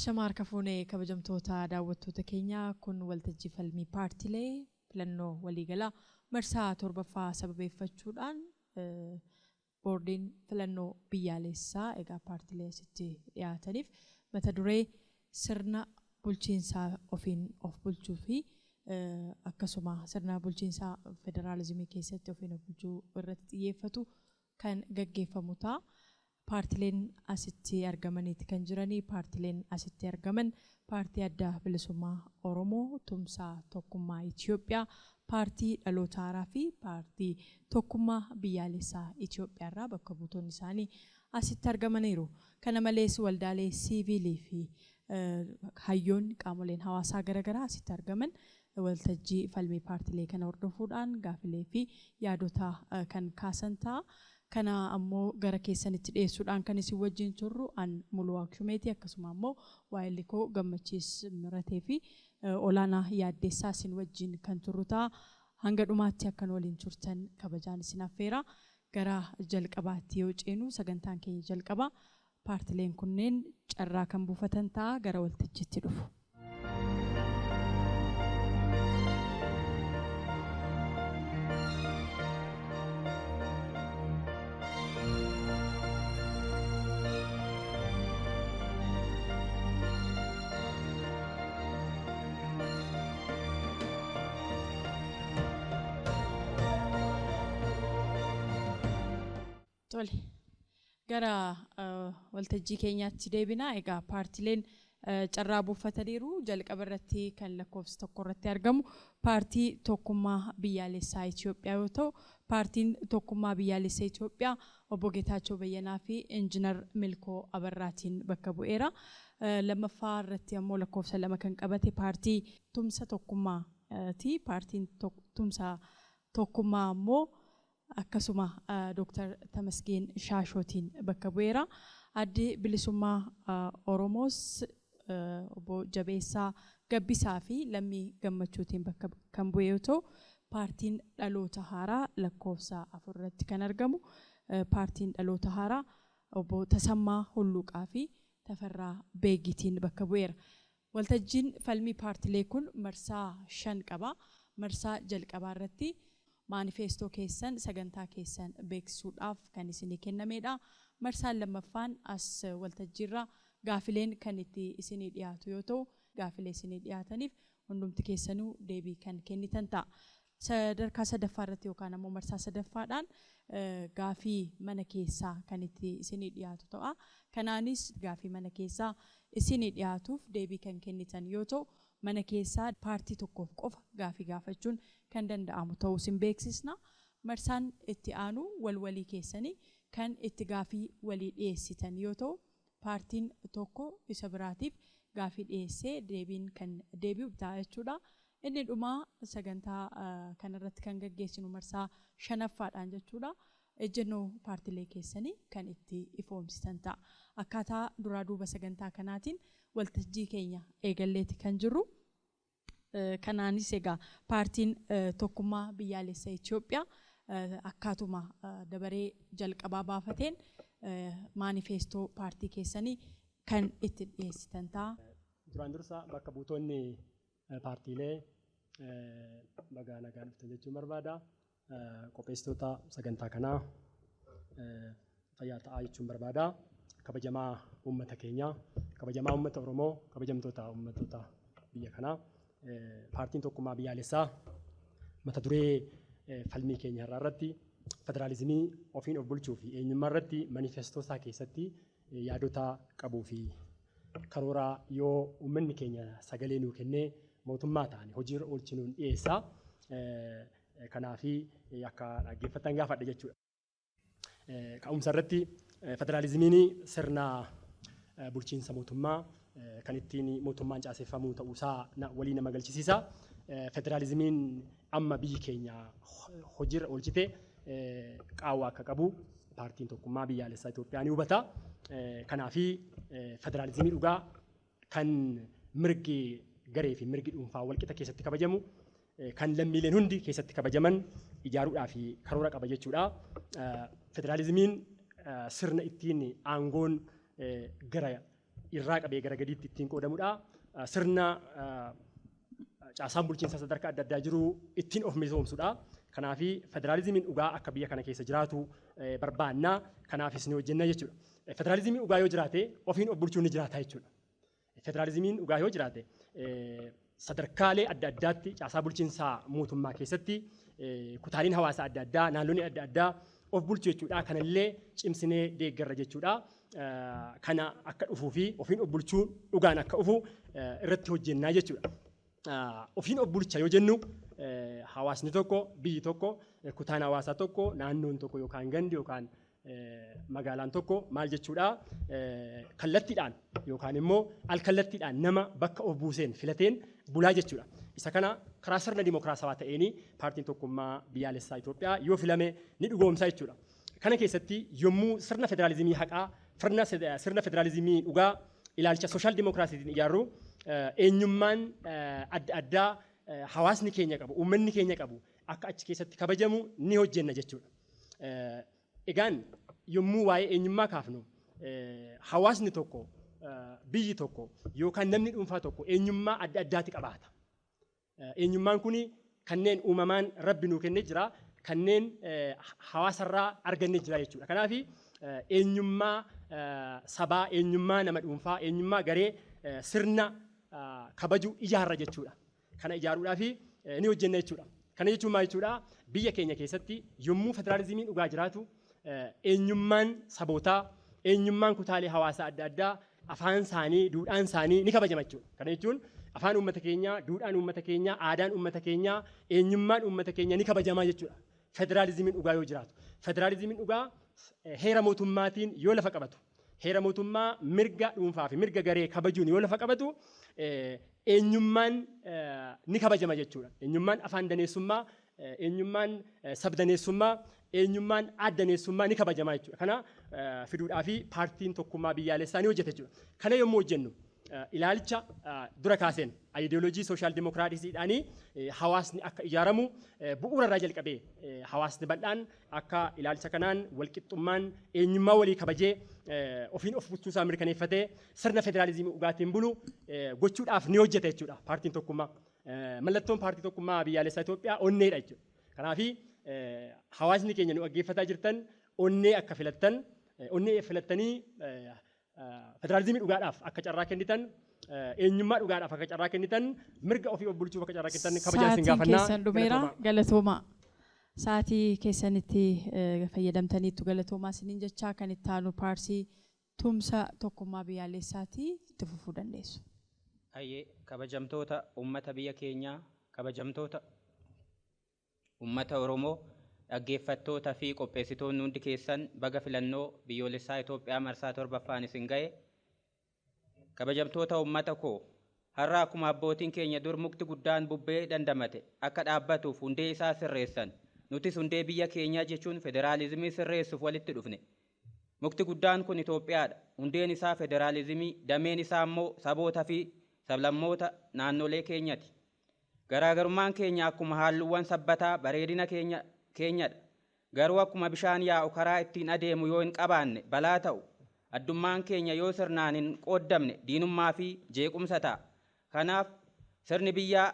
Ashama harka fuunee kabajamtoota daawwattoota keenyaa kun waltajjii falmii paartiilee filannoo waliigalaa marsaa torbaffaa sababeeffachuudhaan boordiin filannoo biyyaalessaa egaa paartiilee asitti dhiyaataniif mata duree sirna bulchiinsaa ofiin of bulchuu fi akkasuma sirna bulchiinsaa federaalizimii keessatti ofiin of bulchuu irratti xiyyeeffatu kan gaggeeffamu ta'a. Paartiileen asitti argamaniiti kan jiranii paartiileen asitti argaman paartii adda bilisummaa Oromoo, Tumsaa Tokkummaa Itoophiyaa, paartii Dhaloota Haaraa fi paartii Tokkummaa Biyyaalessaa Itoophiyaa irraa bakka buutonni isaanii asitti argamaniiru. Kana malees waldaalee siiviilii fi hayyoonni qaamoleen hawaasaa garaagaraa asitti argaman waltajjii falmii paartiilee kana hordofuudhaan gaafilee fi yaadota kan kaasan ta'a. Kana ammoo gara keessanitti dhiyeessuudhaan kan isin wajjin turru an Muluu Akshumeeti akkasuma ammoo waa'illi koo Gammachiis Miratee fi Olaanaa Yaaddeessaa isin wajjin kan turru ta'a. Hanga dhumaatti akkan waliin turtan kabajaan isin affeera. Gara jalqabaatti yoo ceenu sagantaan keenya jalqaba. Paartileen kunneen carraa kan buufatan ta'a gara waltajjiitti dhufu. Tole gara waltajjii keenyaatti deebina. Egaa paartiileen carraa buufataniiru. Jalqaba irratti kan lakkoofsa tokko irratti argamu paartii Tokkummaa Biyyaalessaa Itoophiyaa yoo ta'u, paartiin Tokkummaa Biyyaalessaa Itoophiyaa obbo Geetaachoo Bayyanaa fi Injiinar Milkoo Abarraatiin bakka bu'eera. Lammaffaa irratti ammoo lakkoofsa 2 kan qabate paartii Tumsa Tokkummaati. Paartiin Tumsa Tokkummaa ammoo akkasuma Dr. Tamasgeen Shaashootiin bakka bu'eera. Addi Bilisummaa Oromoos obbo Jabeessaa Gabbisaa fi Lammii Gammachuutiin bakka kan bu'e yoo ta'u, paartiin Dhaloota Haaraa lakkoofsa 4 irratti kan argamu paartiin Dhaloota Haaraa obbo Tasammaa Hulluuqaa fi Tafarraa Beegitiin bakka bu'eera. Waltajjiin falmii paartiilee kun marsaa 5 qaba. Marsaa jalqabaa irratti maanifeestoo keessan sagantaa keessan beeksisuudhaaf kan isinii kennamedha. Marsaan lammaffaan as waltajjiirra gaafileen kan itti isinii dhiyaatu yoo ta'u, gaafilee isinii dhiyaataniif hundumti keessanuu deebii kan kennitan ta'a. Sadarkaa sadaffaa irratti yookaan ammoo marsaa sadaffaadhaan gaafii mana keessaa kan itti isinii dhiyaatu ta'a. Kanaanis gaafii mana keessaa isinii dhiyaatuuf deebii kan kennitan yoo ta'u, mana keessaa paartii tokkoof qofa gaafii gaafachuun kan danda'amu ta'uu isin beeksisna. Marsaan itti aanu walwalii keessanii kan itti gaafii walii dhiyeessitan yoo ta'u, paartiin tokko isa biraatiif gaafii dhiyeessee deebiin kan deebi'u ta'a jechuudha. Inni dhumaa sagantaa kanarratti kan gaggeessinu marsaa shanaffaadhaan jechuudha. Ejjennoo paartiilee keessanii kan itti ifoomsitan ta'a. Akkaataa duraa duuba sagantaa kanaatiin waltajjii keenya eegalleeti kan jirru. Kanaanis egaa paartiin Tokkummaa Biyyaalessaa Itoophiyaa akkaatuma dabaree jalqabaa baafateen maanifeestoo paartii keessanii kan itti dhiyeessitan ta'a. Duraan dursa bakka buutonni paartiilee bagaa nagaan dhuftan jechuun barbaada. Qopheessitoota sagantaa kanaa fayyaa ta'aa jechuun barbaada. Kabajamaa uummata keenyaa, kabajamaa uummata Oromoo, kabajamtoota uummattoota biyya kanaa. Paartiin Tokkummaa Biyyaalessaa mata duree falmii keenya irraa irratti federaalizimii ofiin of bulchuu fi eenyummaa irratti manifestoo isaa keessatti yaadota qabuu fi karoora yoo uummanni keenya sagalee nuu kennee mootummaa ta'an hojiirra oolchinuun dhiyeessa. Kanaafi akka dhaggeeffattan gaafadha jechuudha. Ka'umsa irratti federaalizimiin sirna bulchiinsa mootummaa kan ittiin mootummaan caaseffamuu ta'uusaa walii nama galchisiisa. Federaalizimiin amma biyyi keenya hojiirra oolchite qaawwa akka qabu paartiin Tokkummaa Biyyaalessaa Itoophiyaa ni hubata. Kanaafi federaalizimii dhugaa kan mirgi garee fi mirgi dhuunfaa walqixa keessatti kabajamu kan lammiileen hundi keessatti kabajaman ijaaruudhaaf karoora qaba jechuudha. Federaalizimiin sirna ittiin aangoon gara irraa qabee gara gadiitti ittiin qoodamudha. Sirna caasaan bulchiinsa sadarkaa adda addaa jiru ittiin of misoomsudha. Kanaaf federaalizimiin dhugaa akka biyya kana keessa jiraatu barbaanna. Kanaafis ni hojjenna jechuudha. Federaalizimiin dhugaa yoo jiraate ofiin of bulchuun ni jiraata jechuudha. Federaalizimiin dhugaa yoo jiraate sadarkaalee adda addaatti caasaa bulchiinsaa mootummaa keessatti kutaaleen hawaasaa adda addaa, naannonni adda addaa of bulchu jechuudha. Kanallee cimsinee deeggarra jechuudha. Kana akka dhufuu fi ofiin of bulchuun dhugaan akka dhufu irratti hojjennaa jechuudha. Ofiin of bulcha yoo jennu hawaasni tokko, biyyi tokko, kutaan hawaasaa tokko, naannoon tokko yookaan gandi yookaan magaalaan tokko maal jechuudha, kallattiidhaan yookaan immoo alkallattiidhaan nama bakka of buuseen filateen bulaa jechuudha. Isa kana karaa sirna dimokiraasawaa ta'een paartiin tokkummaa biyyaalessaa Itoophiyaa yoo filame ni dhugoomsa jechuudha. Kana keessatti yommuu sirna federaalizimii haqaa, sirna federaalizimii dhugaa ilaalcha sooshaal dimokiraasiitiin ijaarru, eenyummaan adda addaa hawaasni keenya qabu, uummanni keenya qabu akka achi keessatti kabajamu ni hojjenna jechuudha. Egaan yommuu waa'ee eenyummaa kaafnu, hawaasni tokko, biyyi tokko yookaan namni dhuunfaa tokko eenyummaa adda addaati qabaata. Eenyummaan kun kanneen uumamaan Rabbi nuu kennee jira, kanneen hawaasarraa argannee jira jechuudha. Kanaaf eenyummaa sabaa, eenyummaa nama dhuunfaa, eenyummaa garee sirna kabaju ijaarra jechuudha. Kana ijaaruudhaaf ni hojjenna jechuudha. Kana jechuun maal jechuudha? Biyya keenya keessatti yommuu federaalizimiin dhugaa jiraatu eenyummaan sabootaa, eenyummaan kutaalee hawaasaa adda addaa, afaan isaanii, duudhaan isaanii ni kabajama jechuudha. Kana jechuun afaan uummata keenyaa, duudhaan uummata keenyaa, aadaan uummata keenyaa, eenyummaan uummata keenyaa ni kabajamaa jechuudha. Federaalizimiin dhugaa yoo jiraatu. Federaalizimiin dhugaa heera mootummaatiin yoo lafa qabatu, heera mootummaa mirga dhuunfaa fi mirga garee kabajuun yoo lafa qabatu, eenyummaan ni kabajama jechuudha. Eenyummaan afaan daneessummaa, eenyummaan sabdaneessummaa, eenyummaan aaddaneessummaa ni kabajama jechuudha. Kana fiduudhaa fi paartiin tokkummaa biyyaalessaa ni hojjeta jechuudha. Kana yommuu hojjennu ilaalcha dura kaaseen ayidiyooloojii sooshaal dimokiraatisiidhaanii hawaasni akka ijaaramu bu'uura irraa jalqabee hawaasni bal'aan akka ilaalcha kanaan walqixxummaan eenyummaa walii kabajee ofiin of bulchuusaa mirkaneeffatee sirna federaalizimii dhugaatiin bulu gochuudhaaf ni hojjeta jechuudha paartiin tokkummaa. Mallattoon paartii tokkummaa biyyaalessaa Itoophiyaa onneedha jechuudha. Kanaaf hawaasni keenya nu dhaggeeffataa jirtan onnee akka filattan, onnee filattanii federaalizimii dhugaadhaaf akka carraa kennitan, eenyummaa dhugaadhaaf akka carraa kennitan, mirga ofii of bulchuuf akka carraa kennitan kabajaan isin Sa'aatiin gaafannaa. keessan dhumeera. Galatoomaa. Sa'aatii keessanitti fayyadamtaniittu, galatoomaa isiniin jechaa, kan itti aanu paartii tumsa tokkummaa biyyaalessaati, itti fufuu dandeessu. Ayyee, kabajamtoota uummata biyya keenyaa, kabajamtoota uummata Oromoo, dhaggeeffattoota fi qopheessitoonni hundi keessan, baga filannoo biyyoolessaa Itoophiyaa marsaa torbaffaan isin ga'e. Kabajamtoota uummata koo, har'a akkuma abbootiin keenya dur mukti guddaan bubbee dandamate akka dhaabbatuuf hundee isaa sirreessan, nutis hundee biyya keenyaa jechuun federaalizimii sirreessuuf walitti dhufne. Mukti guddaan kun Itoophiyaadha. Hundeen isaa federaalizimii, dameen isaa immoo saboota fi sablammoota naannolee keenyati. Garaagarummaan keenya akkuma halluuwwan sabbataa bareedina keenya keenyadha. Garuu akkuma bishaan yaa'u karaa ittiin adeemu yoo hin qabaanne balaa ta'u, addummaan keenya yoo sirnaan hin qooddamne diinummaa fi jeequmsa ta'a. Kanaaf sirni biyyaa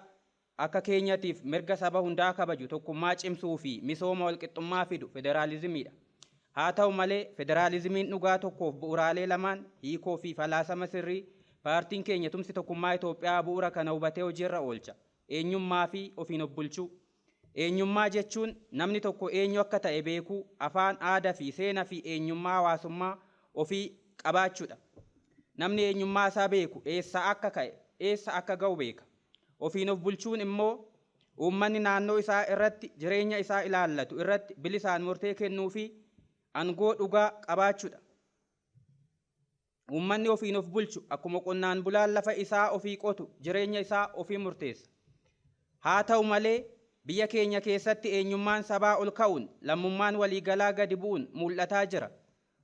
akka keenyatiif mirga saba hundaa kabaju, tokkummaa cimsuu fi misooma walqixxummaa fidu federaalizimiidha. Haa ta'u malee federaalizimiin dhugaa tokkoof bu'uuraalee lamaan, hiikoo fi falaasama sirrii, paartiin keenya tumsi tokkummaa Itoophiyaa bu'uura kana hubatee hojiirra oolcha. Eenyummaa fi ofiin of bulchuu. Eenyummaa jechuun namni tokko eenyu akka ta'e beekuu, afaan, aadaa fi seenaa fi eenyummaa hawaasummaa ofii qabaachuudha. Namni eenyummaa isaa beeku eessa akka ka'e, eessa akka ga'u beeka. Ofiin of bulchuun immoo uummanni naannoo isaa irratti, jireenya isaa ilaallatu irratti bilisaan murtee kennuu fi aangoo dhugaa qabaachuudha. Uummanni ofiin of bulchu akkuma qonnaan bulaan lafa isaa ofii qotu jireenya isaa ofii murteessa. Haa ta'u malee biyya keenya keessatti eenyummaan sabaa ol ka'uun lammummaan waliigalaa gadi bu'uun mul'ataa jira.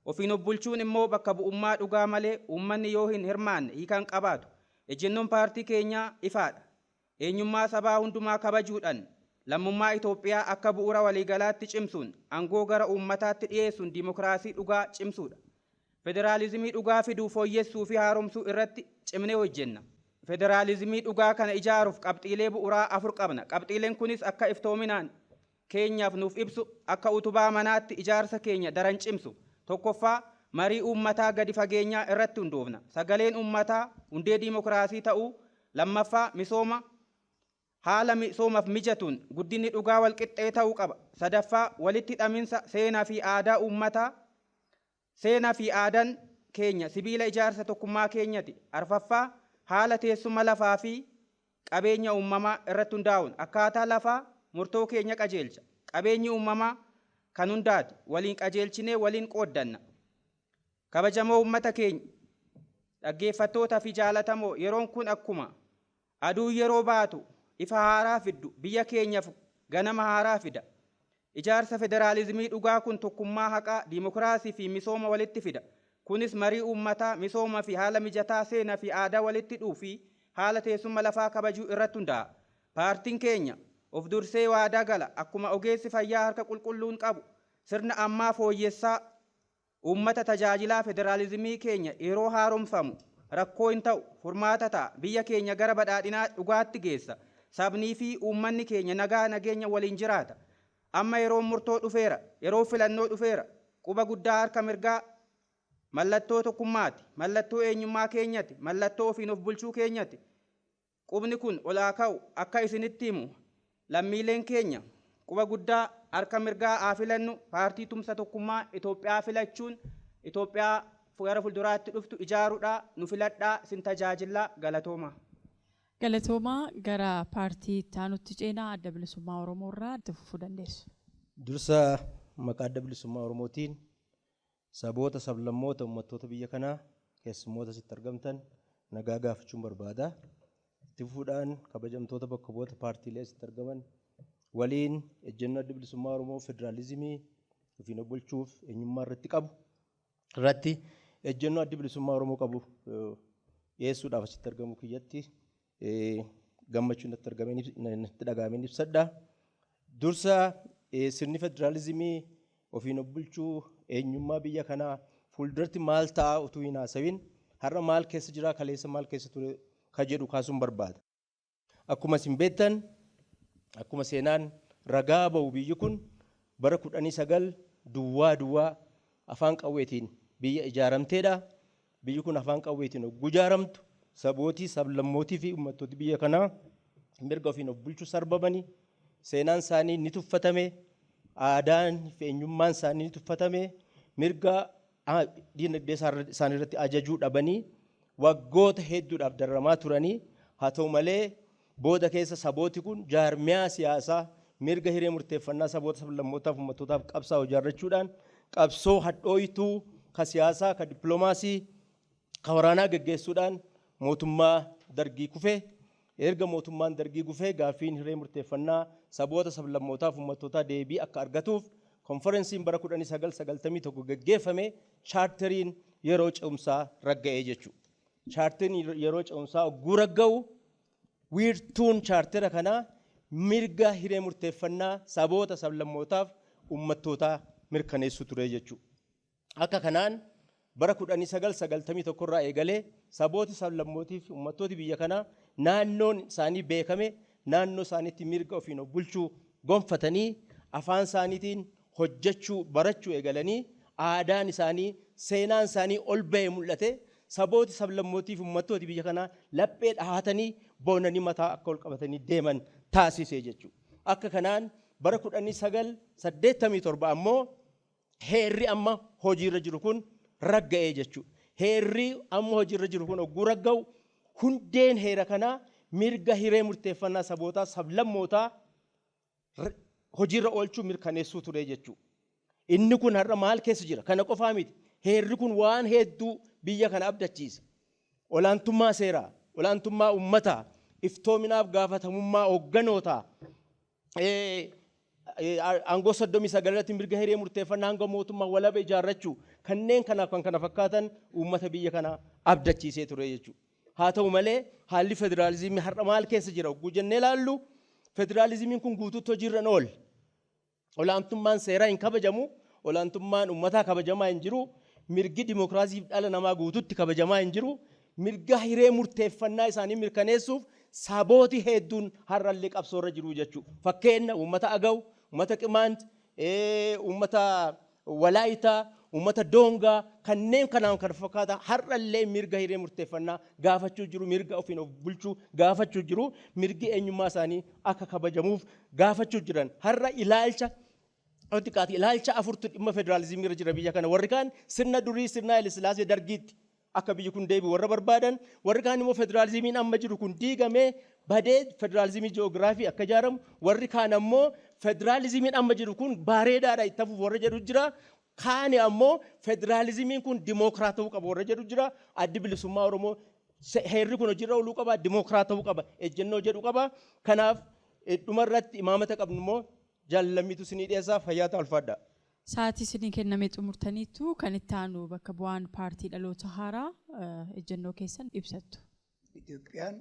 Ofiin of bulchuun immoo bakka bu'ummaa dhugaa malee uummanni yoo hin hirmaanne hiikan qabaatu. Ejjennoon paartii keenyaa ifaadha. Eenyummaa sabaa hundumaa kabajuudhaan lammummaa Itoophiyaa akka bu'uura waliigalaatti cimsuun aangoo gara uummataatti dhiyeessuun dimokiraasii dhugaa cimsuudha. Federaalizimii dhugaa fiduu, fooyyessuu fi haaromsuu irratti cimnee hojjenna. Federaalizimii dhugaa kana ijaaruuf qabxiilee bu'uuraa 4 qabna. Qabxiileen kunis akka iftoominaan keenyaaf nuuf ibsu, akka utubaa manaatti ijaarsa keenya daran cimsu. 1ffaa, marii uummataa gadi fageenyaa irratti hundoofna. Sagaleen uummataa hundee diimokiraasii ta'uu. 2ffaa, misooma haala misoomaaf mijatuun guddinni dhugaa walqixxee ta'uu qaba. 3ffaa, walitti hidhaminsa seenaa fi aadaa uummataa. Seenaa fi aadaan keenya sibiila ijaarsa tokkummaa keenyati. 4ffaa, haala teessuma lafaa fi qabeenya uumamaa irratti hundaa'uun akkaataa lafaa murtoo keenya qajeelcha. Qabeenyi uumamaa kan hundaati. Waliin qajeelchinee waliin qooddanna. Kabajamoo uummata keenya, dhaggeeffattoota fi jaalatamoo, yeroon kun akkuma aduu yeroo baatu ifa haaraa fiddu biyya keenyaaf ganama haaraa fida. Ijaarsa federaalizimii dhugaa kun tokkummaa, haqaa, diimokiraasii fi misooma walitti fida. Kunis marii uummataa, misooma fi haala mijataa seenaa fi aadaa walitti hidhuu fi haala teessuma lafaa kabajuu irratti hundaa'a. Paartiin keenya of dursee waadaa gala. Akkuma ogeessi fayyaa harka qulqulluun qabu sirna ammaa fooyyessaa uummata tajaajilaa federaalizimii keenya yeroo haaromfamu rakkoo hin ta'u, furmaata ta'a. Biyya keenya gara badhaadhinaa dhugaatti geessa. Sabnii fi uummanni keenya nagaa nageenya waliin jiraata. Amma yeroon murtoo dhufeera, yeroo filannoo dhufeera. Quba guddaa harka mirgaa mallattoo tokkummaati, mallattoo eenyummaa keenyati, mallattoo ofiin of bulchuu keenyati. Qubni kun olaa ka'u akka isinitti himu, lammiileen keenya quba guddaa harka mirgaa haa filannu. Paartii tumsa tokkummaa Itoophiyaa filachuun Itoophiyaa gara fuulduraatti dhuftu ijaaruudha. Nu filadhaa, sin tajaajillaa. Galatooma. Galatoomaa. Gara paartii itti aanutti ceenaa. Adda Bilisummaa Oromoo irraa itti fufuu dandeessu. Dursa maqaa Adda Bilisummaa Oromootiin saboota, sablammoota, uummattoota biyya kanaa, keessummoota asitti argamtan nagaa gaafachuun barbaada. Itti fufuudhaan kabajamtoota bakka bu'oota paartiilee asitti argaman waliin ejjennoo Adda Bilisummaa Oromoo federaalizimii ofiin of bulchuuf eenyummaa irratti qabu irratti ejjennoo Adda Bilisummaa Oromoo qabu dhiyeessuudhaaf asitti argamuu kiyyatti gammachuun natti argameen natti dhaga'ameen ibsadha. Dursa sirni federaalizimii ofiin of bulchuu eenyummaa biyya kanaa fuulduratti maal ta'a utuu hin haasawin, har'a maal keessa jira, kaleessa maal keessa ture ka jedhu kaasuun barbaada. Akkuma isin beektan, akkuma seenaan ragaa ba'u, biyyi kun bara 1900 afaan qawweetiin biyya ijaaramteedha. Biyyi kun afaan qawweetiin hogguu ijaaramtu sabootii, sablammootii fi uummattooti biyya kanaa mirga ofiin of bulchuu sarbamanii, seenaan isaanii ni tuffatame, aadaan fi eenyummaan isaanii ni tuffatame, mirga diinagdee isaanii irratti ajajuu dhabanii waggoota hedduudhaaf dararamaa turanii. Haa ta'u malee, booda keessa sabooti kun jaarmiyaa siyaasaa mirga hiree murteeffannaa saboota, sablammootaaf, uummattootaaf qabsaa'u ijaarrachuudhaan qabsoo hadhooytuu ka siyaasaa, ka dippiloomaasii, ka waraanaa geggeessuudhaan mootummaa Dargii kufee. Erga mootummaan Dargii kufee gaaffiin hiree murteeffannaa saboota, sablammootaaf, uummattootaa deebii akka argatuuf konferensiin bara 1991 geggeeffame, chaarteriin yeroo ce'umsaa ragga'ee jechuudha. Chaarteriin yeroo ce'umsaa ogguu ragga'u wiirtuun chaartera kanaa mirga hiree murteeffannaa saboota, sablammootaaf, uummattootaa mirkaneessu ture jechuudha. Akka kanaan bara 1991 irraa eegalee sabooti, sablammootii fi uummattooti biyya kanaa naannoon isaanii beekame, naannoo isaaniitti mirga ofiin of bulchuu gonfatanii, afaan isaaniitiin hojjechuu, barachuu eegalanii, aadaan isaanii, seenaan isaanii ol ba'ee mul'ate, sabooti, sablammootii fi uummattooti biyya kanaa laphee dhahatanii, boonanii, mataa akka ol qabatanii deeman taasise jechuudha. Akka kanaan bara 1987 ammoo heerri amma hojiirra jiru kun ragga'ee jechuudha. Heerri amma hojiirra jiru kun hogguu ragga'u hundeen heera kanaa mirga hiree murteeffannaa sabootaa, sablammootaa hojiirra oolchuu mirkaneessuu ture jechuudha. Inni kun har'a maal keessa jira? Kana qofaa miti. Heerri kun waan hedduu biyya kana abdachiise. Olaantummaa seeraa, olaantummaa uummataa, iftoominaaf gaafatamummaa hoogganootaa, aangoo 39 irratti mirga hiree murteeffannaa hanga mootummaa walaba ijaarrachuu, kanneen kanaaf kan kana fakkaatan uummata biyya kanaa abdachiisee ture jechuudha. Haa ta'u malee, haalli federaalizimii har'a maal keessa jira hogguu jennee ilaallu, federaalizimiin kun guutuutti hojiirra hin oolle. Olaantummaan seeraa hin kabajamu, olaantummaan uummataa kabajamaa hin jiru. Mirgi dimookiraasiif dhala namaa guututti kabajamaa hin jiru. Mirga hiree murteeffannaa isaanii mirkaneessuuf sabooti hedduun har'allee qabsoorra jiru jechuudha. Fakkeenya uummata Agaw, uummata Qimaant, uummata Walaayitaa, uummata Doongaa kanneen kanaan kan fakkaatan har'allee mirga hiree murteeffannaa gaafachuu jiru, mirga ofiin of bulchuu gaafachuu jiru, mirgi eenyummaa isaanii akka kabajamuuf gaafachuu jiran. Har'a ilaalcha xiqqaati, ilaalcha afurtu dhimma federaalizimii irra jira biyya kana. Warri kaan sirna durii, sirna Haile Sillaasee Dargiitti akka biyyi kun deebi'u warra barbaadan, warri kaan immoo federaalizimiin amma jiru kun diigamee badee federaalizimii ji'oogiraafii akka ijaaramu, warri kaan ammoo federaalizimiin amma jiru kun bareedaadha, itti hafuuf warra jedhu jira. Kaani ammoo federaalizimiin kun dimookiraatawuu qaba warra jedhu jira. Addi Bilisummaa Oromoo heerri kun hojiirra ooluu qaba, dimookiraatawuu qaba ejjennoo jedhu qaba. Kanaaf dhumarratti imaamata qabnu immoo jaalallammiitu isinii dhiyeessaa. Fayyaa ta'aa, ulfaadhaa. Sa'aatii isinii kenname xumurtaniitu. Kan itti aanu bakka bu'aan paartii Dhaloota Haaraa ejjennoo keessan ibsattu. Itoophiyaan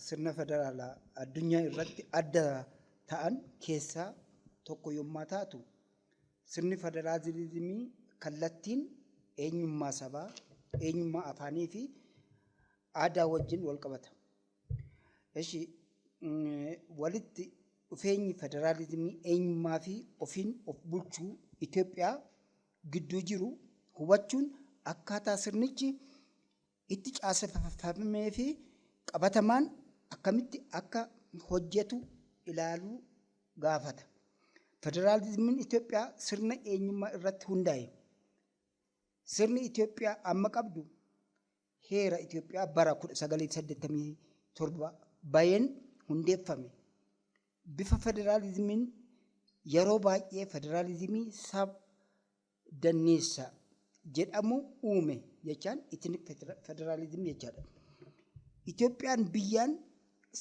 sirna federaalaa addunyaa irratti adda ta'an keessaa tokko yommuu taatu, sirni federaalizimii kallattiin eenyummaa sabaa, eenyummaa afaanii fi aadaa wajjin wal qabata. Eshi, walitti dhufeenyi federaalizimii eenyummaa fi ofiin of bulchuu Itoophiyaa gidduu jiru hubachuun akkaataa sirnichi itti caaseffamee fi qabatamaan akkamitti akka hojjetu ilaaluu gaafata. Federaalizimiin Itoophiyaa sirna eenyummaa irratti hundaa'e. Sirni Itoophiyaa amma qabdu heera Itoophiyaa bara 1987 bayeen hundeeffame. Bifa federaalizimiin yeroo baay'ee federaalizimii sab danneessa jedhamu uume jechaan ethnic federalism jechaadha. Itoophiyaan biyyaan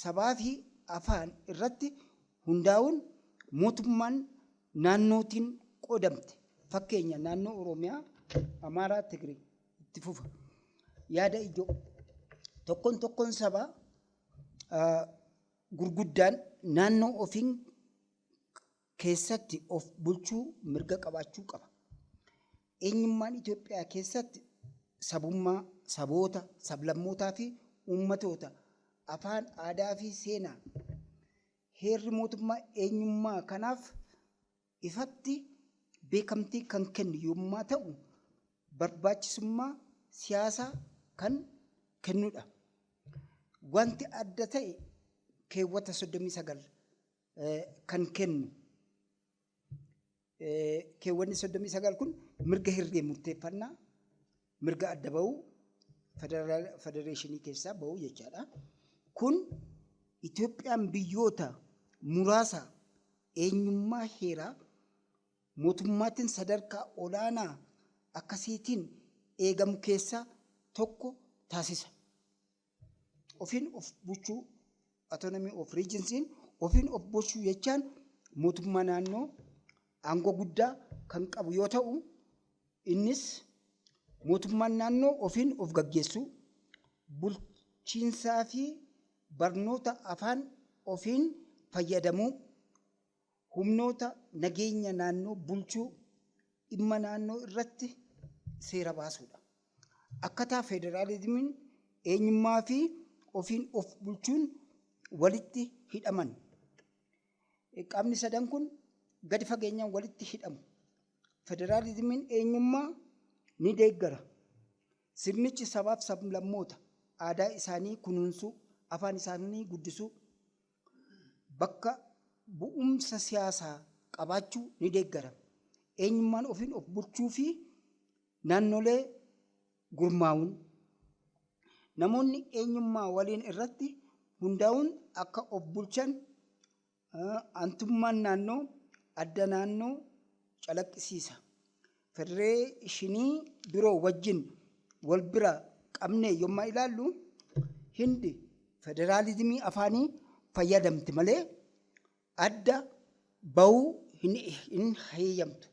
sabaa fi afaan irratti hundaa'uun mootummaan naannootiin qoodamte. Fakkeenya naannoo Oromiyaa, Amaaraa, Tigree itti fufa. Yaada ijoo: tokkoon tokkoon sabaa gurguddaan naannoo ofiin keessatti of bulchuu mirga qabaachuu qaba. Eenyummaan Itoophiyaa keessatti sabummaa, saboota, sablammootaa fi uummatoota, afaan, aadaa fi seenaa. Heerri mootummaa eenyummaa kanaaf ifatti beekamtii kan kennu yommuu ta'u, barbaachisummaa siyaasaa kan kennudha. Wanti adda ta'e keewwata 39 kan kennu. Keewwanni 39 kun mirga hirree murteeffannaa, mirga adda bahuu, federeeshinii keessaa bahuu jechaadha. Kun Itoophiyaan biyyoota muraasa eenyummaa heeraa mootummaatiin sadarkaa olaanaa akkasiitiin eegamu keessaa tokko taasisa. Ofiin of bulchuu, autonomy of regionsiin, ofiin of bulchuu jechaan mootummaa naannoo aangoo guddaa kan qabu yoo ta'u, innis mootummaan naannoo ofiin of gaggeessuu, bulchiinsaa fi barnoota afaan ofiin fayyadamuu, humnoota nageenya naannoo bulchuu, dhimma naannoo irratti seera baasuudha. Akkataa federaalizimiin eenyummaa fi ofiin of bulchuun walitti hidhaman. Qaamni sadan kun gadi fageenyaan walitti hidhamu. Federaalizimiin eenyummaa ni deeggara. Sirnichi sabaaf sablammoota aadaa isaanii kunuunsuu, afaan isaanii guddisuu, bakka bu'umsa siyaasaa qabaachuu ni deeggara. Eenyummaan ofiin of bulchuu fi naannolee gurmaa'uun namoonni eenyummaa waliin irratti hundaa'uun akka of bulchan, antummaan naannoo adda naannoo calaqqisiisa. Federeeshinii biroo wajjin wal bira qabnee yommuu ilaallu, Hindi federaalizimii afaanii fayyadamti malee adda bahuu hin heeyyamtu.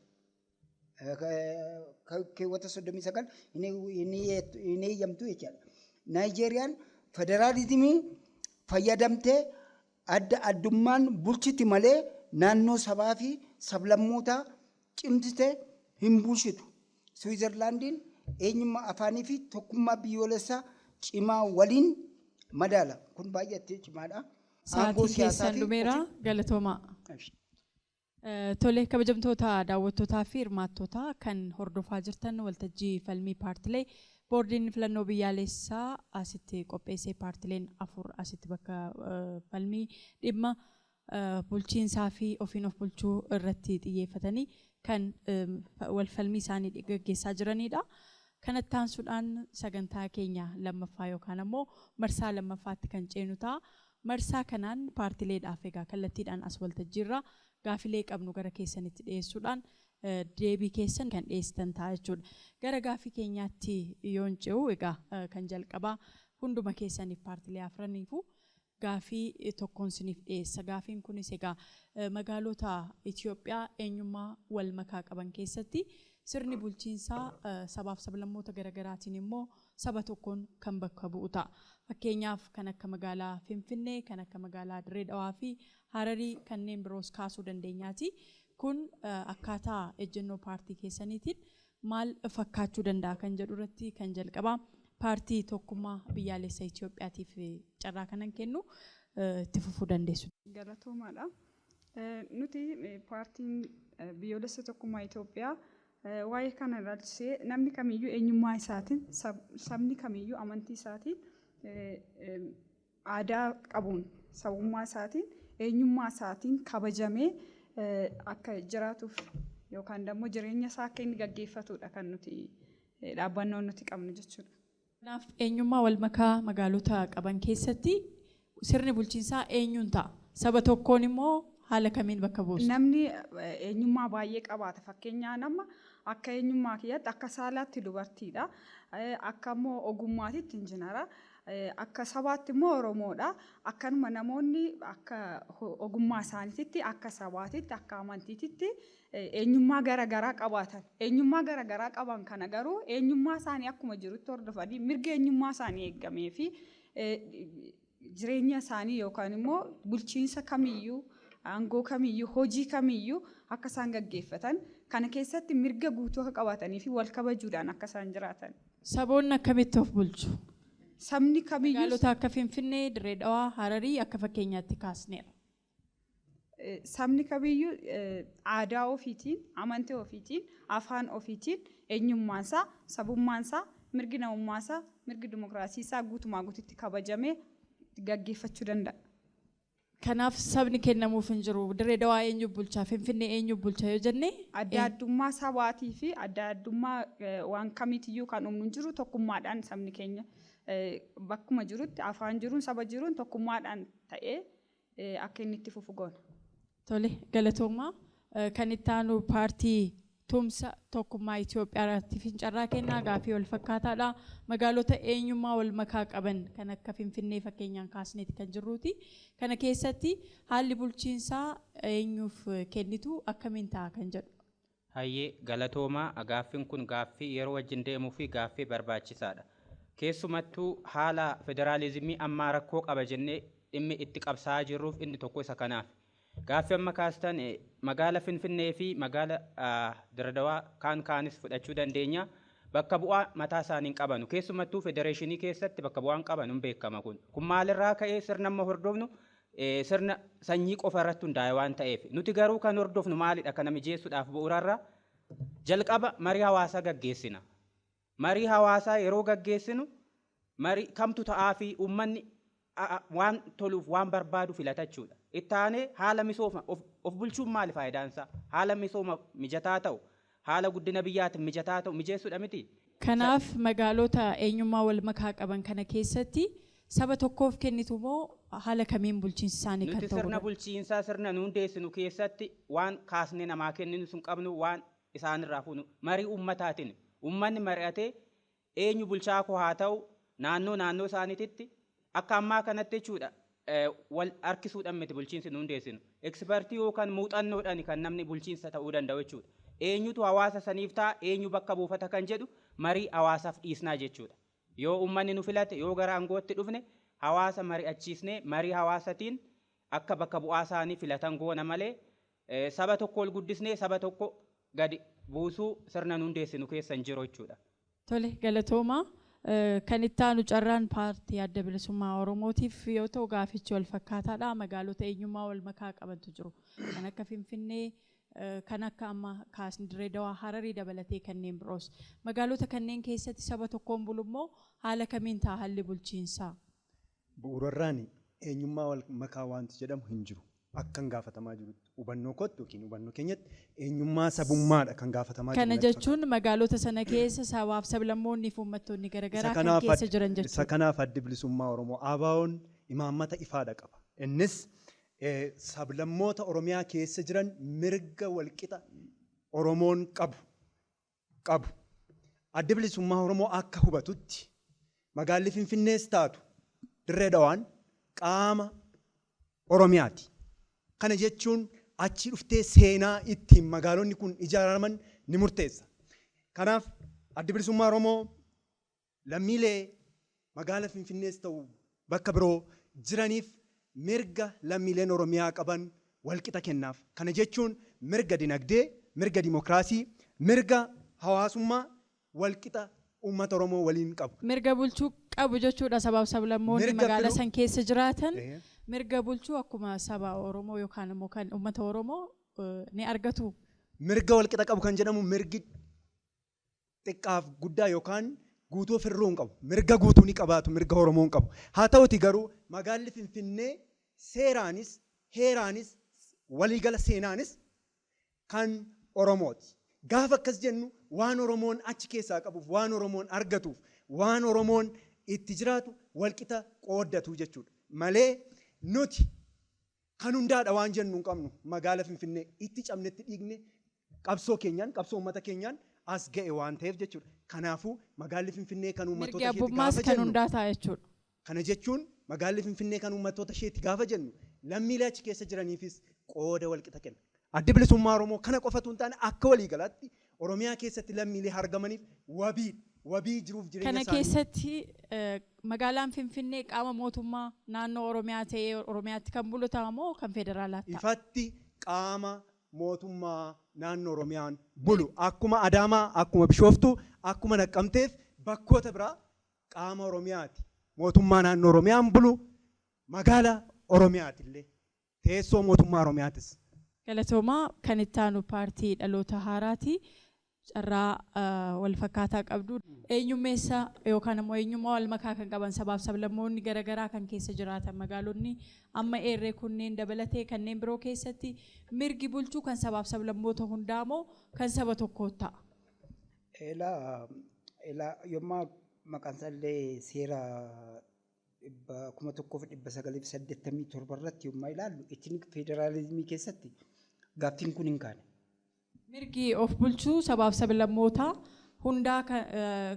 Keewwata 39 hin heeyyamtu jechaadha. Naayijeeriyaan federaalizimii fayyadamtee adda addummaan bulchiti malee naannoo sabaa fi sablammootaa cimsite hin bulchitu. Siwiizerlaandiin eenyummaa afaanii fi tokkummaa biyyoolessaa cimaa waliin madaala. Kun baay'ee cimaadha. Sa'aatiin keessan dhumeera, galatoomaa. Tole, kabajamtoota daawwattootaa fi hirmaattoota kan hordofaa jirtan waltajjii falmii paartilee boordiin filannoo biyyaalessaa asitti qopheessee paartileen 4 asitti bakka falmii dhimma bulchiinsaa fi ofiin of bulchuu irratti xiyyeeffatanii kan wal falmii isaanii gaggeessaa jiranidha. Kanatti aansuudhaan sagantaa keenya lammaffaa yookaan ammoo marsaa lammaffaatti kan ceenu ta'a. Marsaa kanaan paartileedhaaf egaa kallattiidhaan as waltajjiirra gaafilee qabnu gara keessanitti dhiyeessuudhaan deebii keessan kan dhiyeessitan ta'a jechuudha. Gara gaafii keenyaatti yoon ce'u egaa kan jalqabaa hunduma keessaniif paartilee afraniifu gaafii tokkoon siniif dhiyeessa. Gaafiin kunis egaa magaalota Itoophiyaa eenyummaa wal makaa qaban keessatti sirni bulchiinsaa sabaaf sablammoota garaagaraatiin immoo saba tokkoon kan bakka bu'u ta'a. Fakkeenyaaf kan akka magaalaa Finfinnee, kan akka magaalaa Dirree Dhawaa fi Hararii kanneen biroos kaasuu dandeenyaati. Kun akkaataa ejjennoo paartii keessaniitiin maal fakkaachuu danda'a kan jedhu irratti kan jalqabaa paartii tokkummaa biyyaalessa Itoophiyaatiif carraa kanan kennu itti fufuu dandeessu. Galatoomaadha. Nuti paartiin biyyoolessa tokkummaa Itoophiyaa waa'ee kana ilaalchisee namni kamiyyuu eenyummaa isaatiin, sabni kamiyyuu amantii isaatiin, aadaa qabuun, sabummaa isaatiin, eenyummaa isaatiin kabajamee akka jiraatuuf yookaan immoo jireenya isaa akka inni gaggeeffatudha kan nuti dhaabbannoon nuti qabnu jechuudha. Kanaaf eenyummaa wal makaa magaalota qaban keessatti sirni bulchiinsaa eenyuun ta'a? Saba tokkoon immoo haala kamiin bakka buusu? Namni eenyummaa baay'ee qabaata. Fakkeenyaa nama akka eenyummaa kiyyaatti akka saalaatti dubartiidha. Akka immoo ogummaatitti injinara. Akka sabaatti immoo Oromoodha. Akkanuma namoonni akka ogummaa isaaniitti, akka sabaatitti, akka amantiitti eenyummaa garaagaraa qabaatan. Eenyummaa garaagaraa qaban kana garuu eenyummaa isaanii akkuma jirutti hordofanii mirga eenyummaa isaanii eeggamee fi jireenya isaanii yookaan immoo bulchiinsa kamiyyuu, aangoo kamiyyuu, hojii kamiyyuu akka isaan gaggeeffatan kana keessatti mirga guutuu akka qabaatanii fi wal kabajuudhaan akka isaan jiraatan. Saboonni akkamitti of bulchu? Sabni kamiyyuu magaalota akka Finfinnee, Dirree Dhawaa, Hararii akka fakkeenyaatti kaasneera. Sabni kamiyyuu aadaa ofiitiin, amantii ofiitiin, afaan ofiitiin eenyummaansaa, sabummaansaa, mirgi namummaasaa, mirgi dimokiraasiisaa guutumaa guututti kabajamee gaggeeffachuu danda'a. Kanaaf sabni kennamuuf hin jiru. Dirree Dhawaa eenyu bulchaa, Finfinnee eenyu bulchaa yoo jenne adda addummaa sabaatii fi adda addummaa waan kamiitiyyuu kan uumnu hin jiru. Tokkummaadhaan sabni keenya bakkuma jirutti afaan jiruun saba jiruun tokkummaadhaan ta'ee akka inni itti fufu goona. Tole, galatoomaa. Kan itti aanu paartii tumsa tokkummaa Itoophiyaatti fincarraa kennaa gaafii wal fakkaataadha. Magaalota eenyummaa wal makaa qaban kan akka Finfinnee fakkeenyaan kaasneeti kan jirruuti. Kana keessatti haalli bulchiinsaa eenyuuf kennitu akkamiin ta'a kan jedhu. Hayyee, galatoomaa. Gaaffiin kun gaaffii yeroo wajjin deemuu fi gaaffii barbaachisaadha. Keessumattuu haala federaalizimii ammaa rakkoo qaba jennee dhimmi itti qabsaa'aa jirruuf inni tokko isa kanaaf. Gaaffii amma kaastan magaala Finfinnee fi magaala Dirree Dhawaa kaan kaanis fudhachuu dandeenya. Bakka bu'aa mataa isaanii hin qabanu. Keessumattuu federeeshinii keessatti bakka bu'aan qaban hin beekama kun. Kun maalirraa ka'ee sirna amma hordofnu sirna sanyii qofa irratti hundaa'e waan ta'eef. Nuti garuu kan hordofnu maalidha kana mijeessuudhaaf bu'uurarra jalqaba marii hawaasaa gaggeessina. Marii hawaasaa yeroo gaggeessinu marii kamtu ta'aa fi uummanni waan toluuf waan barbaadu filatachuudha. Itti aanee haala misooma of bulchuun maali faayidaan isaa? Haala misooma mijataa ta'u, haala guddina biyyaatiin mijataa ta'u mijeessuudha miti. Kanaaf magaalota eenyummaa wal makaa qaban kana keessatti saba tokkoof kennitu moo haala kamiin bulchiinsi isaanii kan Nuti ta'u? sirna bulchiinsaa sirna nu hundeessinu keessatti waan kaasnee namaa kenninu sun qabnu waan isaanirraa fuunu marii uummataatiin uummanni mari'atee eenyu bulchaa koo haa ta'u naannoo naannoo isaaniititti akka ammaa kanatti jechuudha wal harkisuudhaan miti bulchiinsi nu hundeessinu. Ekspertii yookaan muuxannoodhaan kan namni bulchiinsa ta'uu danda'u jechuudha. Eenyutu hawaasa saniif ta'a, eenyu bakka buufata kan jedhu marii hawaasaaf dhiisnaa jechuudha. Yoo uummanni nu filate, yoo gara aangootti dhufne hawaasa mari'achiisnee marii hawaasatiin akka bakka bu'aa isaanii filatan goona malee saba tokko ol guddisnee saba tokko gadi buusuu sirna nu hundeessinu keessa hin jiru jechuudha. Tole, galatooma. Kan itti aanu carraan paartii Adda Bilisummaa Oromootiif yoo ta'u, gaafichi wal fakkaataadha. Magaalota eenyummaa wal makaa qabantu jiru. Kan akka Finfinnee, kan akka amma kaasni Dirree Dawaa, Hararii dabalatee kanneen biroos. Magaalota kanneen keessatti saba tokkoon bulu immoo haala kamiin ta'a haalli bulchiinsaa? Bu'uurarraan eenyummaa wal makaa wanti jedhamu hin jiru. Akkan gaafatamaa jirutti, hubannoo kootti yookiin hubannoo keenyatti, eenyummaa sabummaadha kan gaafatamaa jiru. Kana jechuun magaalota sana keessa sabaaf sablammoonni fi uummattoonni garaagaraa kan keessa jiran jechuudha. Isa kanaaf Addi Bilisummaa Oromoo ABO'n imaammata ifaadha qaba. Innis sablammoota Oromiyaa keessa jiran mirga walqixa Oromoon qabu. Addi Bilisummaa Oromoo akka hubatutti magaalli Finfinnees taatu Dirree Dhawaan qaama Oromiyaati. Kana jechuun achi dhuftee seenaa ittiin magaalonni kun ijaaraman ni murteessa. Kanaaf Addi Bilisummaa Oromoo lammiilee magaala Finfinnees ta'u bakka biroo jiraniif mirga lammiileen Oromiyaa qaban walqixa kennaaf. Kana jechuun mirga dinagdee, mirga dimokiraasii, mirga hawaasummaa walqixa uummata Oromoo waliin qabu. Mirga bulchuu qabu jechuudha sabaaf sablammoonni magaalaa san keessa jiraatan. Mirga bulchuu akkuma saba Oromoo yookaan immoo kan uummata Oromoo ni argatu. Mirga walqixa qabu kan jedhamu mirgi xiqqaaf guddaa yookaan guutuu ofirruu hin qabu. Mirga guutuu ni qabaatu, mirga Oromoo hin qabu. Haa ta'uti garuu magaalli Finfinnee seeraanis, heeraanis, waliigala seenaanis kan Oromooti. Gaafa akkas jennu waan Oromoon achi keessaa qabuuf, waan Oromoon argatuuf, waan Oromoon itti jiraatu walqixa qooddatu jechuudha. Malee nuti kan hundaadha waan jennu hin qabnu. Magaala Finfinnee itti cabnetti dhiigne, qabsoo keenyaan, qabsoo uummata keenyaan as ga'e waan ta'eef jechuudha. Kanaafuu magaalli Finfinnee kan uummattoota isheetti gaafa jennu, kan hundaa ta'a jechuudha. Kana jechuun magaalli Finfinnee kan uummattoota isheetti gaafa jennu lammiilee achi keessa jiraniifis qooda walqixa kenna. Addi Bilisummaa Oromoo kana qofatu hin taane, akka waliigalaatti Oromiyaa keessatti lammiilee argamaniif wabii jiruuf jireenya isaanii. Kana keessatti magaalaan Finfinnee qaama mootummaa naannoo Oromiyaa ta'ee Oromiyaatti kan bulu ta'a moo kan federaalaa ta'a? Ifatti qaama mootummaa naannoo Oromiyaan bulu. Akkuma Adaamaa, akkuma Bishooftuu, akkuma Naqqamteef bakkoota biraa qaama Oromiyaati. Mootummaa naannoo Oromiyaan bulu, magaala Oromiyaati illee. Teessoo mootummaa Oromiyaatis. Galatoomaa. Kan itti aanu paartii Dhaloota Haaraati. Carraa wal fakkaataa qabdu. Eenyummeessa yookaan immoo eenyummaa wal makaa kan qaban sabaaf sablammoonni garaagaraa kan keessa jiraatan magaalonni amma eerree kunneen dabalatee kanneen biroo keessatti mirgi bulchuu kan sabaaf sablammoota hundaa moo kan saba tokkoo ta'a? Elaa, yommaa maqaan isaallee seera 1987 irratti yommaa ilaallu, ethnic federaalizimii keessatti gaaffiin kun hin kaane. Mirgi of bulchuu sabaaf sablammootaa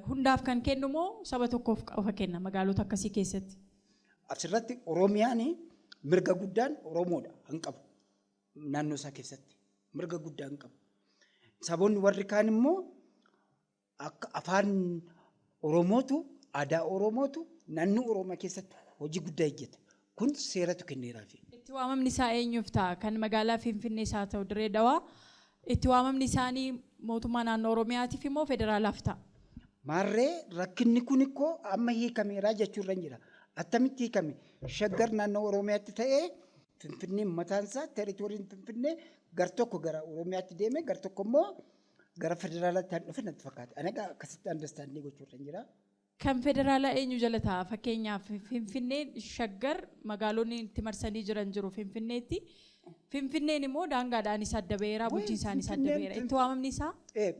hundaaf kan kennu moo saba tokkoof qofa kenna magaalota akkasii keessatti? Asirratti Oromiyaan mirga guddaan Oromoodha hin qabu. Naannoo isaa keessatti mirga guddaa hin qabu. Saboonni warri kaan immoo akka afaan Oromootu, aadaa Oromootu naannoo Oromiyaa keessatti hojii guddaa hojjeta. Kun seeratu kenneeraafi. Itti waamamni isaa eenyuuf ta'a? Kan magaalaa Finfinnee isaa ta'u Dirree Dawaa, itti waamamni isaanii mootummaa naannoo Oromiyaatiif immoo federaalaaf ta'a? Maarree, rakkinni kun ikkoo amma hiikameeraa jechuurra jira. Attamitti hiikame? Shaggar naannoo Oromiyaatti ta'ee, Finfinneen mataan isaa, territoryn Finfinnee gar tokko gara Oromiyaatti deeme, gar tokko immoo gara federaalaatti kan dhufe natti fakkaata. Ani egaa akkasitti understanding gochuurra jira. Kan federaalaa eenyu jala ta'a? Fakkeenyaaf Finfinneen, Shaggar magaalonni itti marsanii jiran jiru Finfinneetti. Finfinneen immoo daangaadhaanis adda ba'eera, bulchiinsaanis adda ba'eera. Itti waamamni isaa?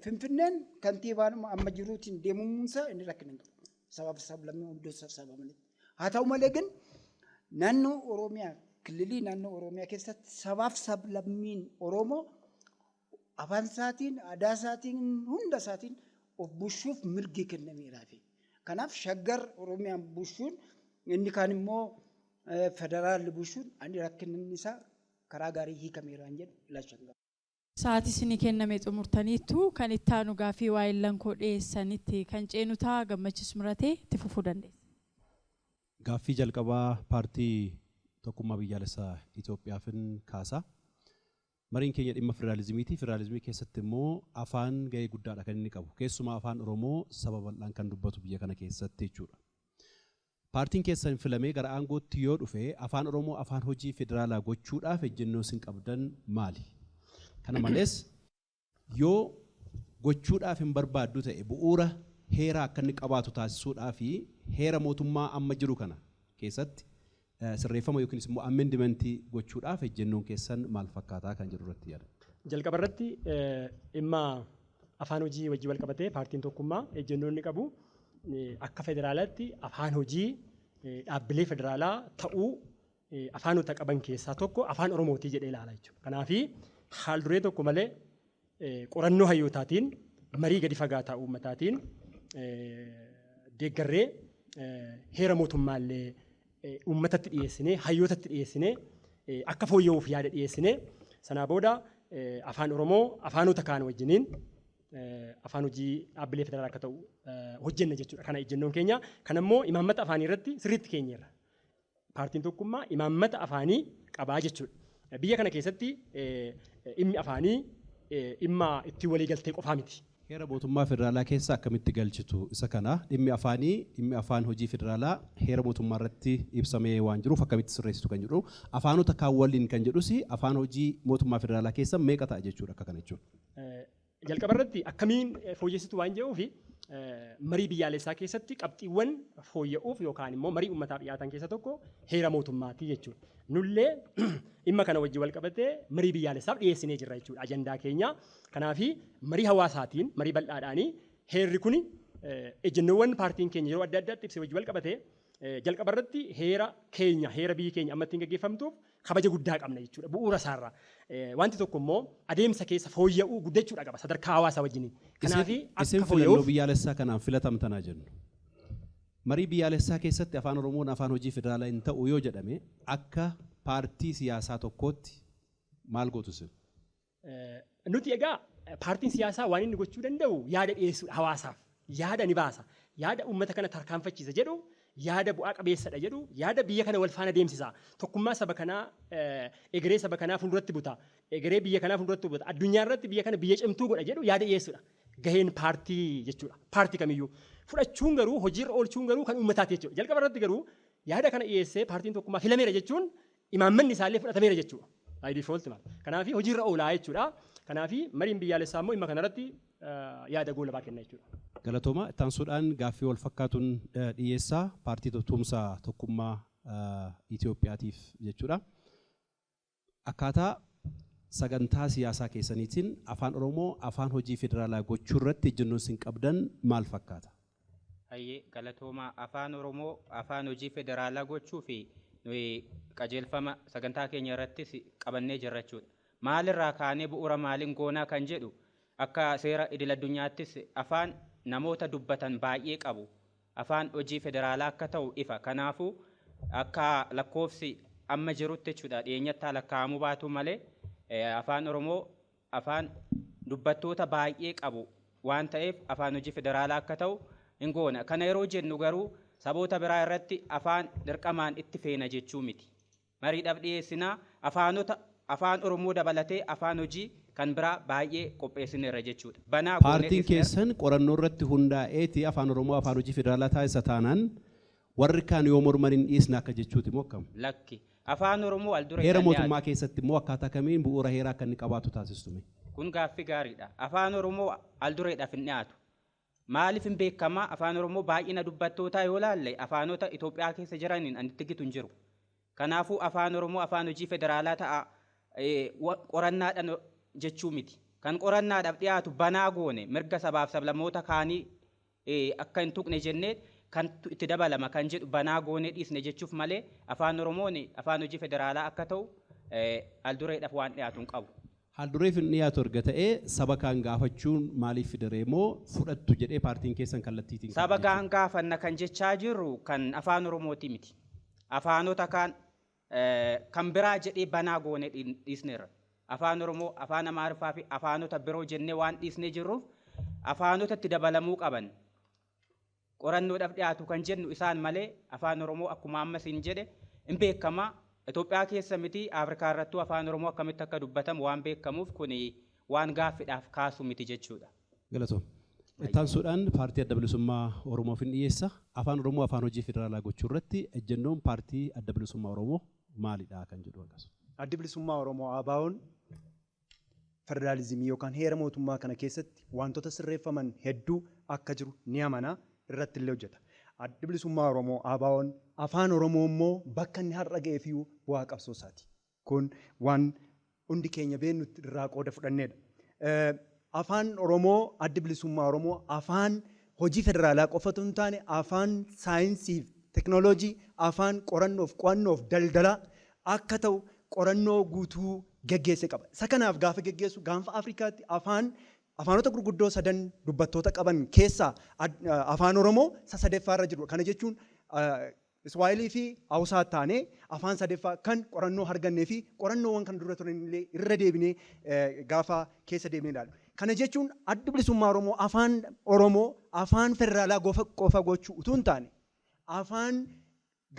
Finfinneen kantiibaanuma amma jiruutiin deemamuunsaa inni rakkina hin qabu. Sabaaf sablammii hundee sassaabamanitti. Haa ta'u malee gin naannoo Oromiyaa, kililii naannoo Oromiyaa keessatti sabaaf sablammiin Oromoo afaan isaatiin, aadaa isaatiin, hunda isaatiin of bulchuuf mirgi kennameeraafi. Kanaaf Shaggar Oromiyaan bulchuun, inni kaan immoo federaalli bulchuun, ani rakkinni isaa karaa gaarii hiikameeraan jedhu ilaalcha hin qabu. Sa'aatii isinii kenname xumurtaniittu. Kan itti aanu gaaffii waa'ee lankoo dhiyeessanitti kan ceenu ta'a. Gammachis Muratee, itti fufuu dandeessa. Gaaffii jalqabaa paartii Tokkummaa Biyyaalessaa Itoophiyaafin kaasa. Mariin keenya dhimma federaalizimiiti. Federaalizimii keessatti immoo afaan gahee guddaadha kan inni qabu. Keessumaa afaan Oromoo saba bal'aan kan dubbatu biyya kana keessatti jechuudha. Paartiin keessan filamee gara aangootti yoo dhufe afaan Oromoo afaan hojii federaalaa gochuudhaaf ejjennoo isin qabdan maali? Kana malees yoo gochuudhaaf hin barbaaddu ta'e bu'uura heeraa akka inni qabaatu taasisuudhaa fi heera mootummaa amma jiru kana keessatti sirreeffama yookiin immoo amendmentii gochuudhaaf ejjennoon keessan maal fakkaataa kan jedhu irratti yaada. Jalqaba irratti dhimma afaan hojii wajjin wal qabatee paartiin tokkummaa ejjennoo inni qabu akka federaalaatti afaan hojii dhaabbilee federaalaa ta'uu afaanota qaban keessaa tokko afaan Oromootii jedhee ilaala jechuudha. Kanaafi haal duree tokko malee qorannoo hayyootaatiin marii gadi fagaataa uummataatiin deeggarree heera mootummaallee uummatatti dhiyeessinee hayyootatti dhiyeessinee akka fooyya'uuf yaada dhiyeessinee sanaa booda afaan Oromoo afaanota kaan wajjiniin afaan hojii dhaabbilee federaalaa akka ta'u hojjenna jechuudha. Kana ejjennoon keenya. Kan immoo imaammata afaanii irratti sirriitti keenyeerra. Paartiin tokkummaa imaammata afaanii qabaa jechuudha. Biyya kana keessatti dhimmi afaanii dhimma ittiin waliigaltee qofaa miti. Heera mootummaa federaalaa keessa akkamitti galchitu isa kana? Dhimmi afaanii, dhimmi afaan hojii federaalaa heera mootummaa irratti ibsamee waan jiruuf akkamitti sirreessitu kan jedhu, afaanota kaan waliin kan jedhus afaan hojii mootummaa federaalaa keessa meeqa ta'a jechuudha akka kana jechuudha. Jalqaba irratti akkamiin fooyyessitu waan jedhuufi marii biyyaalessaa keessatti qabxiiwwan fooyya'uuf yookaan immoo marii uummataaf dhiyaatan keessa tokko heera mootummaati jechuudha. Nullee dhimma kana wajjin wal qabatee marii biyyaalessaaf dhiyeessinee jirra jechuudha ajandaa keenya. Kanaafi marii hawaasaatiin marii bal'aadhaanii heerri kuni ejjennoowwan paartiin keenya yeroo adda addaatti ibsee wajjin wal qabatee jalqaba irratti heera keenya heera biyyi keenya amma ittiin gaggeeffamtuuf kabaja guddaa qabna jechuudha bu'uura isaarraa. Wanti tokko immoo adeemsa keessa fooyya'uu guddachuudha qaba sadarkaa hawaasaa wajjiniin. Kanaafi akka fooyya'uuf biyyaalessaa kanaan filatamtanaa jennu. Marii biyyaalessaa keessatti afaan Oromoon afaan hojii federaalaa hin ta'u yoo jedhame akka paartii siyaasaa tokkootti maal gootu isin? Nuti egaa paartiin siyaasaa waan inni gochuu danda'u yaada dhiyeessuudha hawaasaaf. Yaada ni baasa. Yaada uummata kana tarkaanfachiisa jedhu, yaada bu'aa qabeessadha jedhu, yaada biyya kana wal faana deemsisa. Tokkummaa saba kanaa, egeree saba kanaa fuulduratti buta. Egeree biyya kanaa fuulduratti buta. Addunyaa irratti biyya kana biyya cimtuu godha jedhu yaada dhiyeessuudha. Gaheen paartii jechuudha. Paartii kamiyyuu. Fudhachuun garuu hojiirra oolchuun garuu kan uummataati jechuudha. Jalqaba irratti garuu yaada kana dhiyeessee paartiin tokkummaa filameera jechuun imaammanni isaallee fudhatameera jechuudha. By default maal. Kanaafi hojiirra oolaa jechuudha. Kanaafi mariin biyyaalessaa immoo dhimma kanarratti yaada goolabaa kenna jechuudha. Galatooma ittaansuudhaan gaaffii wal fakkaatuun dhiyeessaa paartii tumsa tokkummaa Itoophiyaatiif jechuudha. Akkaataa sagantaa siyaasaa keessaniitiin afaan Oromoo afaan hojii federaalaa gochuu irratti ejjennoo isin qabdan maal fakkaata? Hayyee galatooma afaan Oromoo afaan hojii federaalaa gochuu fi nuyi qajeelfama sagantaa keenya irrattis qabannee jirra jechuudha. Maalirraa kaanee bu'uura maaliin goonaa kan jedhu akka seera idil addunyaattis afaan namoota dubbatan baay'ee qabu. Afaan hojii federaalaa akka ta'u ifa. Kanaafuu akka lakkoofsi amma jirutti jechuudha dhiyeenyatti lakkaa'amuu baatu malee afaan Oromoo afaan dubbattoota baay'ee qabu waan ta'eef afaan hojii federaalaa akka ta'u hin goona. Kana yeroo jennu garuu saboota biraa irratti afaan dirqamaan itti feena jechuu miti. Mariidhaaf dhiyeessinaa afaanota afaan Oromoo dabalatee afaan hojii kan biraa baay'ee qopheessineerra jechuudha. Banaa Paartiin keessan qorannoo irratti hundaa'eeti afaan Oromoo afaan hojii federaalaa taasisa taanaan warri kaan yoo morman hin dhiisna akka jechuuti moo akkam? Lakki. Afaan Oromoo al dura heera mootummaa keessatti immoo akkaataa kamiin bu'uura heeraa akka inni qabaatu taasistume? Kun gaaffii gaariidha. Afaan Oromoo al dureedhaaf hin dhiyaatu. Maaliif hin beekamaa afaan Oromoo baay'ina dubbattootaa yoo laalle afaanota Itoophiyaa keessa jiraniin an itti gitu hin jiru. Kanaafuu afaan Oromoo afaan hojii federaalaa ta'a qorannaadhaan jechuu miti. Kan qorannaadhaaf dhiyaatu banaa goone mirga sabaaf sablammoota kaanii akka hin tuqne jennee kan itti dabalama kan jedhu banaa goonee dhiisne jechuuf malee afaan Oromoon afaan hojii federaalaa akka ta'u al dureedhaaf waan dhiyaatu hin qabu. Haal dureef hin dhiyaatu erga ta'ee saba kaan gaafachuun maaliif fidaree moo fudhattu jedhee paartiin keessan kallattiitiin Saba kaan gaafanna kan jechaa jirru kan afaan Oromooti miti. Afaanota kaan kan biraa jedhee banaa goone dhiisneerra. Afaan Oromoo, afaan Amaariffaa fi afaanota biroo jennee waan dhiisnee jirruuf afaanota itti dabalamuu qaban. Qorannoodhaaf dhiyaatu kan jennu isaan malee afaan Oromoo akkuma amma siin jedhe hin beekamaa Itoophiyaa keessa miti Afrikaa irrattuu afaan Oromoo akkamitti akka dubbatamu waan beekamuuf kun waan gaaffiidhaaf kaasu miti jechuudha. Galatoom. Ittaansuudhaan paartii Adda Bilisummaa Oromoof hin dhiyeessa. Afaan Oromoo afaan hojii federaalaa gochuu irratti ejjennoon paartii Adda Bilisummaa Oromoo maalidha kan jedhu akkasuma. Addi Bilisummaa Oromoo ABO'n federaalizimii yookaan heera mootummaa kana keessatti wantoota sirreeffaman hedduu akka jiru ni amana, irratti illee hojjeta. Addi Bilisummaa Oromoo ABO'n afaan Oromoo immoo bakka inni har'a ga'eefiyyuu bu'aa qabsoo isaati. Kun waan hundi keenya beeknu irraa qooda fudhanneedha. Afaan Oromoo Addi Bilisummaa Oromoo afaan hojii federaalaa qofatu hin taane afaan saayinsii fi teknooloojii, afaan qorannoof qo'annoof daldalaa akka ta'u qorannoo guutuu geggeesse qaba. Isa kanaaf gaafa geggeessu gaanfa Afrikaatti afaanota gurguddoo sadan dubbattoota qaban keessaa afaan Oromoo isa sadeffaarra jiru. Kana jechuun Iswaayilii fi Hawusaa taanee afaan sadeffaa kan qorannoo argannee fi qorannoowwan kan dura turan illee irra deebinee gaafa keessa deebinee ilaalu. Kana jechuun Addi Bilisummaa Oromoo afaan Oromoo afaan federaalaa qofa gochuu utuu hin taane afaan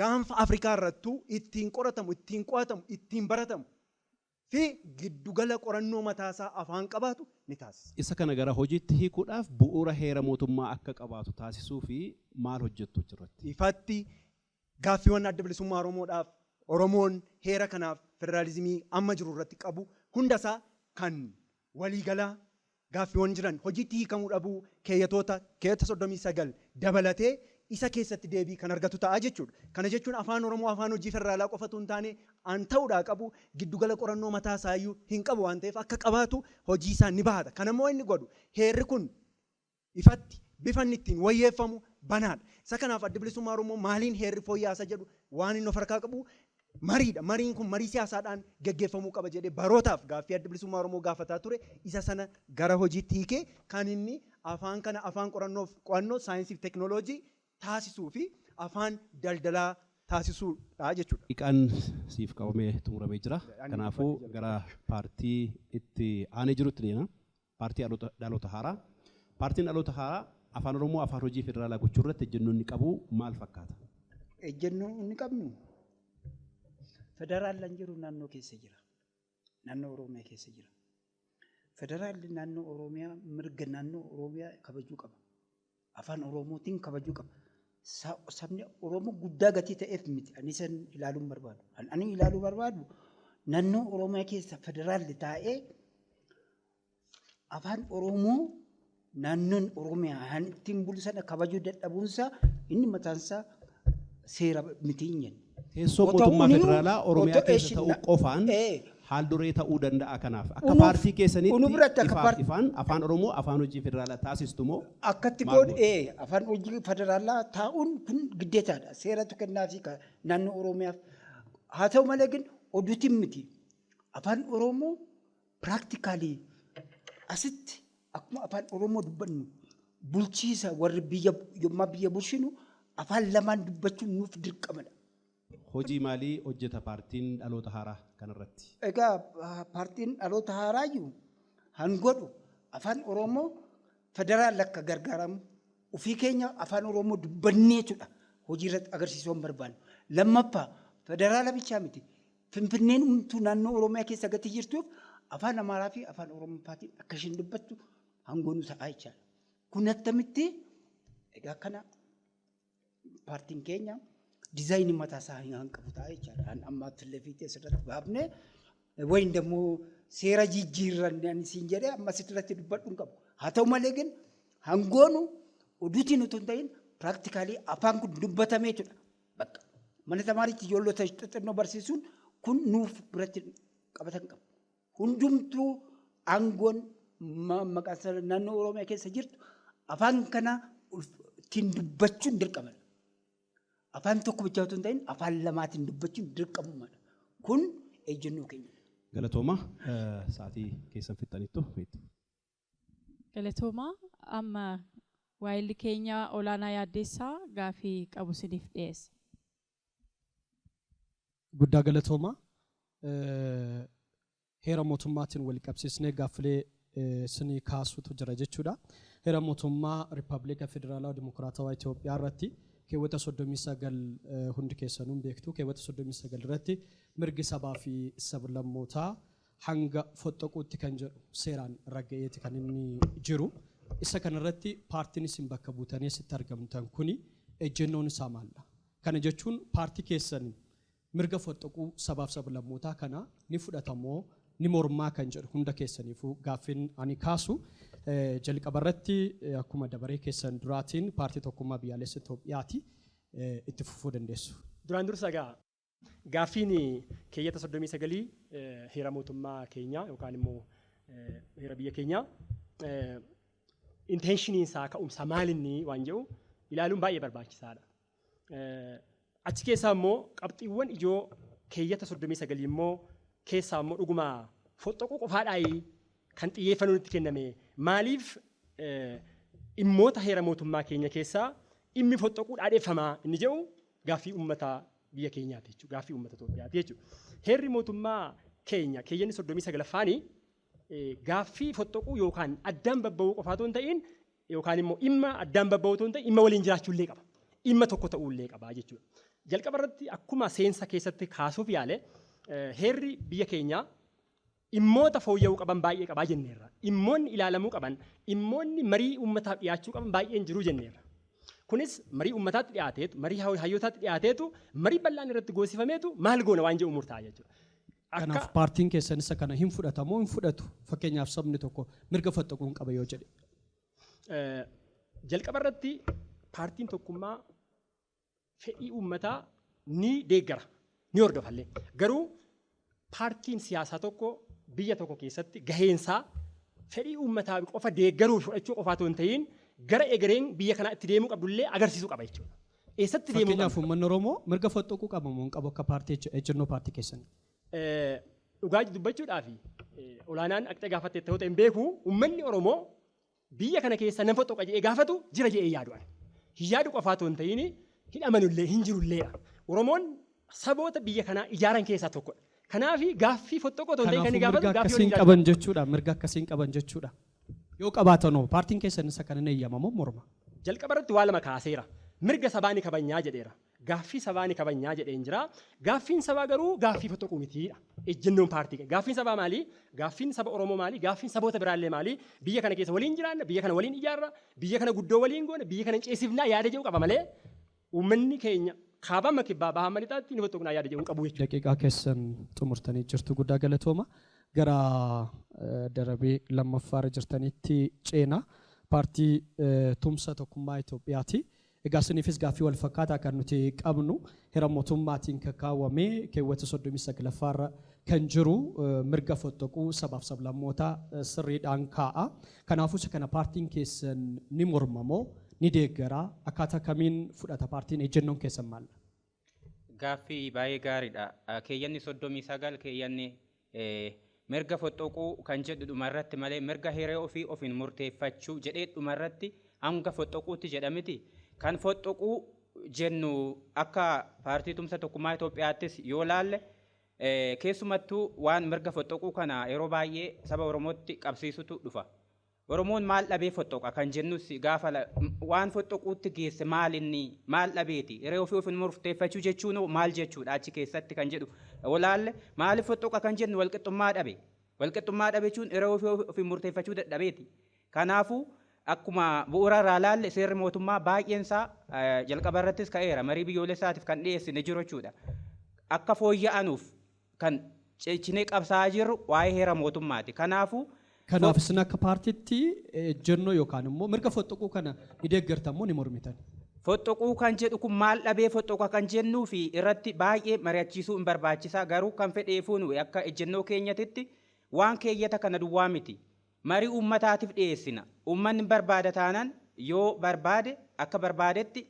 gaanfa Afrikaa irrattuu ittiin qoratamu, ittiin qo'atamu, ittiin baratamu fi giddugala qorannoo mataasaa afaan qabaatu ni taasisa. Isa kana gara hojiitti hiikuudhaaf bu'uura heera mootummaa akka qabaatu taasisuu fi maal hojjettu achirratti? Ifatti gaaffiiwwan Adda Bilisummaa Oromoodhaaf Oromoon heera kanaaf federaalizimii amma jiru irratti qabu hundasaa kan waliigalaa gaaffiiwwan jiran hojiitti hiikamuu dhabuu keeyyatoota keeyyata 39 dabalatee isa keessatti deebii kan argatu ta'a jechuudha. Kana jechuun afaan Oromoo afaan hojii federaalaa qofatu hin taane an ta'uudhaa qabu giddugala qorannoo mataa isaayyuu hin qabu waan ta'eef akka qabaatu hojii isaa ni bahata. Kanammoo inni godhu heerri kun ifatti bifa inni ittiin wayyeeffamu banaadha. Isa kanaaf Adda Bilisummaa Oromoo maaliin heerri fooyya'aa jedhu waan inni of harkaa qabu mariidha. Mariin kun marii siyaasaadhaan geggeeffamuu qaba jedhee barootaaf gaaffii Adda Bilisummaa Oromoo gaafataa ture isa sana gara hojiitti hiikee kan inni afaan kana afaan qorannoof qo'annoo saayinsii fi teknooloojii taasisuu fi afaan daldalaa taasisuudha jechuudha. Dhiqaan siif qabamee xumuramee jira. Kanaafuu gara paartii itti aanee jirutti deema. Paartii Dhaloota Haaraa. Paartiin Dhaloota Haaraa afaan Oromoo afaan hojii federaalaa gochuu irratti ejjennoo inni qabu maal fakkaata? Ejjennoo inni qabnu federaalaan jiru naannoo keessa jira. Naannoo Oromiyaa keessa jira. Federaalli naannoo Oromiyaa mirga naannoo Oromiyaa kabajuu qaba. Afaan Oromootiin kabajuu qaba. Sabni Oromoo guddaa gatii ta'eef miti. Ani san ilaaluun barbaadu. Ani ilaaluu barbaadu naannoo Oromiyaa keessa federaalli taa'ee afaan Oromoo naannoon Oromiyaa ittiin bulu sana kabajuu dadhabuunsaa inni mataansaa seera miti hin jennu. Teessoo mootummaa federaalaa Oromiyaa keessa ta'uu qofaan haal duree ta'uu danda'a kanaaf akka paartii keessanitti ifaan afaan Oromoo afaan hojii federaalaa taasistu moo? Akkatti godhe afaan hojii federaalaa taa'uun kun giddeetaadha. Seeratu kennaafi naannoo Oromiyaaf. Haa ta'u malee gin oduutiin miti. Afaan Oromoo piraaktikaalii asitti akkuma afaan Oromoo dubbannu bulchiisa warri biyya yommaa biyya bulchinu afaan lamaan dubbachuun nuuf dirqamadha. Hojii maalii hojjeta paartiin Dhaloota Haaraa kanarratti? Egaa paartiin Dhaloota Haaraayyuu han godhu afaan Oromoo federaal akka gargaaramu ofii keenya afaan Oromoo dubbannee jechuudha hojii irratti agarsiisuu hin barbaannu. Lammaffaa federaala bichaa miti. Finfinneen humtuu naannoo Oromiyaa keessa gatii jirtuuf afaan Amaaraa fi afaan Oromoofaatiin akka isheen dubbattu hangoonu ta'aa jechaadha. Kun attamitti egaa kana paartiin keenya dizaayinii mataa isaa hin qabu ta'a jechaadha. Amma fiillee asirratti baafnee wayin immoo seera jijjiirranne ani siin jedhee amma asirratti dubbadhu hin qabu. Haa ta'u malee gin hangoonu oduutiin utuu hin ta'in piraaktikaalii afaan kun dubbatamee jechuudha. Bakka mana tamaariitti ijoollota xixinnoo barsiisuun kun nuuf biratti qabatan qabu. Hundumtuu aangoon maqaan naannoo Oromiyaa keessa jirtu afaan kana ittiin dubbachuun dirqamadha. Afaan tokko bichaa otoo hin ta'in afaan lamaatiin dubbachuun dirqamadha. Kun ejjennoo keenya. Galatooma sa'aatii keessan fixxanittu. Galatooma amma waayilli keenya olaanaa yaaddeessaa gaafii qabu isiniif dhiyeessa. Guddaa galatooma. Heera mootummaatiin wal qabsiisnee gaaffilee isinii kaasutu jira jechuudha. Heera mootummaa Riippaabilika Federaalawaa Dimokiraatawaa Itoophiyaa irratti keewwata 39 hundi keessanuu beektu. Keewwata 39 irratti mirgi sabaa fi sablammootaa hanga fottoquutti kan jedhu seeraan ragga'eeti kan inni jiru. Isa kanarratti paartiin isin bakka buutanii asitti argamtan kuni ejjennoon isaa maalla? Kana jechuun paartii keessan mirga fottoquu sabaaf sablammootaa kana ni fudhatamoo ni mormaa kan jedhu hunda keessaniifuu gaaffiin ani kaasu. Jalqabarratti akkuma dabaree keessan duraatiin paartii tokkummaa biyyaalessa Itoophiyaati itti fufuu dandeessu. Duraan dursa egaa gaaffiin keeyyata 39 heera mootummaa keenyaa yookaan immoo heera biyya keenyaa intentioniin isaa ka'umsa maalinni waan jedhu ilaaluun baay'ee barbaachisaadha. Achi keessaa immoo qabxiiwwan ijoo keeyyata 39 immoo keessaa immoo dhuguma fottoquu qofaadhaayi kan xiyyeeffannoon itti kenname maaliif dhimmoota heera mootummaa keenya keessaa dhimmi fottoquu dhaadheeffamaa inni jedhu gaaffii uummata biyya keenyaati jechuudha. Gaaffii uummata Itoophiyaati jechuudha. Heerri mootummaa keenya keeyyanni 39ffaani gaaffii fottoquu yookaan addaan babba'uu qofaa otoo hin ta'in yookaan immoo dhimma addaan babba'uu otoo hin ta'in dhimma waliin jiraachuullee qaba. Dhimma tokko ta'uullee qaba jechuudha. Jalqaba irratti akkuma seensa keessatti kaasuuf yaale heerri biyya keenyaa dhimmoota fooyya'uu qaban baay'ee qabaa jenneerra. Dhimmoonni ilaalamuu qaban, dhimmoonni marii uummataaf dhiyaachuu qaban baay'een jiru jenneerra. Kunis marii uummataatti dhiyaateetu, marii hayyootaatti dhiyaateetu, marii bal'aan irratti goosifameetu maal goona waan jedhu murtaa'a jechuudha. Kanaaf paartiin keessan isa kana hin fudhatamoo hin fudhatu? Fakkeenyaaf sabni tokko mirga fottoquu hin qaba yoo jedhe. Jalqaba irratti paartiin tokkummaa fedhii uummataa ni deeggara, ni hordofallee. Garuu paartiin siyaasaa tokko biyya tokko keessatti gaheensaa fedhii uummataa qofa deeggaruu fudhachuu qofaa otoo hin ta'in gara egereen biyya kanaa itti deemuu qabdullee agarsiisuu qaba jechuudha. Eessatti deemuu qabna? Fakkeenyaaf uummanni Oromoo mirga fottoquu qaba moo hin qabu akka paartii ejjennoo paartii keessanii? Dhugaa dubbachuudhaaf olaanaan aqxee gaafatte ta'uu hin beeku uummanni Oromoo biyya kana keessa nan fottoqa jedhee gaafatu jira jedhee yaadu ani. Hin yaadu qofaa otoo hin ta'in hin amanullee hin jirulleedha. Oromoon saboota biyya kanaa ijaaran keessaa tokkodha. Kanaaf gaaffii fottoqoo otoo hin ta'in kan inni gaafatu gaaffii waliin qaban jechuudha. Mirga akkasiin qaban jechuudha. Yoo qabaatanoo paartiin keessan isa kana ni eeyyamamoo morma? Jalqaba irratti waa lama kaaseera. Mirga sabaa ni kabajnaa jedheera. Gaaffii sabaa ni kabajnaa jedheen jira. Gaaffiin sabaa garuu gaaffii fottoquu mitiidha. Ejjennoon paartii. Gaaffiin sabaa maali? Gaaffiin saba Oromoo maali? Gaaffiin saboota biraallee maali? Biyya kana keessa waliin jiraanna, biyya kana waliin ijaarra, biyya kana guddoo waliin goona, biyya kana ceesifnaa yaada jedhu qaba malee uummanni keenya kaabaa kibbaa bahaa malixaatti ni fottoqnaa yaada jedhu qabu jechuudha. Daqiiqaa keessan xumurtanii jirtu guddaa galatooma. Gara darabee lammaffaarra jirtanitti ceena. Paartii tumsa tokkummaa Itoophiyaati. Egaa isiniifis gaaffii wal fakkaataa kan nuti qabnu heera mootummaatiin kakkaawwamee keewwata 39ffaarra kan jiru mirga fottoquu sabaaf sablammootaa sirriidhaan kaa'a. Kanaafuu isa kana paartiin keessan ni mormamoo ni deeggaraa? Akkaataa kamiin fudhata paartiin ejjennoon keessan maal? Gaaffii baay'ee gaariidha. Keeyyanni 39 keeyyanni mirga fottoquu kan jedhu dhumarratti malee mirga hiree ofii ofiin murteeffachuu jedhee dhumarratti hanga fottoquutti jedhamiti. Kan fottoquu jennu akka paartii tumsa tokkummaa Itoophiyaattis yoo laalle keessumattuu waan mirga fottoquu kana yeroo baay'ee saba Oromootti qabsiisutu dhufa. Oromoon maal dhabee fottoqa kan jennus gaafa waan fottoquutti geesse maal inni maal dhabeeti hiree ofii ofiin murteeffachuu jechuun maal jechuudha achi keessatti kan jedhu yoo laalle maaliif fottoqa kan jennu walqixxummaa dhabe. Walqixxummaa dhabe jechuun hiree ofii ofiin murteeffachuu dadhabeeti. Kanaafuu akkuma bu'uura irraa laalle seerri mootummaa baay'een isaa jalqaba irrattis ka'eera marii biyyoolessaatiif kan dhiyeessine jiru jechuudha. Akka fooyya'anuuf kan cichinee qabsaa'aa jirru waa'ee heera mootummaati. Kanaafuu Kanaaf isin akka paartiitti ejjennoo yookaan immoo mirga fottoquu kana ni deeggartan moo ni mormitan? Fottoquu kan jedhu kun maal dhabee fottoqa kan jennuu fi irratti baay'ee mari'achiisuu hin barbaachisaa garuu kan fedheefuu nuyi akka ejjennoo keenyatitti waan keeyyata kana duwwaa miti. Marii uummataatiif dhiyeessina. Uummanni barbaada taanaan yoo barbaade akka barbaadetti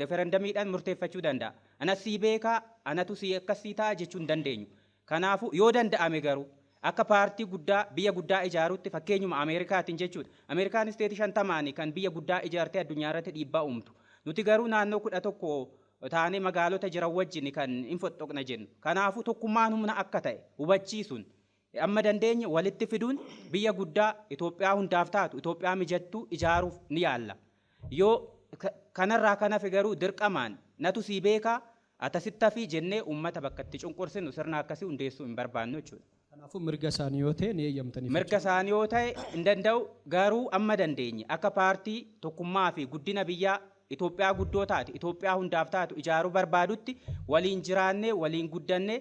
referendamiidhaan murteeffachuu danda'a. Anas sii beekaa, anatu sii akkasii ta'a jechuu hin dandeenyu. Kanaafuu yoo danda'ame garuu akka paartii guddaa biyya guddaa ijaaruutti fakkeenyuma Ameerikaatiin jechuudha. Ameerikaan isteetii 50 kan biyya guddaa ijaartee addunyaa irratti dhiibbaa uumtu. Nuti garuu naannoo 11 taanee magaalota jiran wajjin kan hin fottoqna jennu. Kanaafuu tokkummaan humna akka ta'e hubachiisuun amma dandeenye walitti fiduun biyya guddaa Itoophiyaa hundaaf taatu Itoophiyaa mijattuu ijaaruuf ni yaalla. Yoo kanarraa kan hafe garuu dirqamaan natu sii beekaa Atasitti hafii jennee uummata bakka itti cunqursinu sirna akkasii hundeessuu hin barbaannu jechuudha. Kanaafuu mirga isaanii yoo ta'e ni eeyyamtaniif. Mirga isaanii yoo ta'e hin danda'u, garuu amma dandeenye akka paartii tokkummaa fi guddina biyyaa Itoophiyaa guddoo taate, Itoophiyaa hundaaf taatu ijaaruu barbaadutti waliin jiraannee waliin guddannee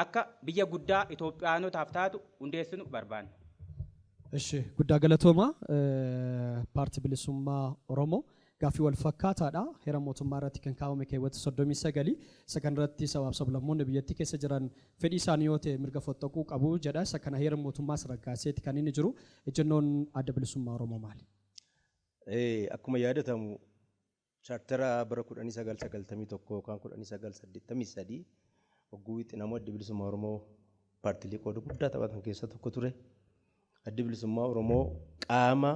akka biyya guddaa Itoophiyaanotaaf taatu hundeessinu barbaanna. Ishi guddaa galatooma. Paartii Bilisummaa Oromoo gaaffii wal fakkaataadha. Heera mootummaa irratti kan kaa'ame keewwata 39 isa kanarratti sabaaf sablammoonni biyyattii keessa jiran fedhii isaanii yoo ta'e mirga fottoquu qabu jedha. Isa kana heera mootummaas raggaaseeti kan inni jiru. Ejjennoon Adda Bilisummaa Oromoo maali? Akkuma yaadatamu chaartara bara 1991 yookaan 1983 hogguu wixinamu Adda Bilisummaa Oromoo paartiilee qooda guddaa taphatan keessaa tokko ture. Adda Bilisummaa Oromoo qaama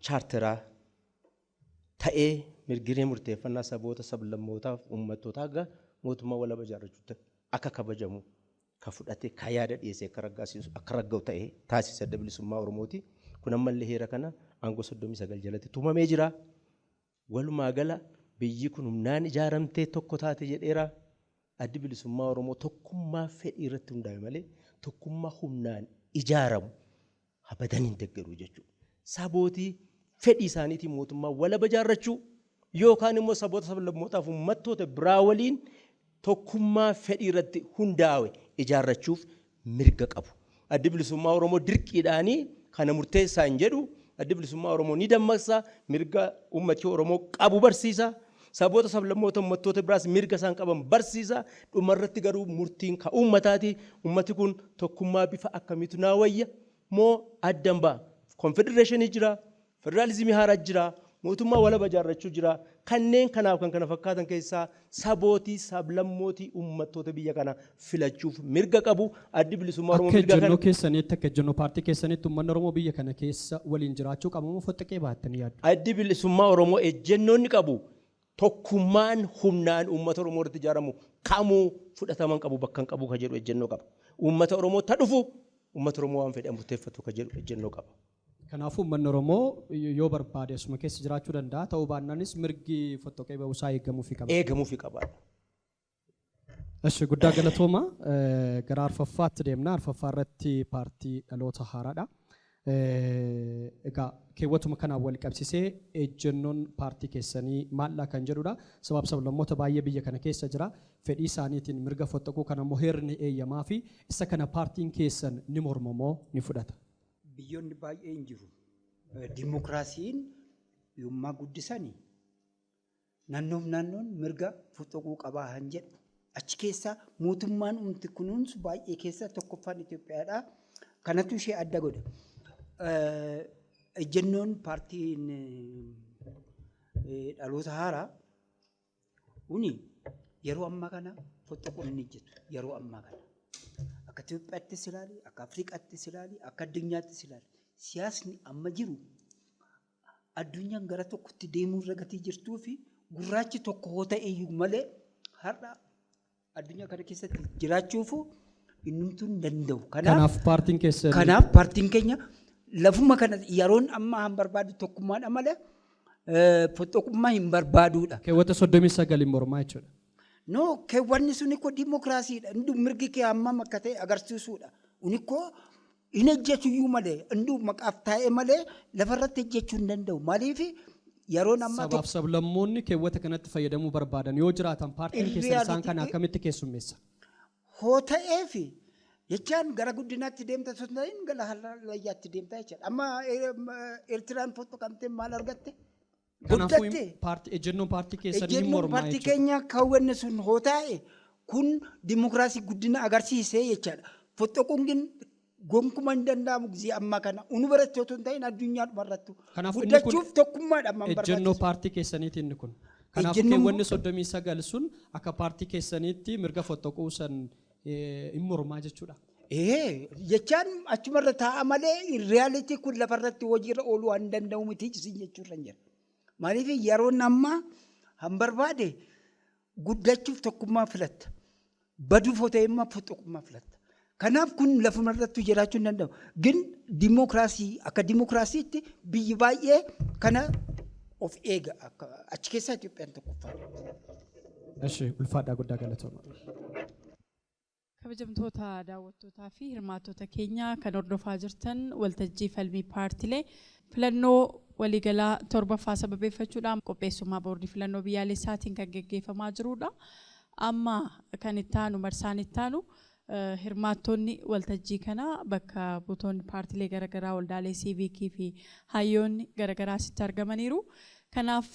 chaartaraa ta'ee mirgiree murteeffannaa saboota sablammootaaf uummattootaa akka mootummaa walaba ijaarrachuutti akka kabajamu ka fudhate ka yaada dhiyeessee akka raggaasisu akka ragga'u ta'ee taasise Adda Bilisummaa Oromooti. Kun ammallee heera kana aangoo 39 jalatti tumamee jira. Walumaa gala biyyi kun humnaan ijaaramtee tokko taate jedheera. Addi Bilisummaa Oromoo tokkummaa fedhii irratti hundaa'e malee tokkummaa humnaan ijaaramu abadan hin deeggaru jechuudha. Sabootii fedhii isaaniitiin mootummaa walaba ijaarrachuu yookaan immoo saboota sablammootaaf uummattoota biraa waliin tokkummaa fedhii irratti hundaa'e ijaarrachuuf mirga qabu. Addi Bilisummaa Oromoo dirqiidhaanii kana murteessaa hin jedhu. Addi Bilisummaa Oromoo ni dammaqsa, mirga uummati Oromoo qabu barsiisa. Saboota sablammoota uummattoota biraas mirga isaan qaban barsiisa. Dhumarratti garuu murtiin ka uummataati. Uummati kun tokkummaa bifa akkamiitu naa wayya moo addan ba'a? Konfedereeshinii jira, federaalizimii haaraa jira, mootummaa walaba ijaarrachuu jira. Kanneen kanaaf kan kana fakkaatan keessaa sabootii sablammootii uummattoota biyya kana filachuuf mirga qabu. Addi Bilisummaa Oromoo Akka mirga ejjennoo kana keessaniitti, akka ejjennoo paartii keessaniitti uummanni Oromoo biyya kana keessa waliin jiraachuu qaba moo fottoqee baattanii yaaddu? Addi Bilisummaa Oromoo ejjennoo inni qabu tokkummaan humnaan uummata Oromoo irratti ijaaramu kamuu fudhatama hin qabu, bakka hin qabu ka jedhu ejjennoo qaba. Uummata Oromoo ta dhufu uummata Oromoo waan fedhan murteeffatu ka jedhu ejjennoo qaba. Kanaafuu uummanni Oromoo yoo barbaade asuma keessa jiraachuu danda'a. Ta'uu baannaanis mirgi fottoqee ba'uusaa eegamuufii qaba. Eegamuufii qaba. Eshi guddaa galatooma. Gara arfaffaatti deemna. Arfaffaa irratti paartii Dhaloota Haaraadha. Egaa keewwatuma kanaan wal qabsiisee ejjennoon paartii keessanii maaldha kan jedhudha. Sabaaf sablammoota baay'ee biyya kana keessa jira. Fedhii isaaniitiin mirga fottoquu kana immoo heerri ni eeyyamaa fi isa kana paartiin keessan ni morma moo ni fudhata? Biyyoonni baay'een jiru. Dimokiraasiin yommaa guddisani naannoof naannoon mirga fottoquu qabaa han jedhu. Achi keessa mootummaan umti kunuunsu baay'ee keessa tokkoffaan Itoophiyaadha. Kanatu ishee adda godha. Ejjennoon paartiin Dhaloota Haaraa kuni yeroo ammaa kana fottoquun hin hojjetu. Yeroo ammaa kana. Akka Itoophiyaattis ilaali, akka Afrikaattis ilaali, akka addunyaattis ilaali. Siyaasni amma jiru addunyaan gara tokkotti deemuu irra gatii jirtuu fi gurraachi tokko hoo ta'e iyyuu malee har'a addunyaa kana keessatti jiraachuufu innumtuu hin danda'u. Kanaaf paartiin keessan Kanaaf paartiin keenya lafuma kana yeroon ammaa hin barbaadu tokkummaadha malee fottoqummaa hin barbaaduudha. Keewwata 39 hin mormaa jechuudha. No, keewwanni sun ikkoo dimokiraasiidha. Hunduu mirgi kee hammam akka ta'e agarsiisuudha. Kun ikkoo hin hojjetu iyyuu malee, hunduu maqaaf taa'ee malee lafarratti hojjechuu hin danda'u. Maaliif yeroon ammaa Sabaaf sablammoonni keewwata kanatti fayyadamuu barbaadan yoo jiraatan paartiin keessan isaan kana akkamitti keessummeessa? Hoo ta'eef jechaan gara guddinaatti deemta osoo hin ta'in gara hallayyaatti deemta jechaadha. Amma Eertiraan fottoqamtee maal argatte? Kanaafuu Guddatte. Ejjennoon paartii keessanii hin Ejjennoon mormaa paartii jechuudha. keenya kaawwanne sun hoo taa'e kun dimokiraasii guddina agarsiisee jechaadha. Fottoquun gin gonkuma hin danda'amu gizee ammaa kana. Unu biratti otoo hin ta'in addunyaadhuma irrattu. Kanaafuu inni kun Guddachuuf tokkummaadha amma ejjennoo barbaachisu. paartii keessaniiti inni kun. Kanaafuu keewwanni 39 sun akka paartii keessaniitti mirga fottoquu san hin mormaa jechuudha. Ee, jechaan achumarra taa'a malee in reality kun lafarratti hojiirra ooluu waan danda'u miti isin jechuurra hin jira. Maaliif yeroon ammaa han barbaade guddachuuf tokkummaa filatta. Baduuf hoo ta'e immoo fottoqummaa filatta. Kanaaf kun lafuma irratti jiraachuu hin danda'u. Gin dimokiraasii akka dimokiraasiitti biyyi baay'ee kana of eega. Akka achi keessaa Itoophiyaan tokkoffaadha. Eshi ulfaadhaa guddaa galatooma. Kabajamtoota daawwattootaa fi hirmaattota keenya kan hordofaa jirtan waltajjii falmii paartilee filannoo waliigalaa torbaffaa sababeeffachuudhaan qopheessummaa boordii filannoo biyyaalessaatiin kan geggeeffamaa jirudha. Amma kan itti aanu marsaan itti aanu hirmaattonni waltajjii kanaa bakka buutonni paartilee garaagaraa waldaalee siiviikii fi hayyoonni garaagaraa asitti argamaniiru. Kanaaf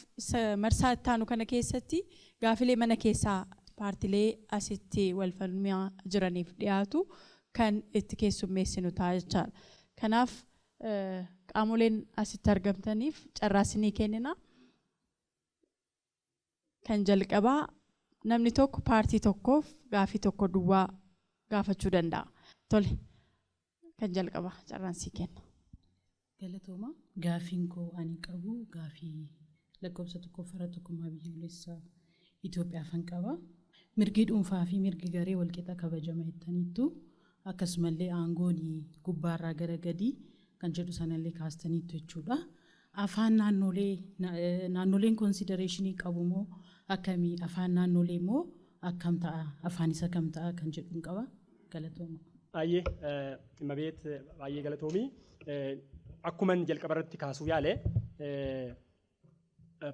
marsaa itti aanu kana keessatti gaafilee mana keessaa paartilee asitti wal falmaa jiraniif dhiyaatu kan itti keessummeessinu ta'a jechaadha. Kanaaf qaamoleen asitti argamtaniif carraa isinii kennina. Kan jalqabaa namni tokko paartii tokkoof gaafii tokko duwwaa gaafachuu danda'a. Tole kan jalqabaa carraan sii kenna. Galatooma gaafiin koo ani qabu gaafii lakkoofsa tokkoffaarra tokkummaa biyyoolessaa Itoophiyaafan qaba. Mirgi dhuunfaa fi mirgi garee walqixa kabajama jettaniittu akkasumallee aangoon gubbaarraa gara gadii kan jedhu sanallee kaastaniittu jechuudha. Afaan naannolee naannoleen consideration qabu moo akkamii afaan naannolee moo akkam ta'a afaan isa kam ta'a kan jedhuun qaba. Galatooma. Baay'ee Mabeet baay'ee galatoomii. Akkuman jalqaba irratti kaasuu yaale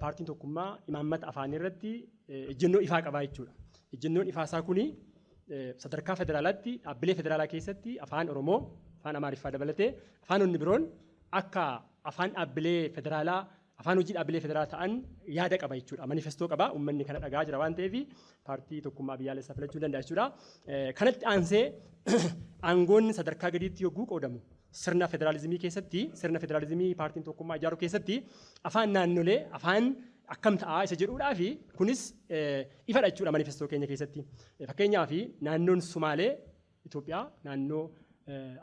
paartiin tokkummaa imaammata afaanii irratti ejjennoo ifaa qabaa jechuudha. Ejjennoon ifaa isaa kuni sadarkaa federaalaatti dhaabbilee federaalaa keessatti afaan Oromoo, afaan Amaariffaa dabalatee afaanonni biroon akka afaan dhaabbilee federaalaa afaan hojii dhaabbilee federaalaa ta'an yaada qaba jechuudha. Manifestoo qaba. Uummanni kana dhagaa jira waan ta'eef paartii tokkummaa biyyaalessaa filachuu danda'a jechuudha. Kanatti aansee aangoonni sadarkaa gadiitti yogguu qoodamu sirna federaalizimii keessatti sirna federaalizimii paartiin tokkummaa ijaaru keessatti afaan naannolee afaan akkam ta'aa isa jedhuudhaa fi kunis ifadha jechuudha manifestoo keenya keessatti. Fakkeenyaaf naannoon Sumaalee Itoophiyaa naannoo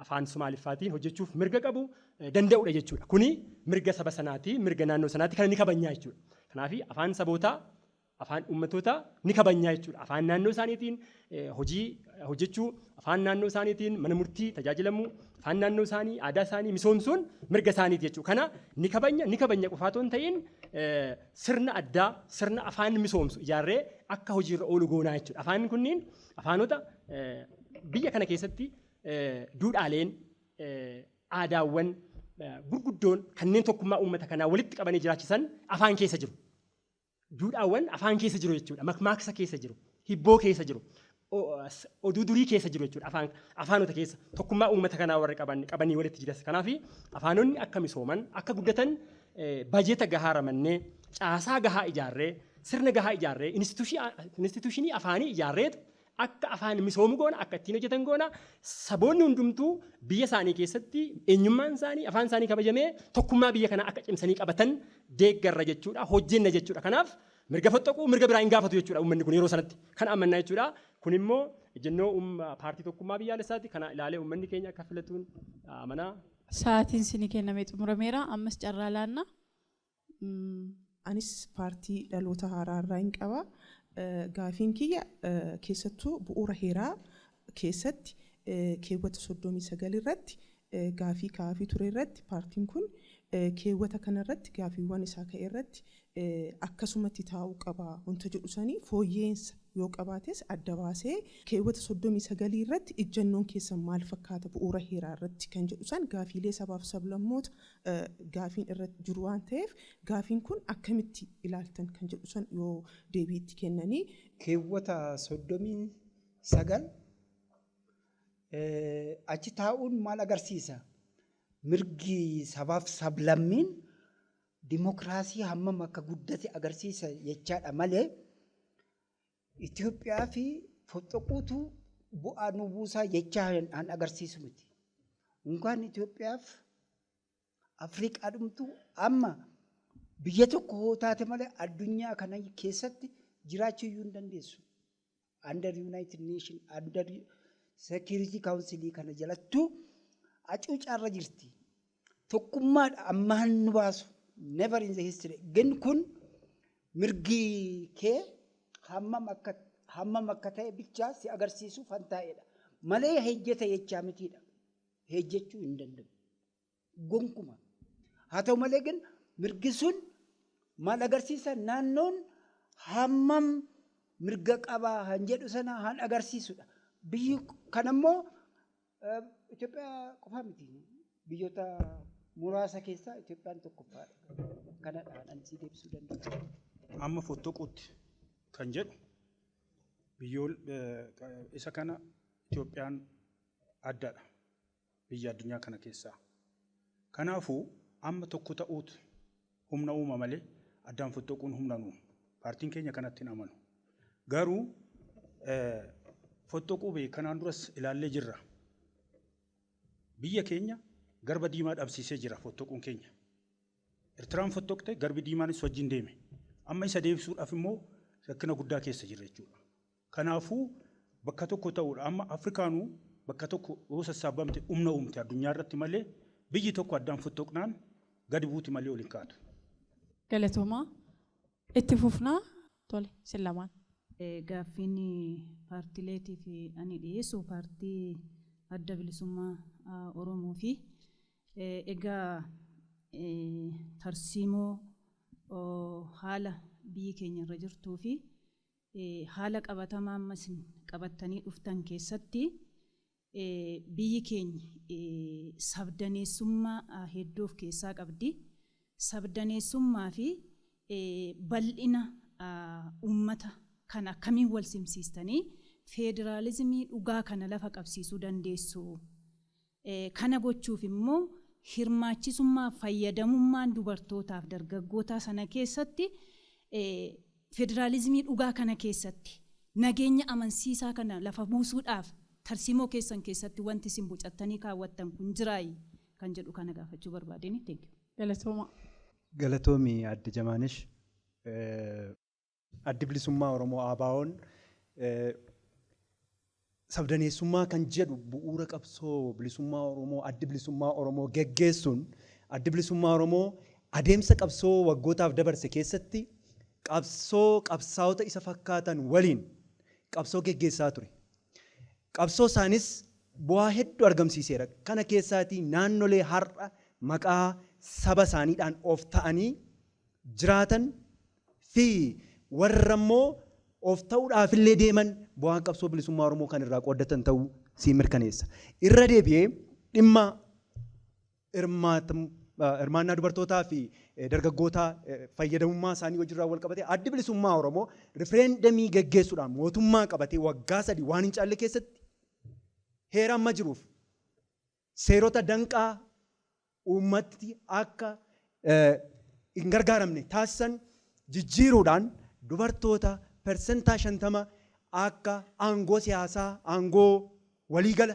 afaan Sumaaliffaatiin hojjechuuf mirga qabu danda'udha jechuudha. Kuni mirga saba sanaati, mirga naannoo sanaati kana ni kabajnaa jechuudha. Kanaaf afaan sabootaa, afaan uummatootaa ni kabajnaa jechuudha. Afaan naannoo isaaniitiin hojii hojjechuu, afaan naannoo isaaniitiin mana murtii tajaajilamuu, afaan naannoo isaanii, aadaa isaanii misoomsuun mirga isaaniiti jechuudha. Kana ni kabajna, ni kabajna qofaa otoo hin ta'in sirna addaa, sirna afaan misoomsu ijaarree akka hojiirra oolu goonaa jechuudha. Afaan kunniin afaanota biyya kana keessatti duudhaaleen aadaawwan gurguddoon kanneen tokkummaa uummata kanaa walitti qabanii jiraachisan afaan keessa jiru. Duudhaawwan afaan keessa jiru jechuudha. Makmaaksa keessa jiru. Hibboo keessa jiru. Oduu durii keessa jiru jechuudha. Afaanota keessa tokkummaa uummata kanaa warra qabanii walitti jiras. Kanaaf afaanonni akka misooman akka guddatan bajeeta gahaa ramannee caasaa gahaa ijaarree sirna gahaa ijaarree instituushinii afaanii ijaarreetu akka afaan misoomu goona akka ittiin hojjetan goona saboonni hundumtuu biyya isaanii keessatti eenyummaan isaanii afaan isaanii kabajamee tokkummaa biyya kanaa akka cimsanii qabatan deeggarra jechuudha hojjenna jechuudha. Kanaaf mirga foxxoquu mirga biraa hin gaafatu jechuudha uummanni kun yeroo sanatti kan amannaa jechuudha. Kun immoo ejjennoo paartii tokkummaa biyyaalessaati kana ilaalee uummanni keenya akka filatuun amanaa. Sa'aatiin isinii kenname xumurameera ammas carraa laanna. Anis paartii dhaloota haaraa irraa hin qaba. Gaafiin kiyya keessattuu bu'uura heeraa keessatti keewwata 39 irratti gaafii kaafii ture irratti paartiin kun keewwata kanarratti gaafiiwwan isaa ka'e irratti akkasumatti taa'uu qaba wanta jedhu sanii fooyyeensa yoo qabaates adda baasee keewwata 39 irratti ejjennoon keessan maal fakkaata bu'uura heeraa irratti kan jedhu san gaafiilee sabaaf sablammoota gaafiin irratti jiru waan ta'eef gaafiin kun akkamitti ilaaltan kan jedhu san yoo deebii itti kennanii. Keewwata 39 achi taa'uun maal agarsiisa? Mirgi sabaaf sablammiin dimokiraasii hammam akka guddate agarsiisa jechaadha malee Itoophiyaa fi foxxoquutu bu'aa nu buusaa jechaa an agarsiisu miti. Unkaan Itoophiyaaf Afrikaa dhumtu amma biyya tokko hoo taate malee addunyaa kana keessatti jiraachuu iyyuu hin dandeessu. Under United Nation, under Security Council kana jalattuu hacuucaarra jirti. Tokkummaadha ammaan nu baasu. Never in the history. Gin kun mirgi kee hammam akka ta'e bichaa si agarsiisuuf kan taa'edha. Malee hejjeta jechaa mitiidha. Hejjechuu hin danda'u. Gonkuma. Haa ta'u malee gin mirgi sun maal agarsiisa naannoon hammam mirga qabaa han jedhu sana han agarsiisudha. Biyyi kanammoo Itoophiyaa qofa miti. Biyyoota muraasa keessaa Itoophiyaan tokkoffaadha. Kanadha kan si deebisuu danda'u. Amma fottoquutti kan jedhu biyyoon isa kana Itoophiyaan addadha biyya addunyaa kana keessaa. Kanaafuu amma tokko ta'uutu humna uuma malee addaan fottoquun humna nuuma. Paartiin keenya kanatti hin amanu. Garuu fottoquu kanaan duras ilaallee jirra. Biyya keenya garba diimaa dhabsiisee jira fottoquun keenya. Eertiraan fottoqte garbi diimaanis wajjin deeme. Amma isa deebisuudhaaf immoo rakkina guddaa keessa jirra jechuudha. Kanaafuu bakka tokko ta'uudha. Amma Afrikaanuu bakka tokko yoo sassaabamte humna uumte addunyaa irratti malee biyyi tokko addaan fottoqnaan gadi buuti malee ol hin kaatu. Galatoomaa. Itti fufnaa. Tole, isin lamaan. Gaaffiin paartileetiif ani dhiyeessu paartii Adda Bilisummaa Oromoo fi egaa tarsiimoo haala biyyi keenya irra jirtuu fi haala qabatamaa ammas qabattanii dhuftan keessatti biyyi keenya sabdaneessummaa hedduu of keessaa qabdi. Sabdaneessummaa fi bal'ina uummata kan akkamiin wal simsiistanii federaalizimii dhugaa kana lafa qabsiisuu dandeessu. Kana gochuuf immoo hirmaachisummaa fayyadamummaan dubartootaaf dargaggootaa sana keessatti federaalizimii dhugaa kana keessatti nageenya amansiisaa kana lafa buusuudhaaf tarsiimoo keessan keessatti wanti isin bocattanii kaawwattan kun jiraayi kan jedhu kana gaafachuu barbaadeen. Galatooma. Galatoomi Adde Jamaanish. Addi Bilisummaa Oromoo ABO'n sabdaneessummaa kan jedhu bu'uura qabsoo bilisummaa Oromoo Addi Bilisummaa Oromoo geggeessuun Addi Bilisummaa Oromoo adeemsa qabsoo waggootaaf dabarse keessatti qabsoo qabsaa'ota isa fakkaatan waliin qabsoo geggeessaa ture. Qabsoo isaanis bu'aa hedduu argamsiiseera. Kana keessaatii naannolee har'a maqaa saba isaaniidhaan of ta'anii jiraatan fi warra immoo of ta'uudhaaf illee deeman bu'aan qabsoo bilisummaa Oromoo kan irraa qooddatan ta'uu sii mirkaneessa. Irra deebi'ee dhimma hirmaannaa dubartootaa fi dargaggootaa fayyadamummaa isaanii hojiirraa wal qabatee Addi Bilisummaa Oromoo rifereendamii geggeessuudhaan mootummaa qabatee waggaa 3 waan hin caalle keessatti heera amma jiruuf seerota danqaa uummatti akka hin gargaaramne taasisan jijjiiruudhaan dubartoota 50% akka aangoo siyaasaa, aangoo waliigala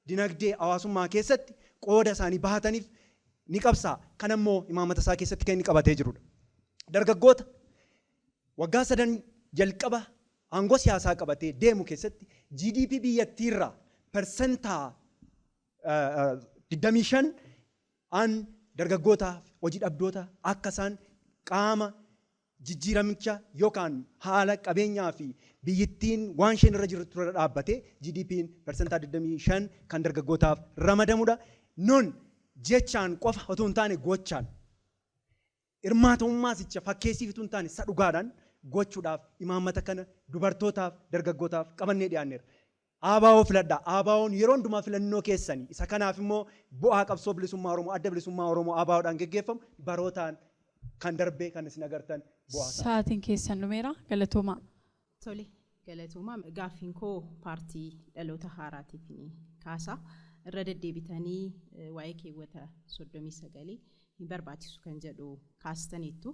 dinagdee hawaasummaa keessatti qooda isaanii bahataniif ni qabsaa. Kan ammoo imaammata isaa keessatti kan inni qabatee jirudha. Dargaggoota waggaa 3 jalqaba aangoo siyaasaa qabatee deemu keessatti GDP biyyattiirraa 25% an dargaggootaaf hojii dhabdoota akka isaan qaama jijjiiramicha yookaan haala qabeenyaa fi biyyittiin waan isheen irra jirtu irra dhaabbatee GDP'n 25% kan dargaggootaaf ramadamudha. Nun jechaan qofa otoo hin taane gochaan hirmaatummaa sicha fakkeessiif otoo hin taane isa dhugaadhaan gochuudhaaf imaammata kana dubartootaaf dargaggootaaf qabannee dhiyaanneerra. ABO filadhaa. ABO'n yeroo hundumaa filannoo keessanii isa kanaaf immoo bu'aa qabsoo bilisummaa Oromoo Adda Bilisummaa Oromoo ABO'dhaan geggeeffamu barootaan kan darbee kan isin agartan bu'aa isaa. Sa'aatiin keessan dhumeera. Galatoomaa. Tole, galatoomaa. Gaaffiin koo paartii Dhaloota Haaraatiif ni kaasa. Irra deddeebitanii waa'ee keewwata 39 hin barbaachisu kan jedhu kaastaniittu.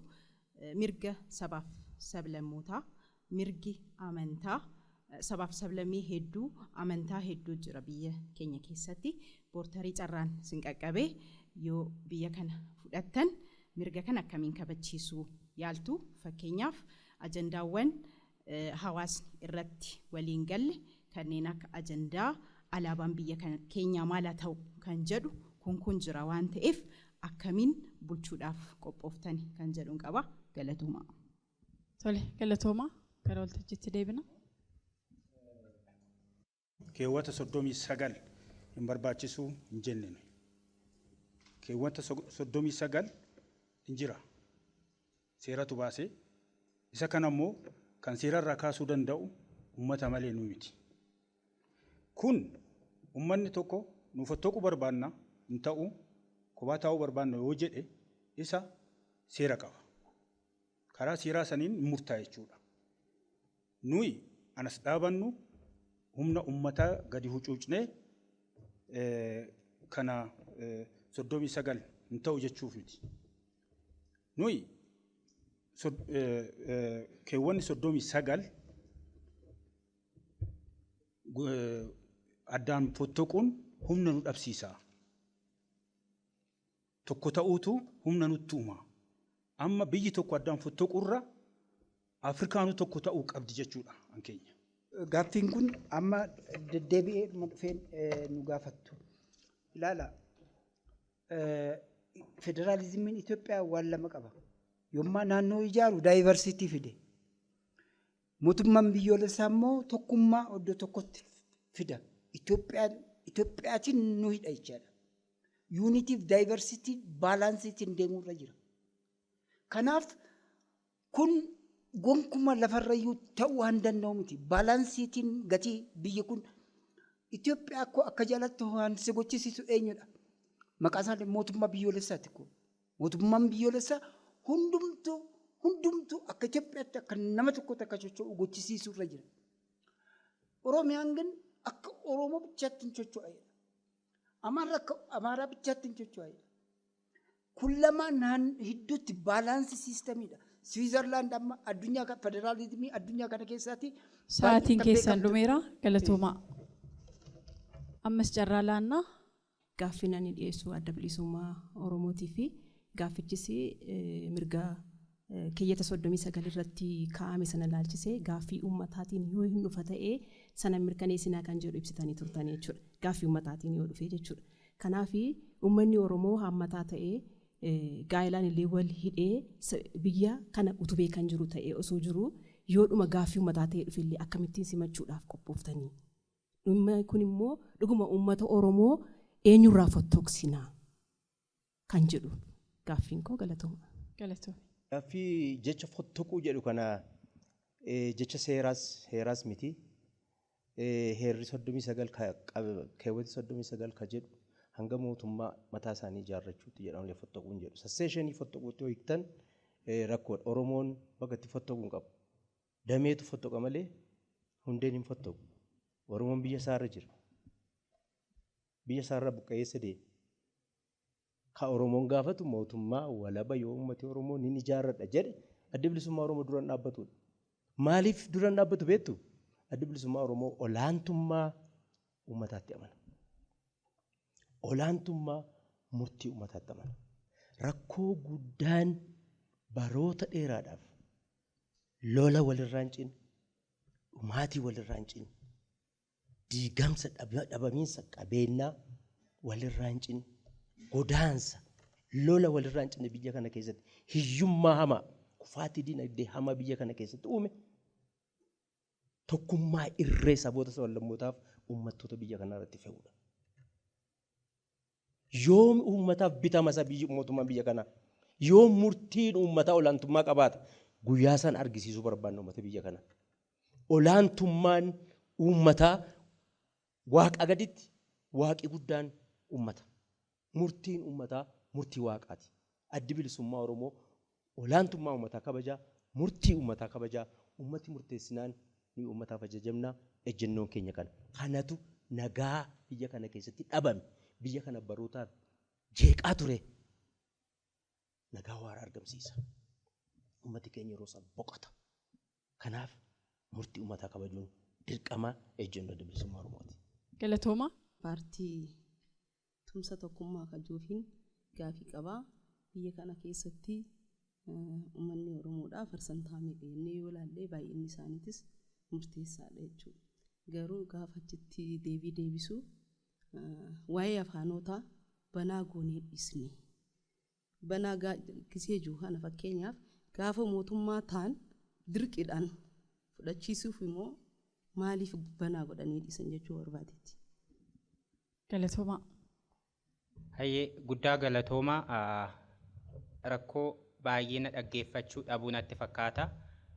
Mirga sabaaf sablammootaa, mirgi amantaa, sabaaf sablammii hedduu, amantaa hedduu jira biyya keenya keessatti. Boortarii carraan sin qaqqabee yoo biyya kana fudhattan mirga kana akkamiin kabachiisuu yaaltu? Fakkeenyaaf ajandaawwan hawaasni irratti waliin galle kanneen akka ajandaa alaabaan biyya keenyaa maal haa ta'u kan jedhu kun jira waan ta'eef akkamiin bulchuudhaaf qophooftani kan jedhuun qaba. Galatoomaa. Tole, galatoomaa. Gara waltajjiitti deebina. Keewwata 39 hin barbaachisuu hin jenne. Keewwata 39 hin jira. Seeratu baasee isa kana immoo Kan seerarraa kaasuu danda'u uummata malee nu miti. Kun uummanni tokko nu fottoquu barbaanna hin ta'u, kophaa taa'uu barbaanna yoo jedhe isa seera qaba. Karaa seeraa saniin murtaa'a jechuudha. Nuyi anas dhaabannu humna uummataa gadi hucuucnee kana 39 hin ta'u jechuuf miti. Nuyi keewwanni 39 addaan fottoquun humna nu dhabsiisa. Tokko ta'uutu humna nutti uuma. Amma biyyi tokko addaan fottoquurra Afrikaanuu tokko ta'uu qabdi jechuudha an keenya. Gaaffiin kun amma deddeebi'ee dhufeen nu gaafattu. Ilaala, federaalizimiin Itoophiyaa waan lama qaba. Yommaa naannoo ijaaru diversity fide. Mootummaan biyyoolessaa immoo tokkummaa iddoo tokkotti fida. Itoophiyaatiin nu hidha jechaadha. Unity fi diversity balanceiitiin deemuurra jira. Kanaaf kun gonkuma lafarrayyuu ta'uu waan danda'u miti. Balanceiitiin gatii biyyi kun Itoophiyaa akka jaalattu waan si gochisiisu eenyudha? Maqaa isaan mootummaa biyyoolessaati kun. Mootummaan biyyoolessaa hundumtuu akka Itoophiyaatti akka nama tokkotti akka socho'u gochisiisuurra jira. Oromiyaan ግን akka Oromoo bichaatti hin socho'a. Amaarri akka Amaaraa bichaatti hin socho'a. Kun lamaan hidduutti balance systemiidha. Swiizerlaand amma addunyaa federaalizimii addunyaa kana keessaatti. Sa'aatiin keessan dhumeera, galatoomaa. Ammas carraa laannaa. Gaaffiin ani dhiyeessu Adda Bilisummaa Oromootii fi gaaffichis mirga keeyyata 39 irratti kaa'ame sana ilaalchisee gaaffii uummataatiin yoo hin dhufa ta'ee sana mirkaneessinaa kan jedhu ibsitanii turtanii jechuudha. Gaaffii uummataatiin yoo dhufe jechuudha. Kanaaf uummanni Oromoo haammataa ta'ee, gaa'ilaan illee wal hidhee, biyya kana utubee kan jiru ta'ee osoo jiru, yoodhuma gaaffii uummataa ta'ee dhufe illee akkamittiin simachuudhaaf qophooftanii? Dhimma kun immoo dhuguma uummata Oromoo eenyurraa fottoqsinaa kan jedhu gaaffiin koo, galatooma. Galatooma. Gaaffii jecha fottoquu jedhu kana jecha seeraas miti. Heerri 39, keewwati 39 ka jedhu hanga mootummaa mataa isaanii ijaarrachuutti jedhamu fottoquun jedhu. Secessionii fottoquutti yoo hiiktan rakkoodha. Oromoon bakka itti fottoquu hin qabu. Dameetu fottoqa malee hundeen hin fottoqu. Oromoon biyya isaarra jira. Biyya isaarra buqqa'eessa deema. Ka Oromoon gaafatu mootummaa walaba yoo uummati Oromoo ni ijaarradha jedhe, Adda Bilisummaa Oromoo duraan dhaabbatudha. Maaliif duraan dhaabbatu beektu? Adda Bilisummaa Oromoo olaantummaa uummataatti amana. Olaantummaa murtii uummataatti amana. Rakkoo guddaan baroota dheeraadhaaf lola walirraa hin cinne, dhumaatii walirraa hin cinne, diigamsa, dhabamiinsa qabeenyaa walirraa hin cinne, godaansa, lola walirraa hin cinne biyya kana keessatti, hiyyummaa hamaa, kufaatii dinagdee hamaa biyya kana keessatti uume tokkummaa irree saboota, sablammootaaf uummattoota biyya kanaa irratti fe'uudha. Yoom uummataaf bitama isa biyyi, mootummaan biyya kanaa? Yoom murtiin uummataa olaantummaa qabaata? Guyyaa san argisiisuu barbaanna uummata biyya kanaa. Olaantummaan uummataa waaqa gaditti waaqi guddaan uummata. Murtiin uummataa murtii waaqaati. Addi Bilisummaa Oromoo olaantummaa uummataa kabajaa, murtii uummataa kabajaa, uummati murteessinaan nuyi uummataaf ajajamnaa, ejjennoon keenya kana. Kanatu nagaa biyya kana keessatti dhabame, biyya kana barootaaf jeeqaa ture, nagaa waaraa argamsiisa. Uummati keenya yeroo isaa boqota. Kanaaf murtii uummataa kabajuun dirqama ejjennoo Adda Bilisummaa Oromooti. Galatooma. Paartii Tumsa Tokkummaa kajuufiin gaafii qabaa. Biyya kana keessatti uummanni Oromoodhaa parsantaa meeqa jennee yoo ilaalle, baay'inni isaaniitis murteessaadha jechuudha. Garuu gaafa achitti deebii deebisu waa'ee afaanotaa banaa goonee dhiisne. Banaa gisee jiru kana, fakkeenyaaf gaafa mootummaa ta'an dirqiidhaan fudhachiisuuf immoo maaliif banaa godhanii dhiisan jechuu barbaadetti. Galatooma. Hayyee, guddaa galatooma. Rakkoo baay'ina dhaggeeffachuu dhabuu natti fakkaata.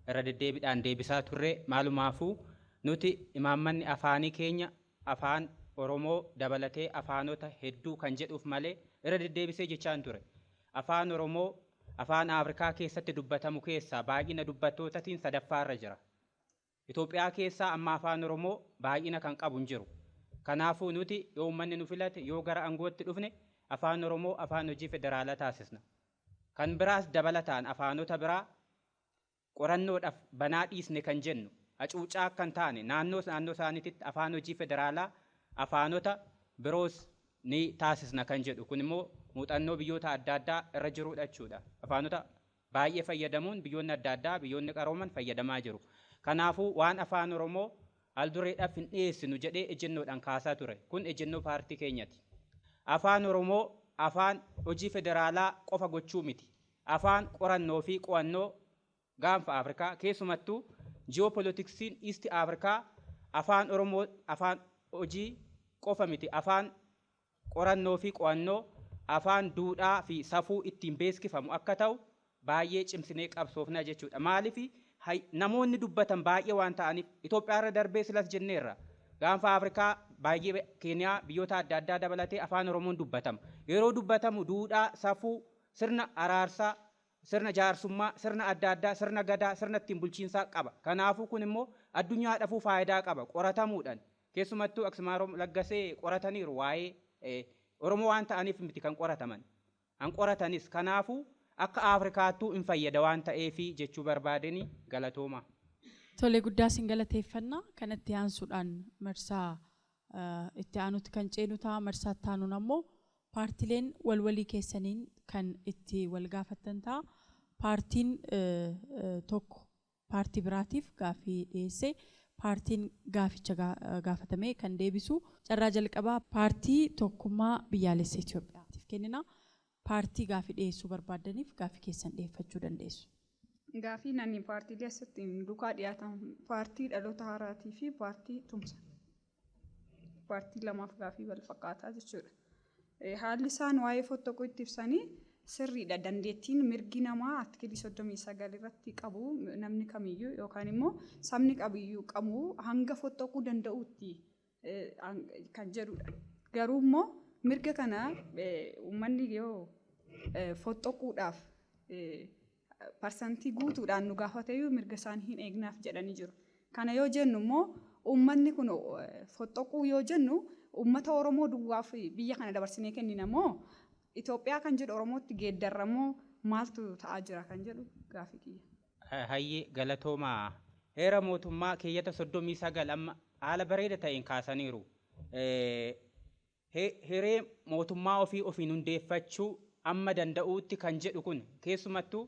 Irra deddeebiidhaan deebisaa turre. Maalumaafuu nuti imaammanni afaanii keenya afaan Oromoo dabalatee afaanota hedduu kan jedhuuf malee irra deddeebisee jechaan ture. Afaan Oromoo afaan Afrikaa keessatti dubbatamu keessaa baay'ina dubbattootaatiin sadaffaarra jira. Itoophiyaa keessaa amma afaan Oromoo baay'ina kan qabu hin jiru. Kanaafuu nuti yoo uummanni nu filate, yoo gara aangootti dhufne, afaan Oromoo afaan hojii federaalaa taasisna. Kan biraas dabalataan afaanota biraa qorannoodhaaf banaa dhiisne kan jennu, hacuucaa akka hin taane naannoo naannoo isaaniitti afaan hojii federaalaa afaanota biroos ni taasisna kan jedhu kun immoo muuxannoo biyyoota adda addaa irra jirudha jechuudha. Afaanota baay'ee fayyadamuun biyyoonni adda addaa, biyyoonni qarooman fayyadamaa jiru. Kanaafuu waan afaan Oromoo al-dureedhaaf hin dhiyeessinu jedhee ejjennoodhaan kaasaa ture. Kun ejjennoo paartii keenyati. Afaan Oromoo afaan hojii federaalaa qofa gochuu miti. Afaan qorannoo fi qo'annoo gaanfa Afrikaa, keessumattuu ji'oopolitiksiin East Afrikaa, afaan Oromoo afaan hojii qofa miti, afaan qorannoo fi qo'annoo, afaan duudhaa fi safuu ittiin beeksifamu akka ta'u baay'ee cimsinee qabsoofna jechuudha. Maaliif? Namoonni dubbatan baay'ee waan ta'aniif. Itoophiyaa irra darbee silas jenneerra. Gaanfa Afrikaa baay'ee, Keeniyaa, biyyoota adda addaa dabalatee afaan Oromoon dubbatama. Yeroo dubbatamu duudhaa, safuu, sirna araarsaa, sirna jaarsummaa, sirna adda addaa, sirna gadaa, sirna ittiin bulchiinsaa qaba. Kanaafuu kun immoo addunyaadhaafuu faayidaa qaba qoratamuudhaan. Keessumattuu Aksimaaroo Laggasee qorataniiru waa'ee Oromoo waan ta'aniif miti kan qorataman. An qoratanis kanaafuu akka Afrikaattuu hin fayyada waan ta'eefi jechuu barbaadeni. Galatooma. Tole, guddaa sin galateeffannaa. Kanatti aansuudhaan marsaa itti aanutti kan ceenu ta'a. Marsaa itti aanuun ammoo paartileen walwalii keessaniin kan itti wal gaafattan ta'a. Paartiin tokko paartii biraatiif gaaffii dhiyeessee, paartiin gaaficha gaafatame kan deebisu. Carraa jalqabaa paartii Tokkummaa Biyyaalessa Itoophiyaatiif kennina. Paartii gaaffii dhiyeessuu barbaaddaniif gaaffii keessan dhiyeeffachuu dandeessu. Gaaffii nani paartiilee asitti duukaa dhiyaatan paartii Dhaloota Haaraatii fi paartii Tumsa. Paartii lamaaf gaaffii wal fakkaataa jechuudha. Haalli isaan waa'ee fottoquu itti ibsanii sirriidha. Dandeettiin mirgi namaa artikilii 39 irratti qabu, namni kamiyyuu yookaan immoo sabni kamiyyuu qabu hanga fottoquu danda'utti kan jedhudha. Garuu immoo mirga kana uummanni yoo fottoquudhaaf parsantii guutuudhaan nu gaafateyyuu mirga isaan hin eegnaaf jedhanii jiru. Kana yoo jennu immoo uummanni kun fottoquu yoo jennu uummata Oromoo duwwaaf biyya kana dabarsinee kennina moo Itoophiyaa kan jedhu Oromootti geeddarramoo maaltu ta'aa jira kan jedhu gaafii kiyya. Hayyee, galatoomaa. Heera mootummaa keeyyata 39 amma haala bareeda ta'een kaasaniiru. Hiree mootummaa ofii ofiin hundeeffachuu amma danda'uutti kan jedhu kun keessumattuu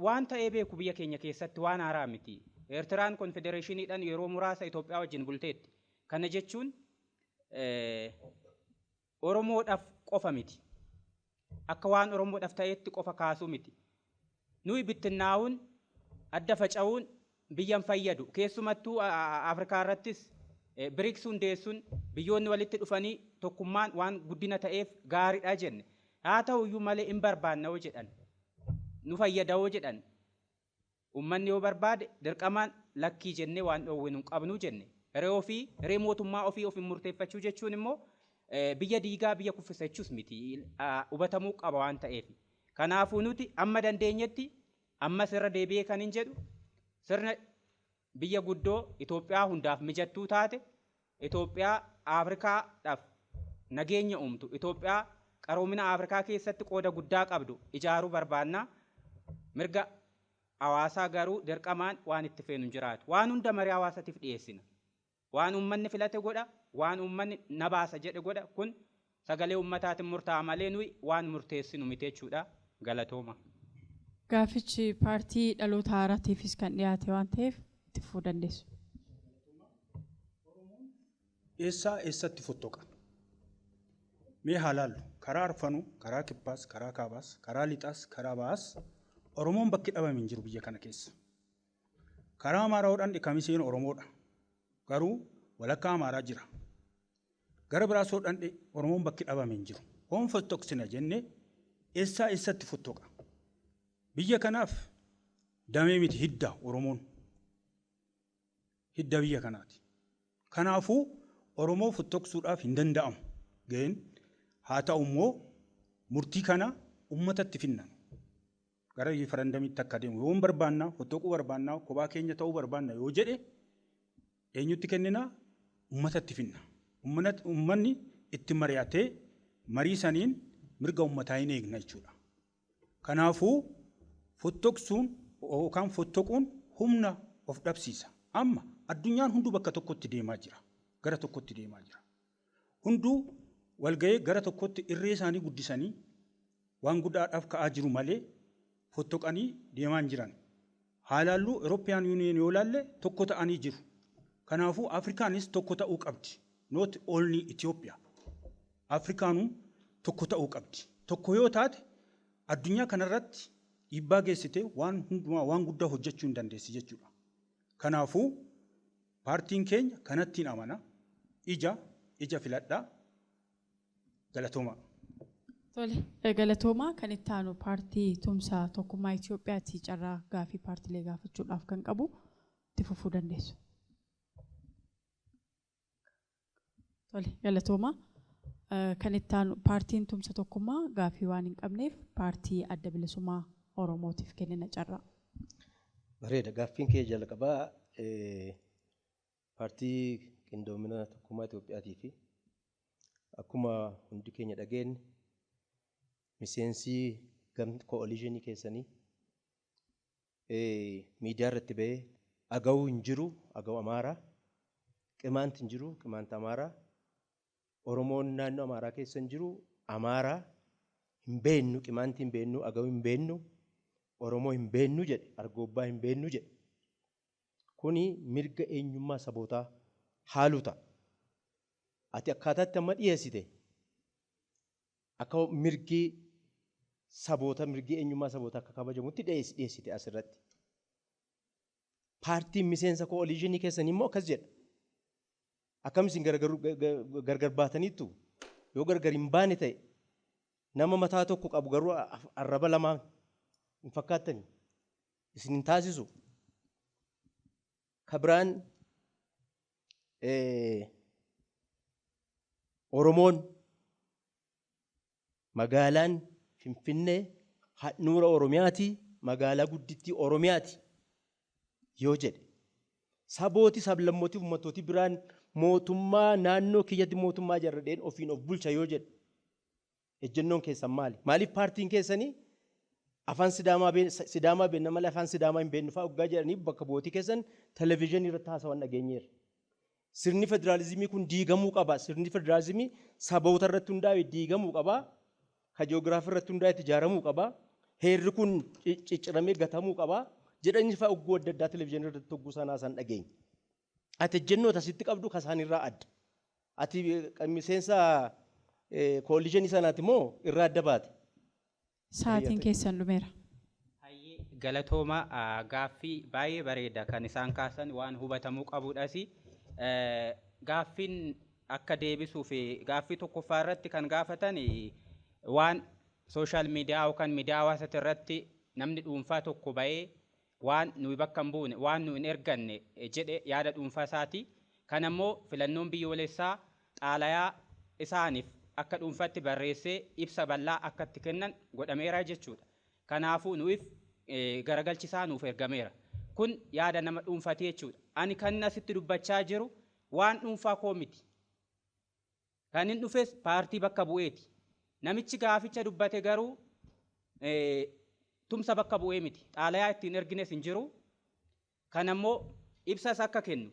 waan ta'ee beeku biyya keenya keessatti waan haaraa miti. Eertiraan konfedereeshiniidhaan yeroo muraasa Itoophiyaa wajjin bulteetti. Kana jechuun Oromoodhaaf qofa miti. Akka waan Oromoodhaaf ta'etti qofa kaasuu miti. Nuyi bittinnaa'uun, adda faca'uun biyyan fayyadu. Keessumattuu Afrikaa irrattis BRICS hundeessuun, biyyoonni walitti dhufanii tokkummaan waan guddina ta'eef gaariidha jenne. Haa ta'u iyyuu malee hin barbaanna yoo jedhan, nu fayyada yoo jedhan, uummanni yoo barbaade dirqamaan lakkii jennee waan dhoowwinu hin qabnu jenne. Hiree ofii, hiree mootummaa ofii ofiin murteeffachuu jechuun immoo biyya diigaa, biyya kuffisa jechuus miti, hubatamuu qaba waan ta'eef. Kanaafuu nuti amma dandeenyetti, ammas irra deebi'ee kan hin jedhu, sirna biyya guddoo Itoophiyaa hundaaf mijattuu taate, Itoophiyaa Afrikaadhaaf nageenya uumtu, Itoophiyaa qaroomina Afrikaa keessatti qooda guddaa qabdu ijaaruu barbaanna. Mirga hawaasaa garuu dirqamaan waan itti feenu hin jiraatu. Waan hunda marii hawaasatiif dhiyeessina. Waan uummanni filate godha, waan uummanni na baasa jedhe godha. Kun sagalee uummataatiin murtaa'a malee nuyi waan murteessinu miti jechuudha. Galatooma. Gaafichi paartii Dhaloota Haaraatiifis kan dhiyaate waan ta'eef itti fufuu dandeessu. Eessaa eessatti fottoqa? Mee haa laallu. Karaa arfanuu, karaa kibbaas, karaa kaabaas, karaa lixaas, karaa bahaas Oromoon bakki dhabame hin jiru biyya kana keessa. Karaa Amaaraa hodhan Kamiseen Oromoodha. Garuu walakkaa Amaaraa jira. Gara biraas hodhan Oromoon bakki dhabame hin jiru. Hoon fottoqsina jenne eessaa eessatti fottoqa? Biyya kanaaf Damee miti, hidda. Oromoon hidda biyya kanaati. Kanaafuu Oromoo fottoqsuudhaaf hin danda'amu. Ga'een haa ta'u immoo murtii kana uummatatti finna. Gara riifarandamiitti akka deemu yoo barbaannaa, fottoquu barbaannaa, kophaa keenya ta'uu barbaanna yoo jedhe, eenyutti kenninaa? Uummatatti finna. Uummanni itti mari'atee marii saniin mirga uummataa hin eegna jechuudha. Kanaafuu fottoqsuun yookaan fottoquun humna of dhabsiisa. Amma addunyaan hunduu bakka tokkotti deemaa jira. Gara tokkotti deemaa jira. Hunduu walga'ee gara tokkotti irree isaanii guddisanii waan guddaadhaaf ka'aa jiru malee fottoqanii deemaa hin jiran. Haalaalluu European Union yoo ilaalle tokko ta'anii jiru. Kanaafuu Afrikaanis tokko ta'uu qabdi. Not only Ethiopia. Afrikaanuu tokko ta'uu qabdi. Tokko yoo taate addunyaa kanarratti dhiibbaa geessitee waan hundumaa waan guddaa hojjechuu hin dandeessi jechuudha. Kanaafuu paartiin keenya kanattiin amana. Ija filadhaa. Galatooma. Tole, galatoomaa. Kan itti aanu paartii Tumsaa Tokkummaa Itoophiyaati. Carraa gaafii paartiilee gaafachuudhaaf kan qabu itti fufuu dandeessu. Tole, galatoomaa. Kan itti aanu paartiin Tumsa Tokkummaa gaafii waan hin qabneef paartii Adda Bilisummaa Oromootiif kennina carraa. Bareeda. Gaaffiin kee jalqabaa paartii Qindoomina Tokkummaa Itoophiyaatii fi akkuma hundi keenya dhageenye miseensi coalitionii keessanii miidiyaa irratti ba'ee Agawuu hin jiru, Agawu Amaaraa, Qimaanti hin jiru, Qimaanti Amaaraa, Oromoon naannoo Amaaraa keessa hin jiru, Amaaraa hin beennu, Qimaanti hin beennu, Agawuu hin beennu, Oromoo hin beennu jedhe, Argoobbaa hin beennu jedhe. Kuni mirga eenyummaa sabootaa haaluu ta'a. Ati akkaataatti amma dhiyeessite akka mirgi saboota, mirgi eenyummaa saboota akka kabajamutti dhiyeessite asirratti. Paartiin miseensa coalitionii keessanii immoo akkas jedha. Akkam isin gargar baataniittu? Yoo gargar hin baane ta'e, nama mataa tokko qabu garuu arraba lamaan hin fakkaattani. Isin hin taasisu. Ka biraan Oromoon magaalaan Finfinnee handhuura Oromiyaati, magaalaa guddittii Oromiyaati yoo jedhe, sabooti, sablammootii, uummattooti biraan mootummaa naannoo kiyyatti mootummaa ijaarradheen ofiin of bulcha yoo jedhe, ejjennoon keessan maali? Maaliif paartiin keessanii afaan Sidaamaa Sidaamaa beenna malee afaan Sidaamaa hin beennu fa'aa waggaa jedhanii bakka bu'ootii keessan televezyiinii irratti haasawan dhageenyeerra. Sirni federaalizimii kun diigamuu qaba. Sirni federaalizimii saboota irratti hundaa'e diigamuu qaba. Ka ji'oogiraafii irratti hundaa'e ijaaramuu qaba. Heerri kun cicciramee gatamuu qaba. Jedhanii fa'aa ogguu adda addaa televezyiinii irratti ogguu isaan haasan dhageenya. Ati ejjennoota asitti qabdu ka isaanirraa adda. Ati miseensa coalitionii sanaati moo irraa adda baate? Sa'aatiin keessan dhumeera. Galatooma. Gaaffii baay'ee bareeda kan isaan kaasan, waan hubatamuu qabudhas. Gaaffiin akka deebisuuf, gaaffii tokkoffaa irratti kan gaafatan waan social media yookaan miidiyaa hawaasaa irratti namni dhuunfaa tokko ba'ee waan nuyi bakka hin buune, waan nu hin erganne jedhe, yaada dhuunfaa isaati. Kan ammoo filannoon biyyoolessaa xaalayaa isaaniif akka dhuunfaatti barreessee ibsa bal'aa akka itti kennan godhameera jechuudha. Kanaafuu nuuf garagalchisaa nuuf ergameera. Kun yaada nama dhuunfaati jechuudha. Ani kan asitti dubbachaa jiru waan dhuunfaa koo miti. Kan hin dhufes paartii bakka bu'eeti. Namichi gaaficha dubbate garuu Tumsa bakka bu'ee miti. Xaalayaa ittiin ergines hin jiru. Kan ammoo ibsas akka kennu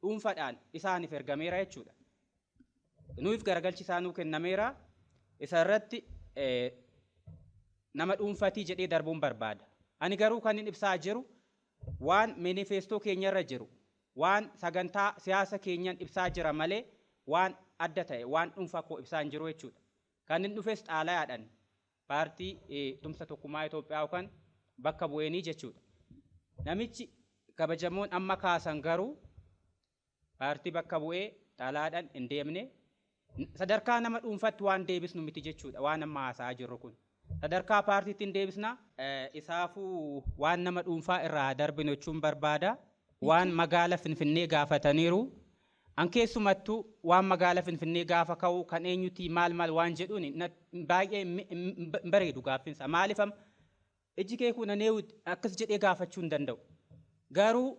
dhuunfaadhaan isaaniif ergameera jechuudha. Nuuf garagalchi isaanuu kennameera. Isa irratti nama dhuunfatii jedhee darbuun barbaada. Ani garuu kan inni ibsaa jiru waan manifeestoo keenyarra jiru, waan sagantaa siyaasa keenyan ibsaa jira malee waan adda ta'e, waan dhuunfaa koo ibsaa hin jiru jechuudha. Kan inni dhufes xaalayaadhaan paartii Tumsa Tokkummaa Itoophiyaa yookaan bakka bu'eenii jechuudha. Namichi kabajamoon amma kaasan garuu paartii bakka bu'ee xaalayaadhaan hin deemne, sadarkaa nama dhuunfatti waan deebisnu miti jechuudha waan amma haasa'aa jirru kun. Sadarkaa paartiitti hin deebisna. Isaafuu waan nama dhuunfaa irraa darbinu jechuun barbaada. Waan magaala Finfinnee gaafataniiru. An keessumattuu waan magaala Finfinnee gaafa ka'u kan eenyuti maal maal waan jedhuun baay'ee hin bareedu gaaffinsa. Maaliif ijji kee kun anee akkas jedhee gaafachuu hin danda'u. Garuu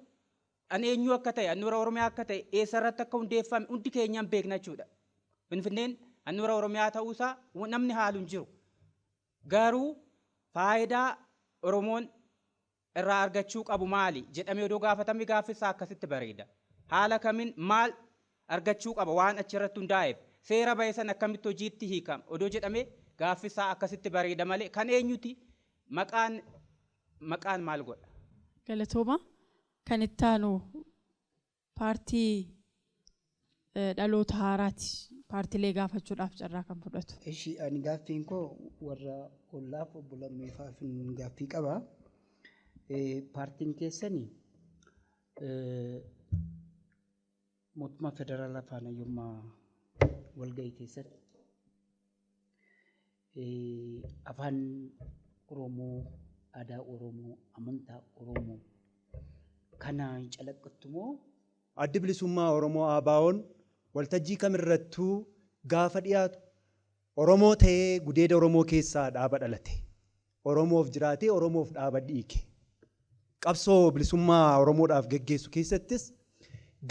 an eenyu akka ta'e, handhuura Oromiyaa akka ta'e, eessarratti akka hundeeffame hundi keenyaan beekna jechuudha. Finfinneen handhuura Oromiyaa ta'uusaa namni haalu hin jiru. Garuu faayidaa Oromoon irraa argachuu qabu maali jedhamee odoo gaafatame gaaffisaa akkasitti bareeda. Haala kamiin maal argachuu qaba waan achirratti hundaa'eef seera bahe san akkamitti hojiitti hiikama odoo jedhamee gaaffisaa akkasitti bareeda malee kan eenyuti maqaan maal godha. Galatooma. Kan itti aanu paartii Dhaloota Haaraati. Paartilee gaafachuudhaaf carraa kan fudhatu. Ishi ani gaaffiin koo warra ollaaf obbo Lammeefaaf gaaffii qaba. Paartiin keessanii mootummaa federaalaa faana yommaa walgahii keessatti afaan Oromoo, aadaa Oromoo, amantaa Oromoo kana hin calaqqattu moo? Addi Bilisummaa Oromoo ABO'n waltajjii kamirrattuu gaafa dhiyaatu Oromoo ta'ee gudeeda Oromoo keessaa dhaaba dhalate. Oromoof jiraatee Oromoof dhaaba dhiige. Qabsoo bilisummaa Oromoodhaaf geggeessu keessattis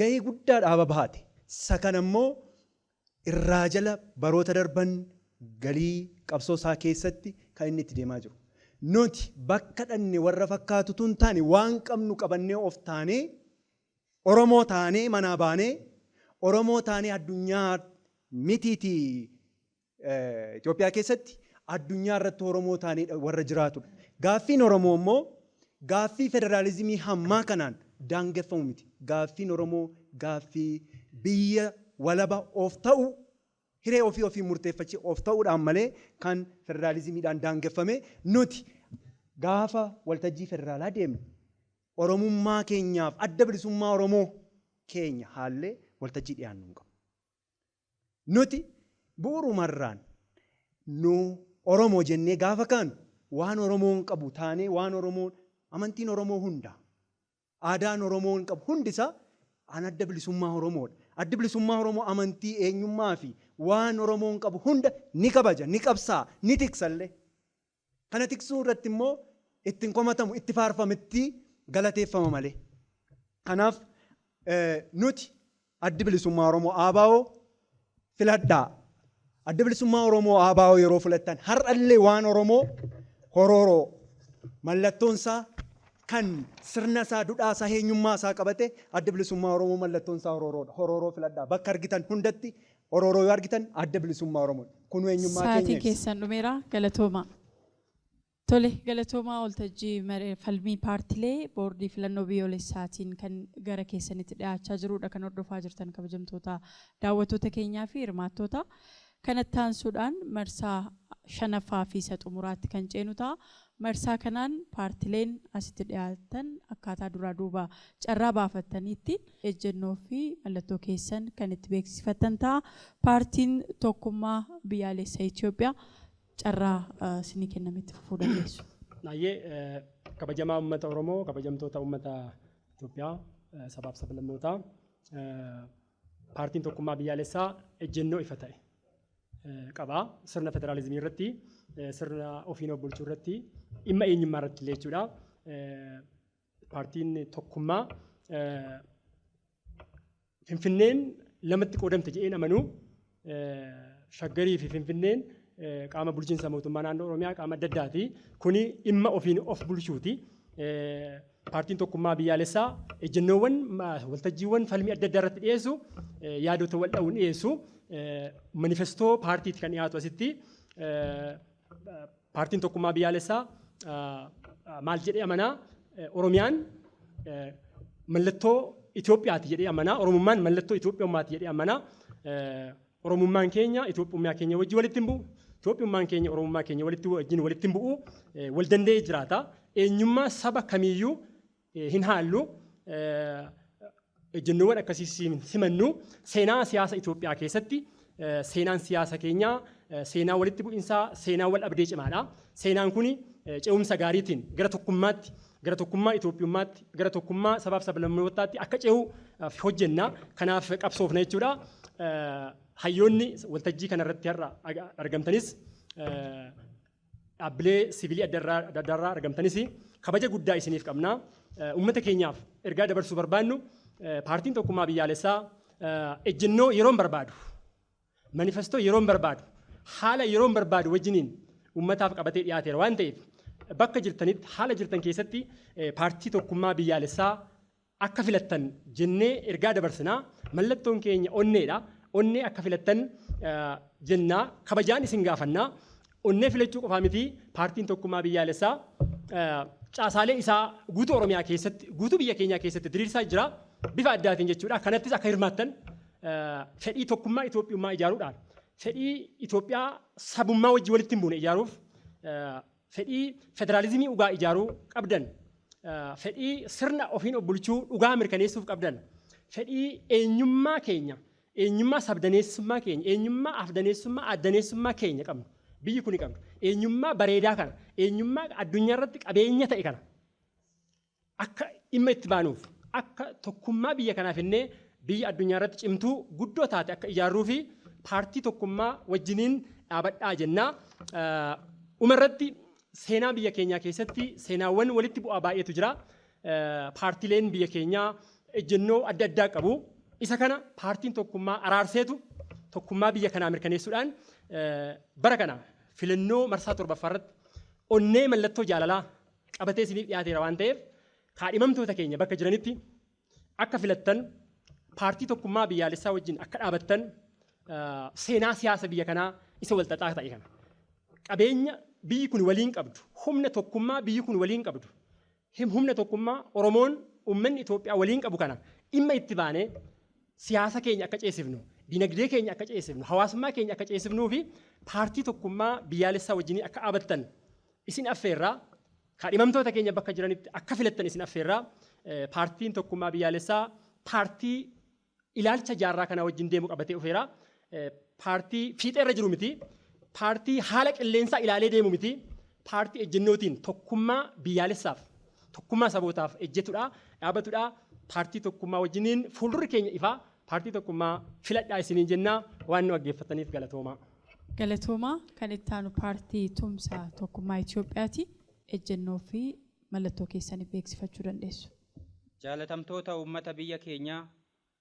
gahee guddaa dhaaba bahate. Isa kana immoo irraa jala baroota darban galii qabsoo isaa keessatti kan inni itti deemaa jiru. Nuti bakka dhanne warra fakkaatutu hin taane waan qabnu qabannee of taanee Oromoo taanee manaa baanee Oromoo taanee addunyaa mitiitii Itoophiyaa keessatti addunyaa irratti Oromoo taanee warra jiraatudha. Gaaffiin Oromoo immoo gaaffii federaalizimii hammaa kanaan daangeffamu miti. Gaaffiin Oromoo gaaffii biyya walaba of ta'u hiree ofii ofii murteeffachii of ta'uudhaan malee kan federaalizimiidhaan daangeffame. Nuti gaafa waltajjii federaalaa deemnu Oromummaa keenyaaf adda bilisummaa Oromoo keenya haallee waltajjii dhiyaannu hin qabu. Nuti bu'uurumarraan nu Oromoo jennee gaafa kaanu waan Oromoon qabu taanee waan Oromoon amantiin Oromoo hunda aadaan Oromoon qabu hundisaa an adda bilisummaa Oromoodha. Addi bilisummaa Oromoo amantii eenyummaa fi waan Oromoon qabu hunda ni kabaja, ni qabsaa, ni tiksallee. Kana tiksuu irratti immoo ittiin komatamu, itti faarfama, itti galateeffama malee. Kanaaf nuti addi bilisummaa Oromoo ABO filadhaa. Adda bilisummaa Oromoo ABO yeroo filattan har'allee waan Oromoo horooroo mallattoon isaa kan sirna isaa, duudhaa isaa, eenyummaa isaa qabate adda bilisummaa Oromoo mallattoon isaa horooroodha. Horooroo filadhaa. Bakka argitan hundatti horooroo yoo argitan adda bilisummaa Oromoo. Kun eenyummaa keenya Sa'aatiin ibsa. keessan dhumeera. Galatooma. Tole, galatoomaa. Waltajjii falmii paartilee boordii filannoo biyyoolessaatiin kan gara keessanitti dhiyaachaa jirudha kan hordofaa jirtan kabajamtoota daawwattoota keenyaa fi hirmaattoota. Kanatti aansuudhaan marsaa shanaffaa fi isa xumuraatti kan ceenu ta'a. Marsaa kanaan paartileen asitti dhiyaatan akkaataa duraa duuba carraa baafattaniitti ejjennoo fi mallattoo keessan kan itti beeksifattan ta'a. Paartiin Tokkummaa Biyyaalessa Itoophiyaa carraa isinii kennametti fufuu dandeessu. Baay'ee kabajamaa uummata Oromoo, kabajamtoota uummata Itoophiyaa, sabaaf sablammootaa, paartiin Tokkummaa Biyyaalessaa ejjennoo ifa ta'e qaba. Sirna federaalizimii irratti, sirna ofiin of bulchuu irratti, dhimma eenyummaa irratti illee jechuudha. Paartiin Tokkummaa Finfinneen lamatti qoodamte jedheen amanuu. Shaggarii fi Finfinneen qaama bulchiinsa mootummaa naannoo Oromiyaa qaama adda addaati. Kuni dhimma ofiin of bulchuuti. Paartiin Tokkummaa Biyyaalessaa ejjennoowwan waltajjiiwwan falmii adda addaa irratti dhiyeessu yaadota wal dha'uun dhiyeessu. Manifestoo paartiiti kan dhiyaatu asitti. Paartiin Tokkummaa Biyyaalessaa maal jedhee amanaa? Oromiyaan mallattoo Itoophiyaati jedhee amanaa. Oromummaan mallattoo Itoophiyummaati jedhee amanaa. Oromummaan keenya Itoophiyummaa keenya wajjin walitti hin bu'u. Itoophiyummaan keenya Oromummaa keenya wajjin walitti hin bu'u. Wal danda'ee jiraata. Eenyummaa saba kamiiyyuu hin haallu. Ejjennoowwan akkasii simannu. Seenaa siyaasa Itoophiyaa keessatti seenaan siyaasa keenyaa Seenaa walitti bu'iinsaa, seenaa wal dhabdee cimaadha. Seenaan kuni ce'umsa gaariitiin gara tokkummaatti, gara tokkummaa Itoophiyummaatti, gara tokkummaa sabaaf sablammootaatti akka ce'u hojjenna. Kanaaf qabsoofna jechuudha. Hayyoonni waltajjii kanarratti har'a argamtanis, dhaabbilee siviilii adda addaarraa argamtanis, kabaja guddaa isiniif qabna. Uummata keenyaaf ergaa dabarsuu barbaannu, paartiin tokkummaa biyyaalessaa ejjennoo yeroon barbaadu, manifestoo yeroon barbaadu, haala yeroon barbaadu wajjiniin uummataaf qabatee dhiyaateera waan ta'eef, bakka jirtanitti, haala jirtan keessatti paartii tokkummaa biyyaalessaa akka filattan jennee ergaa dabarsinaa. Mallattoon keenya onneedha. Onnee akka filattan jennaa, kabajaan isin gaafannaa. Onnee filachuu qofaa miti, paartiin tokkummaa biyyaalessaa caasaalee isaa guutuu Oromiyaa keessatti, guutuu biyya keenyaa keessatti diriirsaa jira bifa addaatiin jechuudha. Kanattis akka hirmaattan, fedhii tokkummaa Itoophiyummaa ijaaruudhaan, fedhii Itoophiyaa sabummaa wajjin walitti hin buune ijaaruuf, fedhii federaalizimii dhugaa ijaaruu qabdan, fedhii sirna ofiin of bulchuu dhugaa mirkaneessuuf qabdan, fedhii eenyummaa keenya, eenyummaa sabdaneessummaa keenya, eenyummaa afdaneessummaa, addaneessummaa keenya qabnu, biyyi kuni qabdu, eenyummaa bareedaa kana, eenyummaa addunyaa irratti qabeenya ta'e kana akka dhimma itti baanuuf, akka tokkummaa biyya kanaaf innee biyya addunyaa irratti cimtuu guddoo taate akka ijaarruu fi paartii tokkummaa wajjiniin dhaabadhaa jennaa. Dhumarratti, seenaa biyya keenyaa keessatti seenaawwan walitti bu'aa baay'eetu jira. Paartileen biyya keenyaa ejjennoo adda addaa qabu. Isa kana paartiin tokkummaa araarseetu tokkummaa biyya kanaa mirkaneessuudhaan, bara kana filannoo marsaa torbaffaa irratti onnee mallattoo jaalalaa qabatee isiniif dhiyaateera waan ta'eef, kaadhimamtoota keenya bakka jiranitti akka filattan, paartii tokkummaa biyyaalessaa wajjin akka dhaabattan, seenaa siyaasa biyya kanaa isa walxaxaa ta'e kana, qabeenya biyyi kun waliin qabdu, humna tokkummaa biyyi kun waliin qabdu, humna tokkummaa Oromoon, uummanni Itoophiyaa waliin qabu kana dhimma itti baanee siyaasa keenya akka ceesifnu, dinagdee keenya akka ceesifnu, hawaasummaa keenya akka ceesifnuu fi paartii tokkummaa biyyaalessaa wajjin akka dhaabattan isin affeerraa. Kaadhimamtoota keenya bakka jiranitti akka filattan isin affeerraa. Paartiin tokkummaa biyyaalessaa paartii ilaalcha jaarraa kana wajjin deemu qabatee dhufeera. Paartii fiixeerra jiru miti. Paartii haala qilleensaa ilaalee deemu miti. Paartii ejjennootiin tokkummaa biyyaalessaaf, tokkummaa sabootaaf ejjetudha, dhaabatudha. Paartii tokkummaa wajjiniin fuuldurri keenya ifaa. Paartii tokkummaa filadhaa isiniin jennaa, waan nu dhaggeeffataniif galatoomaa. Galatoomaa. Kan itti aanu paartii tumsa tokkummaa Itoophiyaati. Ejjennoo fi mallattoo keessanii beeksifachuu dandeessu. Jaalatamtoota uummata biyya keenyaa,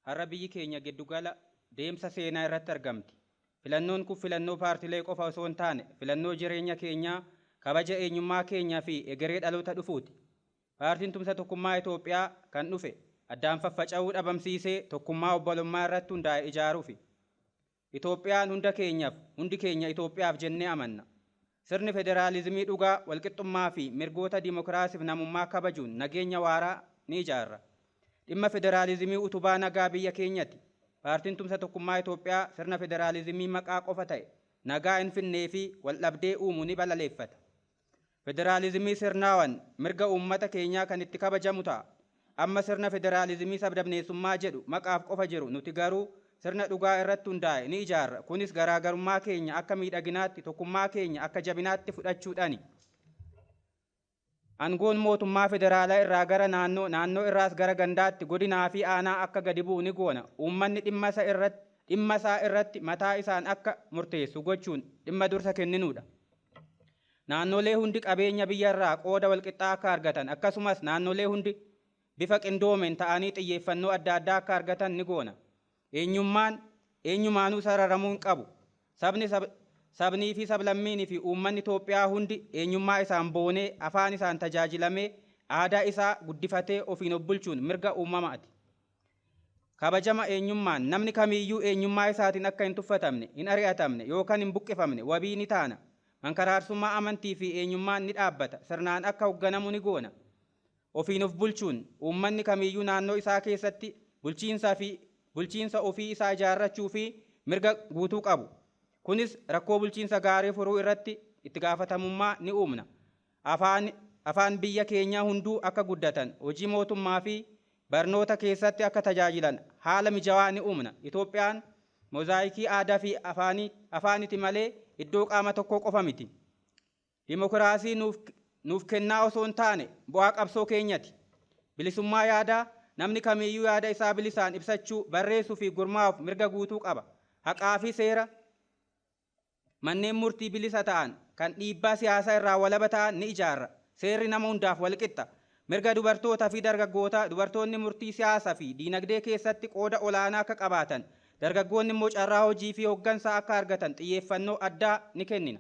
har'a biyyi keenya giddugala deemsa seenaa irratti argamti. Filannoon kun filannoo paartilee qofa osoo hin taane, filannoo jireenya keenyaa, kabaja eenyummaa keenyaa fi egeree dhaloota dhufuuti. Paartiin tumsa tokkummaa Itoophiyaa kan dhufe addaan faffaca'uu dhabamsiisee tokkummaa obbolummaa irratti hundaa'e ijaaruufi. Itoophiyaan hunda keenyaaf, hundi keenya Itoophiyaaf jennee amanna. Sirni federaalizimii dhugaa, walqixxummaa fi mirgoota dimokiraasiif namummaa kabajuun nageenya waaraa ni ijaarra. Dhimma federaalizimii utubaa nagaa biyya keenyati. Paartiin tumsa tokkummaa Itoophiyaa sirna federaalizimii maqaa qofa ta'e, nagaa hin finnee fi waldhabdee uumu ni balaleeffata. Federaalizimii sirnaawan mirga uummata keenyaa kan itti kabajamu ta'a. Amma sirna federaalizimii sabdaneessummaa jedhu maqaaf qofa jiru, nuti garuu sirna dhugaa irratti hundaa'e ni ijaarra. Kunis garaagarummaa keenya akka miidhaginaatti, tokkummaa keenya akka jabinaatti fudhachuudhaani. Aangoon mootummaa federaalaa irraa gara naannoo, naannoo irraas gara gandaatti, godinaa fi aanaa akka gadi bu'u ni goona. Uummanni dhimma isaa irratti mataa isaan akka murteessu gochuun dhimma dursa kenninuudha. Naannolee hundi qabeenya biyyarraa qooda walqixxaa akka argatan, akkasumas naannolee hundi bifa qindoomeen ta'anii xiyyeeffannoo adda addaa akka argatan ni goona. Eenyummaan eenyumaanuu sararamuu hin qabu. Sabni, sabnii fi sablammiinii fi uummanni Itoophiyaa hundi eenyummaa isaan boonee, afaan isaan tajaajilamee, aadaa isaa guddifatee ofiin of bulchuun mirga uumamaati. Kabajama eenyummaan namni kamiiyyuu eenyummaa isaatiin akka hin tuffatamne, hin ari'atamne yookaan hin buqqifamne wabii ni taana. Mankaraarsummaa amantii fi eenyummaan ni dhaabbata. Sirnaan akka hoogganamu ni goona. Ofiin of bulchuun uummanni kamiiyyuu naannoo isaa keessatti bulchiinsaa fi bulchiinsa ofii isaa ijaarrachuu fi mirga guutuu qabu. Kunis rakkoo bulchiinsa gaarii furuu irratti itti gaafatamummaa ni uumna. Afaan biyya keenyaa hunduu akka guddatan, hojii mootummaa fi barnoota keessatti akka tajaajilan haala mijawaa ni uumna. Itoophiyaan moozaayikii aadaa fi afaaniti malee iddoo qaama tokkoo qofa miti. Dimokiraasii nuuf kennaa osoo hin taane bu'aa qabsoo keenyati. Bilisummaa yaadaa namni kamiyyuu yaada isaa bilisaan ibsachuu, barreessuu fi gurmaa'uuf mirga guutuu qaba. Haqaa fi seera manneen murtii bilisa ta'an kan dhiibbaa siyaasaa irraa walaba ta'an ni ijaarra. Seerri nama hundaaf walqixa. Mirga dubartootaa fi dargaggootaa dubartoonni murtii siyaasaa fi diinagdee keessatti qooda olaanaa akka qabaatan, dargaggoonni immoo carraa hojii fi hooggansaa akka argatan xiyyeeffannoo addaa ni kennina.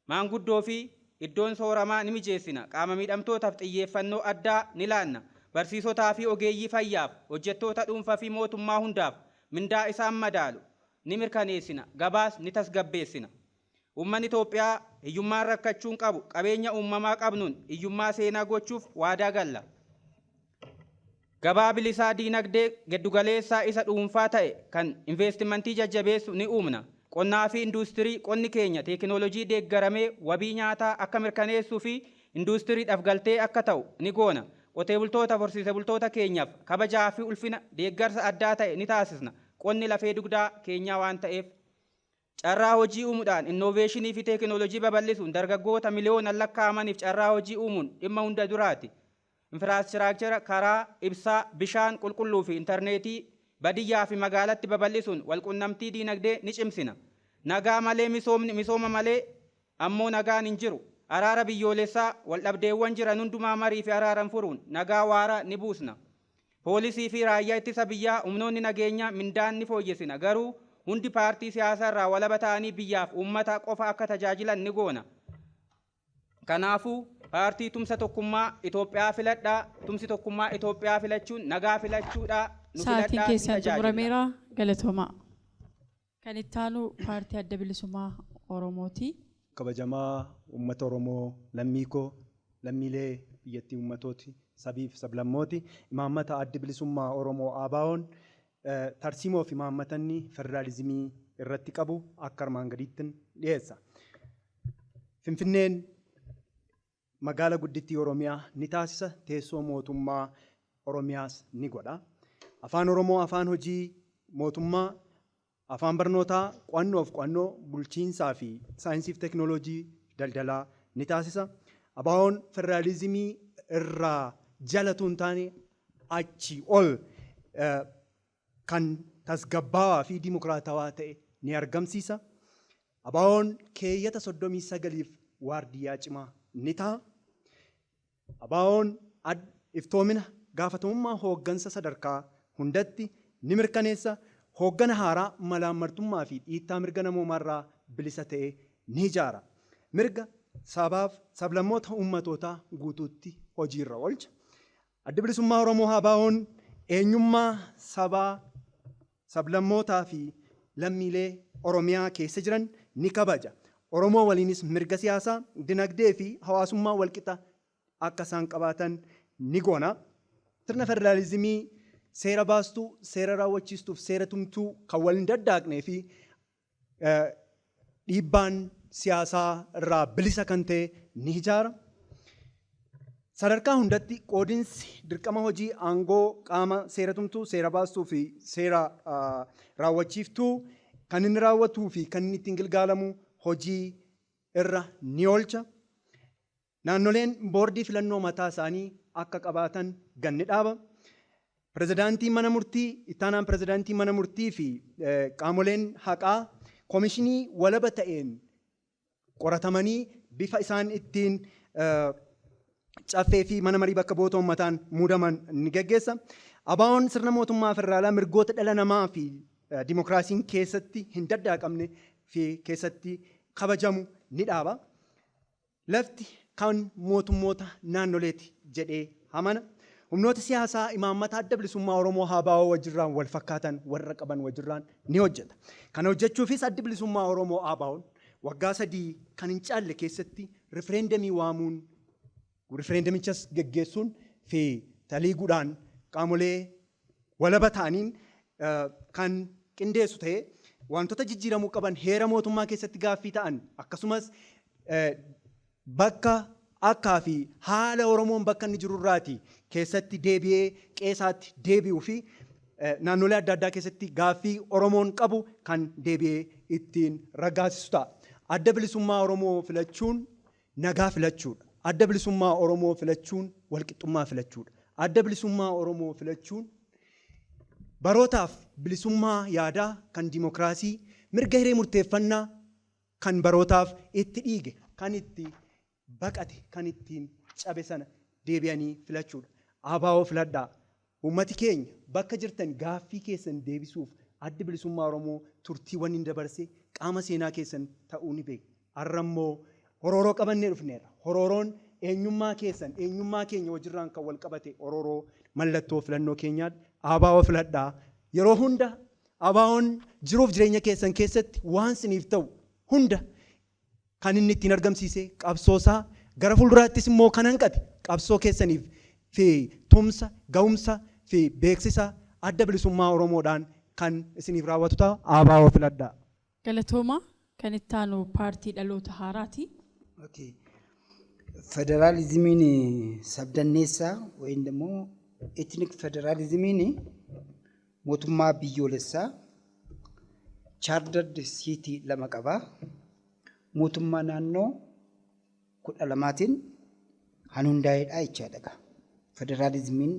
Maanguddoo fi iddoon sooramaa ni mijeessina. Qaama miidhamtootaaf xiyyeeffannoo addaa ni laanna. Barsiisotaa fi ogeeyyii fayyaaf, hojjettoota dhuunfaa fi mootummaa hundaaf mindaa isaan madaalu ni mirkaneessina. Gabaas ni tasgabbeessina. Uummanni Itoophiyaa hiyyummaan rakkachuun qabu qabeenya uumamaa qabnuun hiyyummaa seenaa gochuuf waadaa galla. Gabaa bilisaa diinagdee giddugaleessaa isa dhuunfaa ta'e kan investimentii jajjabeessu ni uumna. Qonnaa fi industirii qonni keenya teekinooloojii deeggaramee wabii nyaataa akka mirkaneessuu fi industiriidhaaf galtee akka ta'u ni goona. Qotee bultoota horsiise bultoota keenyaaf kabajaa fi ulfina deeggarsa addaa ta'e ni taasisna. Qonni lafee dugdaa keenyaa waan ta'eef. Carraa hojii uumuudhaan innoveeshinii fi teekinooloojii babal'isuun dargaggoota miliyoonaan lakkaa'amaniif carraa hojii uumuun dhimma hunda duraati. Infiraastiraakchara karaa, ibsaa, bishaan qulqulluu fi intarneetii badiyyaa fi magaalatti babal'isuun walqunnamtii diinagdee ni cimsina. Nagaa malee misoomni misooma malee ammoo nagaan hin jiru. Araara biyyoolessaa waldhabdeewwan jiran hundumaa marii fi araaran furuun nagaa waaraa ni buusna. Poolisii fi raayyaa ittisa biyyaa humnoonni nageenyaa mindaan ni fooyyessina. Garuu hundi paartii siyaasaa irraa walaba ta'anii biyyaaf uummata qofa akka tajaajilan ni goona. Kanaafuu paartii tumsa tokkummaa Itoophiyaa filadhaa. Tumsi tokkummaa Itoophiyaa filachuun nagaa filachuudhaa. Nu Sa'aatiin filadhaa ni keessan tajaajilla. xumurameera. Galatoomaa. Kan itti aanu paartii Adda Bilisummaa Oromooti. Kabajamaa uummata Oromoo lammii koo lammiilee biyyattii uummatooti sabiif sablammooti imaammata Adda Bilisummaa Oromoo ABO'n tarsiimoo fi imaammatanni federaalizimii irratti qabu akka armaan gadiitti dhiyeessa. Finfinneen magaala guddittii Oromiyaa ni taasisa, teessoo mootummaa Oromiyaas ni godha. Afaan Oromoo afaan hojii mootummaa, afaan barnootaa, qo'annoof qo'annoo, bulchiinsaa fi saayinsii fi teekinooloojii daldalaa ni taasisa. ABO'n federaalizimii irraa jalatu hin taane achii ol kan tasgabbaawaa fi dimokiraatawaa ta'e ni argamsiisa. ABO'n keeyyata 39 waardiyyaa cimaa ni ta'a. ABO'n iftoomina gaafatamummaa hooggansa sadarkaa hundatti ni mirkaneessa. Hooggana haaraa malaammaltummaa fi dhiittaa mirga namoomaarraa bilisa ta'e ni ijaara. Mirga sabaaf sablammoota uummatootaa guutuutti hojiirra oolcha. Adda Bilisummaa Oromoo ABO'n eenyummaa sabaa sablammootaa fi lammiilee Oromiyaa keessa jiran ni kabaja. Oromoo waliinis mirga siyaasaa, dinagdee fi hawaasummaa walqixa akka isaan qabaatan ni goona. Sirna federaalizimii seera baastuu, seera raawwachiistuuf seera tumtuu kan wal hin daddaaqnee fi dhiibbaan siyaasaa irraa bilisa kan ta'e ni ijaara. Sadarkaa hundatti qoodinsi dirqama hojii aangoo qaama seera tumtuu, seera baastuu fi seera raawwachiiftuu kan inni raawwatuu fi kan inni ittiin gilgaalamu hojii irra ni oolcha. Naannoleen boordii filannoo mataa isaanii akka qabaatan ganni dhaaba. Pirezidaantiin mana murtii, ittaanaan pirezidaantii mana murtii fi qaamoleen haqaa koomishinii walaba ta'een qoratamanii bifa isaan ittiin caffee fi mana marii bakka bu'oota uummataan muudaman ni geggeessa. ABO'n sirna mootummaa federaalaa mirgoota dhala namaa fi dimokiraasiin keessatti hin daddaaqamne fi keessatti kabajamu ni dhaaba. Lafti kan mootummoota naannoleeti jedhee amana. Humnoota siyaasaa imaammata Adda Bilisummaa Oromoo ABO wajjirraan wal fakkaatan warra qaban wajjirraan ni hojjeta. Kana hojjechuufis Addi Bilisummaa Oromoo ABO'n waggaa 3 kan hin caalle keessatti rifereendamii waamuun, rifereendamichas geggeessuun fi taliiguudhaan qaamolee walaba ta'aniin kan qindeessu ta'ee wantoota jijjiiramuu qaban heera mootummaa keessatti gaaffii ta'an akkasumas bakka akkaa fi haala Oromoon bakka inni jirurraati keessatti deebi'ee qeesaatti deebi'uu fi naannolee adda addaa keessatti gaaffii Oromoon qabu kan deebi'ee ittiin raggaasisu ta'a. Adda Bilisummaa Oromoo filachuun nagaa filachuudha. Adda Bilisummaa Oromoo filachuun walqixxummaa filachuudha. Adda Bilisummaa Oromoo filachuun barootaaf bilisummaa yaadaa kan dimokiraasii mirga hiree murteeffannaa kan barootaaf itti dhiige, kan itti baqate, kan ittiin cabe sana deebi'anii filachuudha. ABO filadhaa. Uummati keenya bakka jirtan gaaffii keessan deebisuuf Addi Bilisummaa Oromoo turtiiwwan hin dabarse qaama seenaa keessan ta'uu ni beekna. Har'a immoo horooroo qabannee dhufneerra. Horooroon eenyummaa keessan, eenyummaa keenya wajjirraan kan wal qabate horooroo mallattoo filannoo keenyaadha. ABO filadhaa. Yeroo hunda ABO'n jiruuf jireenya keessan keessatti waan siniif ta'u hunda kan inni ittiin argamsiise qabsoosaa gara fuulduraattis immoo kan hanqate qabsoo keessaniif fi tumsa, ga'umsa fi beeksisa Adda Bilisummaa Oromoodhaan kan isiniif raawwatu ta'a. ABO filadhaa. Galatooma. Kan itti aanu Paartii Dhaloota Haaraati. Okay. Federaalizimiin sabdanneessaa ወይም ደግሞ ethnic federalismiin mootummaa biyyoolessaa chartered city 2 qaba. Mootummaa naannoo 12tiin kan hundaa'edha jechaadha. Federaalizimiin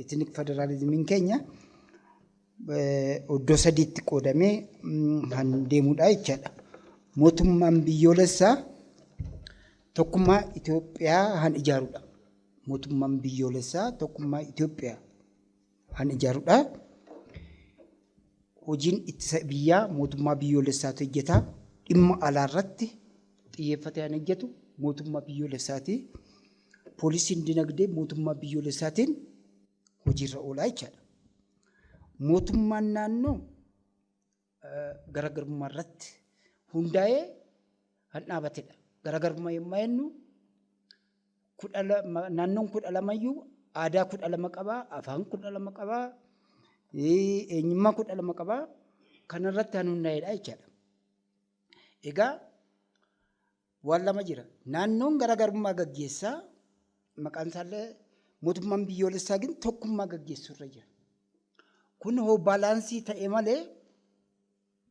ethnic federalismiin keenya iddoo sadiitti qoodamee kan deemudha jechaadha. Mootummaan biyyoolessaa tokkummaa Itoophiyaa kan ijaarudha. Mootummaan biyyoolessaa tokkummaa Itoophiyaa kan ijaarudha. Hojiin ittisa biyyaa mootummaa biyyoolessaatu hojjeta. Dhimma alaa irratti xiyyeeffatee kan hojjetu mootummaa biyyoolessaati. Poolisiin dinagdee mootummaa biyyoolessaatiin hojiirra oolaa jechaadha. Mootummaan naannoo garaagarummaa irratti hundaa'ee kan dhaabatedha. Garaagarummaa yommuu jennu, naannoon 12yyuu aadaa 12 qabaa, afaan 12 qabaa, eenyummaa 12 qabaa. Kanarratti kan hundaa'edha jechaadha. Egaa waan lama jira. Naannoon garaagarummaa gaggeessaa, maqaan isaallee mootummaan biyyoolessaa gin tokkummaa gaggeessuu irra jira. Kun hoo balance ta'e malee,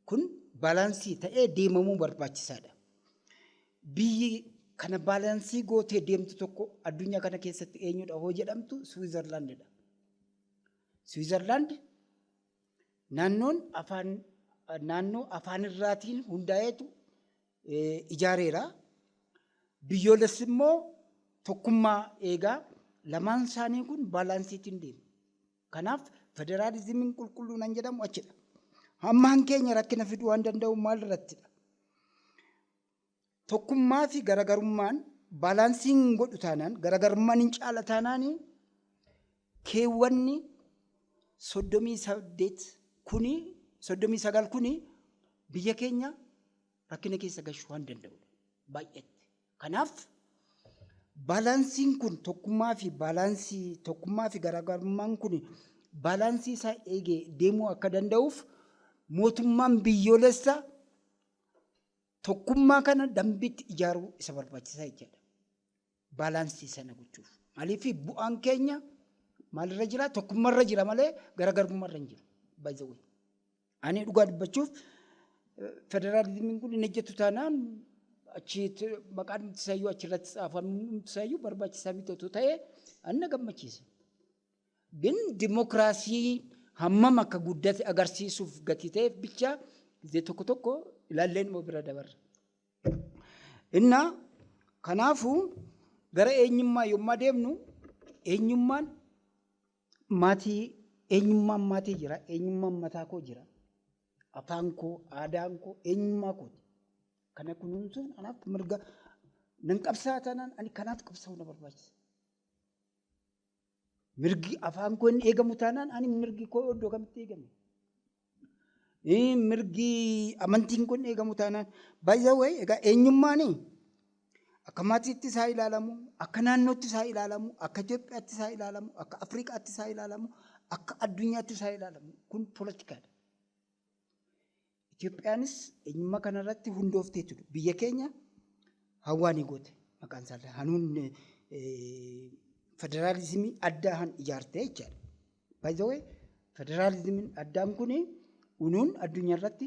kun balance ta'ee deemamuu barbaachisaadha. Biyyi kana balance gootee deemtu tokko addunyaa kana keessatti eenyudha hoo jedhamtu, Suwizarlaandidha. Suwizarlaand naannoon afaan naannoo afaan irraatiin hundaa'eetu ijaareera. Biyyoolessi immoo tokkummaa eegaa, lamaan isaanii kun balanceiitiin deemu. Kanaaf federaalizimiin qulqulluu nan jedhamu achidha. Hammaan keenya rakkina fiduu waan danda'u maal irrattidha? Tokkummaa fi garaagarummaan balanceiin godhu taanaan, garaagarummaan hin caala taanaan, keewwanni 38 kuni, 39 kuni biyya keenya rakkina keessa gashuu waan danda'udha baay'eetti. Kanaaf balanceiin kun tokkummaa fi balance, tokkummaa fi garaagarummaan kun balance isaa eegee deemuu akka danda'uuf, mootummaan biyyoolessa tokkummaa kana dambiitti ijaaruu isa barbaachisaa jechaadha. Balance sana gochuuf. Maaliif, bu'aan keenya maalirra jira? Tokkummaarra jira malee garaagarummaarra hin jiru. By the way. Ani dhugaa dubbachuuf federaalizimiin kun hin hojjetu taanaan, achi maqaan isaayyuu achirratti xaafamuun isaayyuu barbaachisaa miti otoo ta'ee anna gammachiisa. ግን dimokiraasii hammam akka guddate agarsiisuuf gatii ta'eef bicha ጊዜ tokko tokko ilaalleen immoo bira dabarra. Inna kanaafuu gara eenyummaa yommuu deemnu, eenyummaan maatii, eenyummaan maatii jira, eenyummaan mataa koo jira. Afaan koo, aadaan koo eenyummaa kooti. Kana kunuunsuun anaaf mirga nan qabsaa taanaan, ani kanaaf qabsaa'uu na barbaachisa. Mirgi afaan koo inni eegamu taanaan, ani mirgi koo iddoo kamitti eegame? Mirgi amantiin kun eegamu taanaan, by the way, egaa eenyummaani akka maatiitti isaa ilaalamu, akka naannootti isaa ilaalamu, akka Itoophiyaatti isaa ilaalamu, akka Afrikaatti isaa ilaalamu, akka addunyaatti isaa ilaalamu, kun poolitikaadha. Itoophiyaanis eenyummaa kanarratti hundoofteetu biyya keenya hawwaanii goote, maqaan isaa hanuun federaalizimii addaa han ijaarte jechaadha. By the way, federaalizimiin addaan kuni unuun addunyaa irratti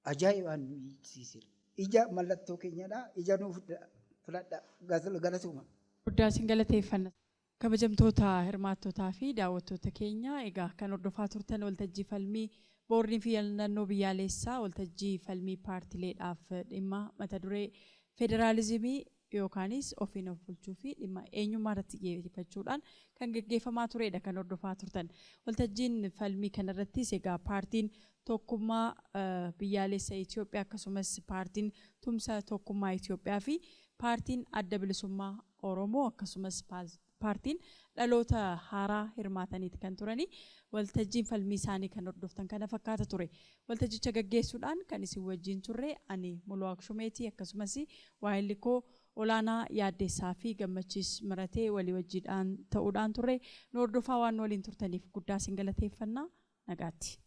Ajaa'ibaan nu hiiksiseera. Ija mallattoo keenyadha. Ija nuuf filadha. Galatooma. Guddaa isin galateeffanna. Kabajamtoota hirmaattotaa fi daawwattoota keenya, egaa kan hordofaa turtan waltajjii falmii boordii filannoo biyyaalessaa waltajjii falmii paartileedhaaf dhimma mata duree federaalizimii yookaanis ofiin of bulchuu fi dhimma eenyummaa irratti xiyyeeffachuudhaan kan gaggeeffamaa turedha kan hordofaa turtan. Waltajjiin falmii kanarrattis egaa paartiin Tokkummaa Biyyaalessa Itoophiyaa, akkasumas paartiin Tumsa Tokkummaa Itoophiyaa fi paartiin Adda Bilisummaa Oromoo, akkasumas paartiin Dhaloota Haaraa hirmaataniiti kan turani. Waltajjiin falmii isaanii kan hordoftan kana fakkaata ture. Waltajjicha gaggeessuudhaan kan isin wajjin turre ani Muluu Akshumeetii, akkasumas waahilli koo Olaanaa Yaaddeessaa fi Gammachiis Miratee walii wajjiidhaan ta'uudhaan turre. Nu hordofaa waan waliin turtaniif guddaa isin galateeffannaa. Nagaatti.